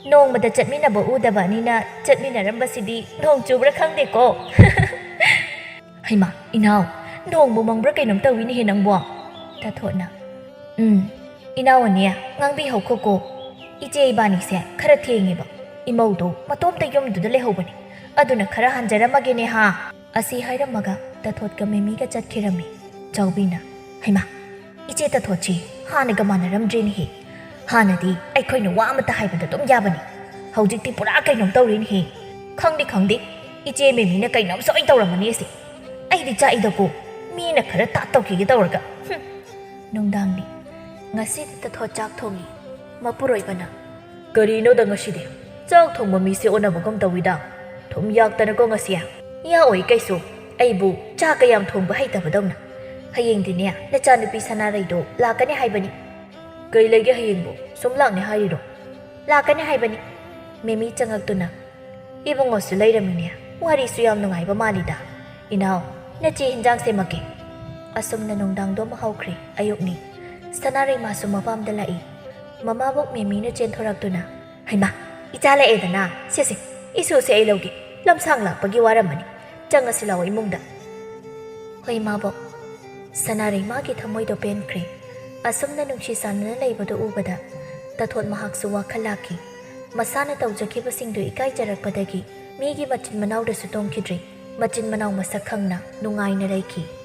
ꯅꯣꯡꯃꯗ ꯆꯠꯃꯤꯟꯅꯕ ꯎꯗꯕ ꯑꯅꯤꯅ ꯆꯠꯃꯤꯟꯅꯔꯝꯕꯁꯤꯗꯤ ꯅꯣꯡ ꯆꯨꯕ꯭ꯔꯥ ꯈꯪꯗꯦꯀꯣ꯫" "ꯍꯩꯃꯥ, ꯏꯅꯥꯎ, ꯅꯣꯡꯕꯨ ꯃꯪꯕ꯭ꯔꯥ ꯀꯩꯅꯣꯝ ꯇꯧꯏꯅꯦꯍꯦ ꯅꯪꯕꯣ꯫" ꯇꯥꯊꯣꯠꯅ, "ꯎꯝ, ꯏꯅꯥꯎ ꯑꯅꯤ, ꯉꯥꯡꯕꯤꯍꯧꯈꯣꯀꯣ꯫ ꯏꯆꯦ ꯏꯕꯥꯅꯤꯁꯦ ꯈꯔ ꯊꯦꯡꯉꯦꯕ꯫ ꯏꯃꯧꯗꯣ ꯃꯇꯣꯝꯇ ꯌꯨꯝꯗꯨꯗ ꯂꯩꯍꯧꯕꯅꯤ꯫ ꯑꯗꯨꯅ ꯈꯔ ꯍꯟꯖꯔꯝꯃꯒꯦꯅꯦ ꯍꯥ꯫" ꯑꯁꯤ ꯍꯥꯏꯔꯝꯃꯒ ꯇꯥꯊꯣꯠꯀ ꯃꯦꯃꯤꯒ ꯆꯠꯈꯤꯔꯝꯃꯤ꯫ ꯆꯥꯎꯕꯤꯅ, "ꯍꯩꯃꯥ, ꯏꯆꯦ ꯇꯥꯊꯣꯠꯁꯤ ꯍꯥꯟꯅꯒ ꯃꯥꯟꯅꯔꯝꯗ꯭ꯔꯦꯅꯦꯍꯦ꯫ ꯍꯥꯟꯅꯗꯤ ꯑꯩꯈꯣꯏꯅ ꯋꯥ ꯑꯃꯠꯇ ꯍꯥꯏꯕꯗ ꯑꯗꯨꯝ ꯌꯥꯕꯅꯤ꯫ ꯍꯧꯖꯤꯛꯇꯤ ꯄꯨꯔꯥ ꯀꯩꯅꯣꯝ ꯇꯧꯔꯦꯅꯦꯍꯦ꯫ ꯈꯪꯗꯦ, ꯈꯪꯗꯦ, ꯏꯆꯦ ꯃꯦꯃꯤꯅ ꯀꯩꯅꯣꯝ ꯁꯣꯏ ꯇꯧꯔꯝꯃꯅꯤ ꯑꯁꯤ꯫ ꯑꯩꯗꯤ ꯆꯥꯛꯏꯗꯀꯣ, ꯃꯤꯅ ꯈꯔ ꯇꯥꯠ ꯇꯧꯈꯤꯒꯦ ꯇꯧꯔꯒ꯫ ꯍꯨꯝ꯫" ꯅꯨꯡꯗꯥꯡꯅꯤ꯫ ꯉꯁꯤꯗꯤ ꯇꯥꯊꯣꯠ ꯆꯥꯛ ꯊꯣꯡꯉꯤ꯫ ꯃꯄꯨꯔꯣꯏꯕꯅ, "ꯀꯔꯤꯅꯣꯗ ꯉꯁꯤꯗꯤ ꯆꯥꯛ ꯊꯣꯡꯕ ꯃꯤꯁꯦ ꯑꯣꯟꯅꯕꯒꯨꯝ ꯇꯧꯏꯗ꯫ ꯊꯨꯝ ꯌꯥꯛꯇꯅꯀꯣ ꯉꯁꯤ꯫" "ꯌꯥꯛꯑꯣꯏ ꯀꯩꯁꯨ, ꯑꯩꯕꯨ ꯆꯥꯛ ꯀꯌꯥꯝ ꯊꯣꯡꯕ ꯍꯩꯇꯕꯗꯧꯅ꯫ ꯍꯌꯦꯡꯗꯤꯅꯦ ꯅꯆꯥꯅꯨꯄꯤ ꯁꯅꯥꯔꯩꯗꯣ ꯂꯥꯛꯀꯅꯤ ꯍꯥꯏꯕꯅꯤ꯫" "ꯀꯩ ꯂꯩꯒꯦ ꯍꯌꯦꯡꯕꯨ? ꯁꯨꯝ ꯂꯥꯛꯅꯤ ꯍꯥꯏꯔꯤꯔꯣ?" "ꯂꯥꯛꯀꯅꯤ ꯍꯥꯏꯕꯅꯤ꯫" ꯃꯦꯃꯤ ꯆꯪꯉꯛꯇꯨꯅ, "ꯏꯕꯨꯡꯉꯣꯁꯨ ꯂꯩꯔꯝꯃꯤꯅꯦ, ꯋꯥꯔꯤꯁꯨ ꯌꯥꯝ ꯅꯨꯡꯉꯥꯏꯕ ꯃꯥꯜꯂꯤꯗ꯫ ꯏꯅꯥꯎ, ꯅꯆꯦ ꯍꯤꯟꯖꯥꯡ ꯁꯦꯝꯃꯛꯀꯦ꯫" ꯑꯁꯨꯝꯅ ꯅꯨꯡꯗꯥꯡꯗꯣ ꯑꯃ ꯍꯧꯈ꯭ꯔꯦ꯫ ꯑꯌꯨꯛꯅꯤ꯫ ꯁꯅꯥꯔꯩꯃꯥꯁꯨ ꯃꯄꯥꯝꯗ ꯂꯥꯛꯏ꯫ ꯃꯃꯥꯕꯣꯛ ꯃꯦꯃꯤꯅ ꯆꯦꯟꯊꯣꯔꯛꯇꯨꯅ, "ꯍꯩꯃꯥ, ꯏꯆꯥ ꯂꯥꯛꯑꯦꯗꯅ, ꯁꯦ ꯁꯦ, ꯏꯁꯨꯁꯦ ꯑꯩ ꯂꯧꯒꯦ꯫ ꯂꯝꯁꯥꯡ ꯂꯥꯛꯄꯒꯤ ꯋꯥꯔꯝꯃꯅꯤ꯫ ꯆꯪꯉꯁꯤ ꯂꯥꯛꯑꯣ ꯏꯃꯨꯡꯗ꯫" "ꯍꯣꯏ ꯏꯃꯥꯕꯣꯛ꯫" ꯁꯅꯥꯔꯩꯃꯥꯒꯤ ꯊꯃꯣꯏꯗꯣ ꯄꯦꯟꯈ꯭ꯔꯦ꯫ ꯑꯁꯨꯝꯅ ꯅꯨꯡꯁꯤ ꯆꯥꯟꯅꯅ ꯂꯩꯕꯗꯨ ꯎꯕꯗ ꯇꯥꯊꯣꯠ ꯃꯍꯥꯛꯁꯨ ꯋꯥꯈꯜ ꯂꯥꯛꯈꯤ꯫ ꯃꯁꯥꯅ ꯇꯧꯖꯈꯤꯕꯁꯤꯡꯗꯨ ꯏꯀꯥꯏꯖꯔꯛꯄꯗꯒꯤ ꯃꯤꯒꯤ ꯃꯆꯤꯟ ꯃꯅꯥꯎꯗꯁꯨ ꯇꯣꯡꯈꯤꯗ꯭ꯔꯤ꯫ ꯃꯆꯤꯟ ꯃꯅꯥꯎ ꯃꯁꯛ ꯈꯪꯅ ꯅꯨꯡꯉꯥꯏꯅ ꯂꯩꯈꯤ꯫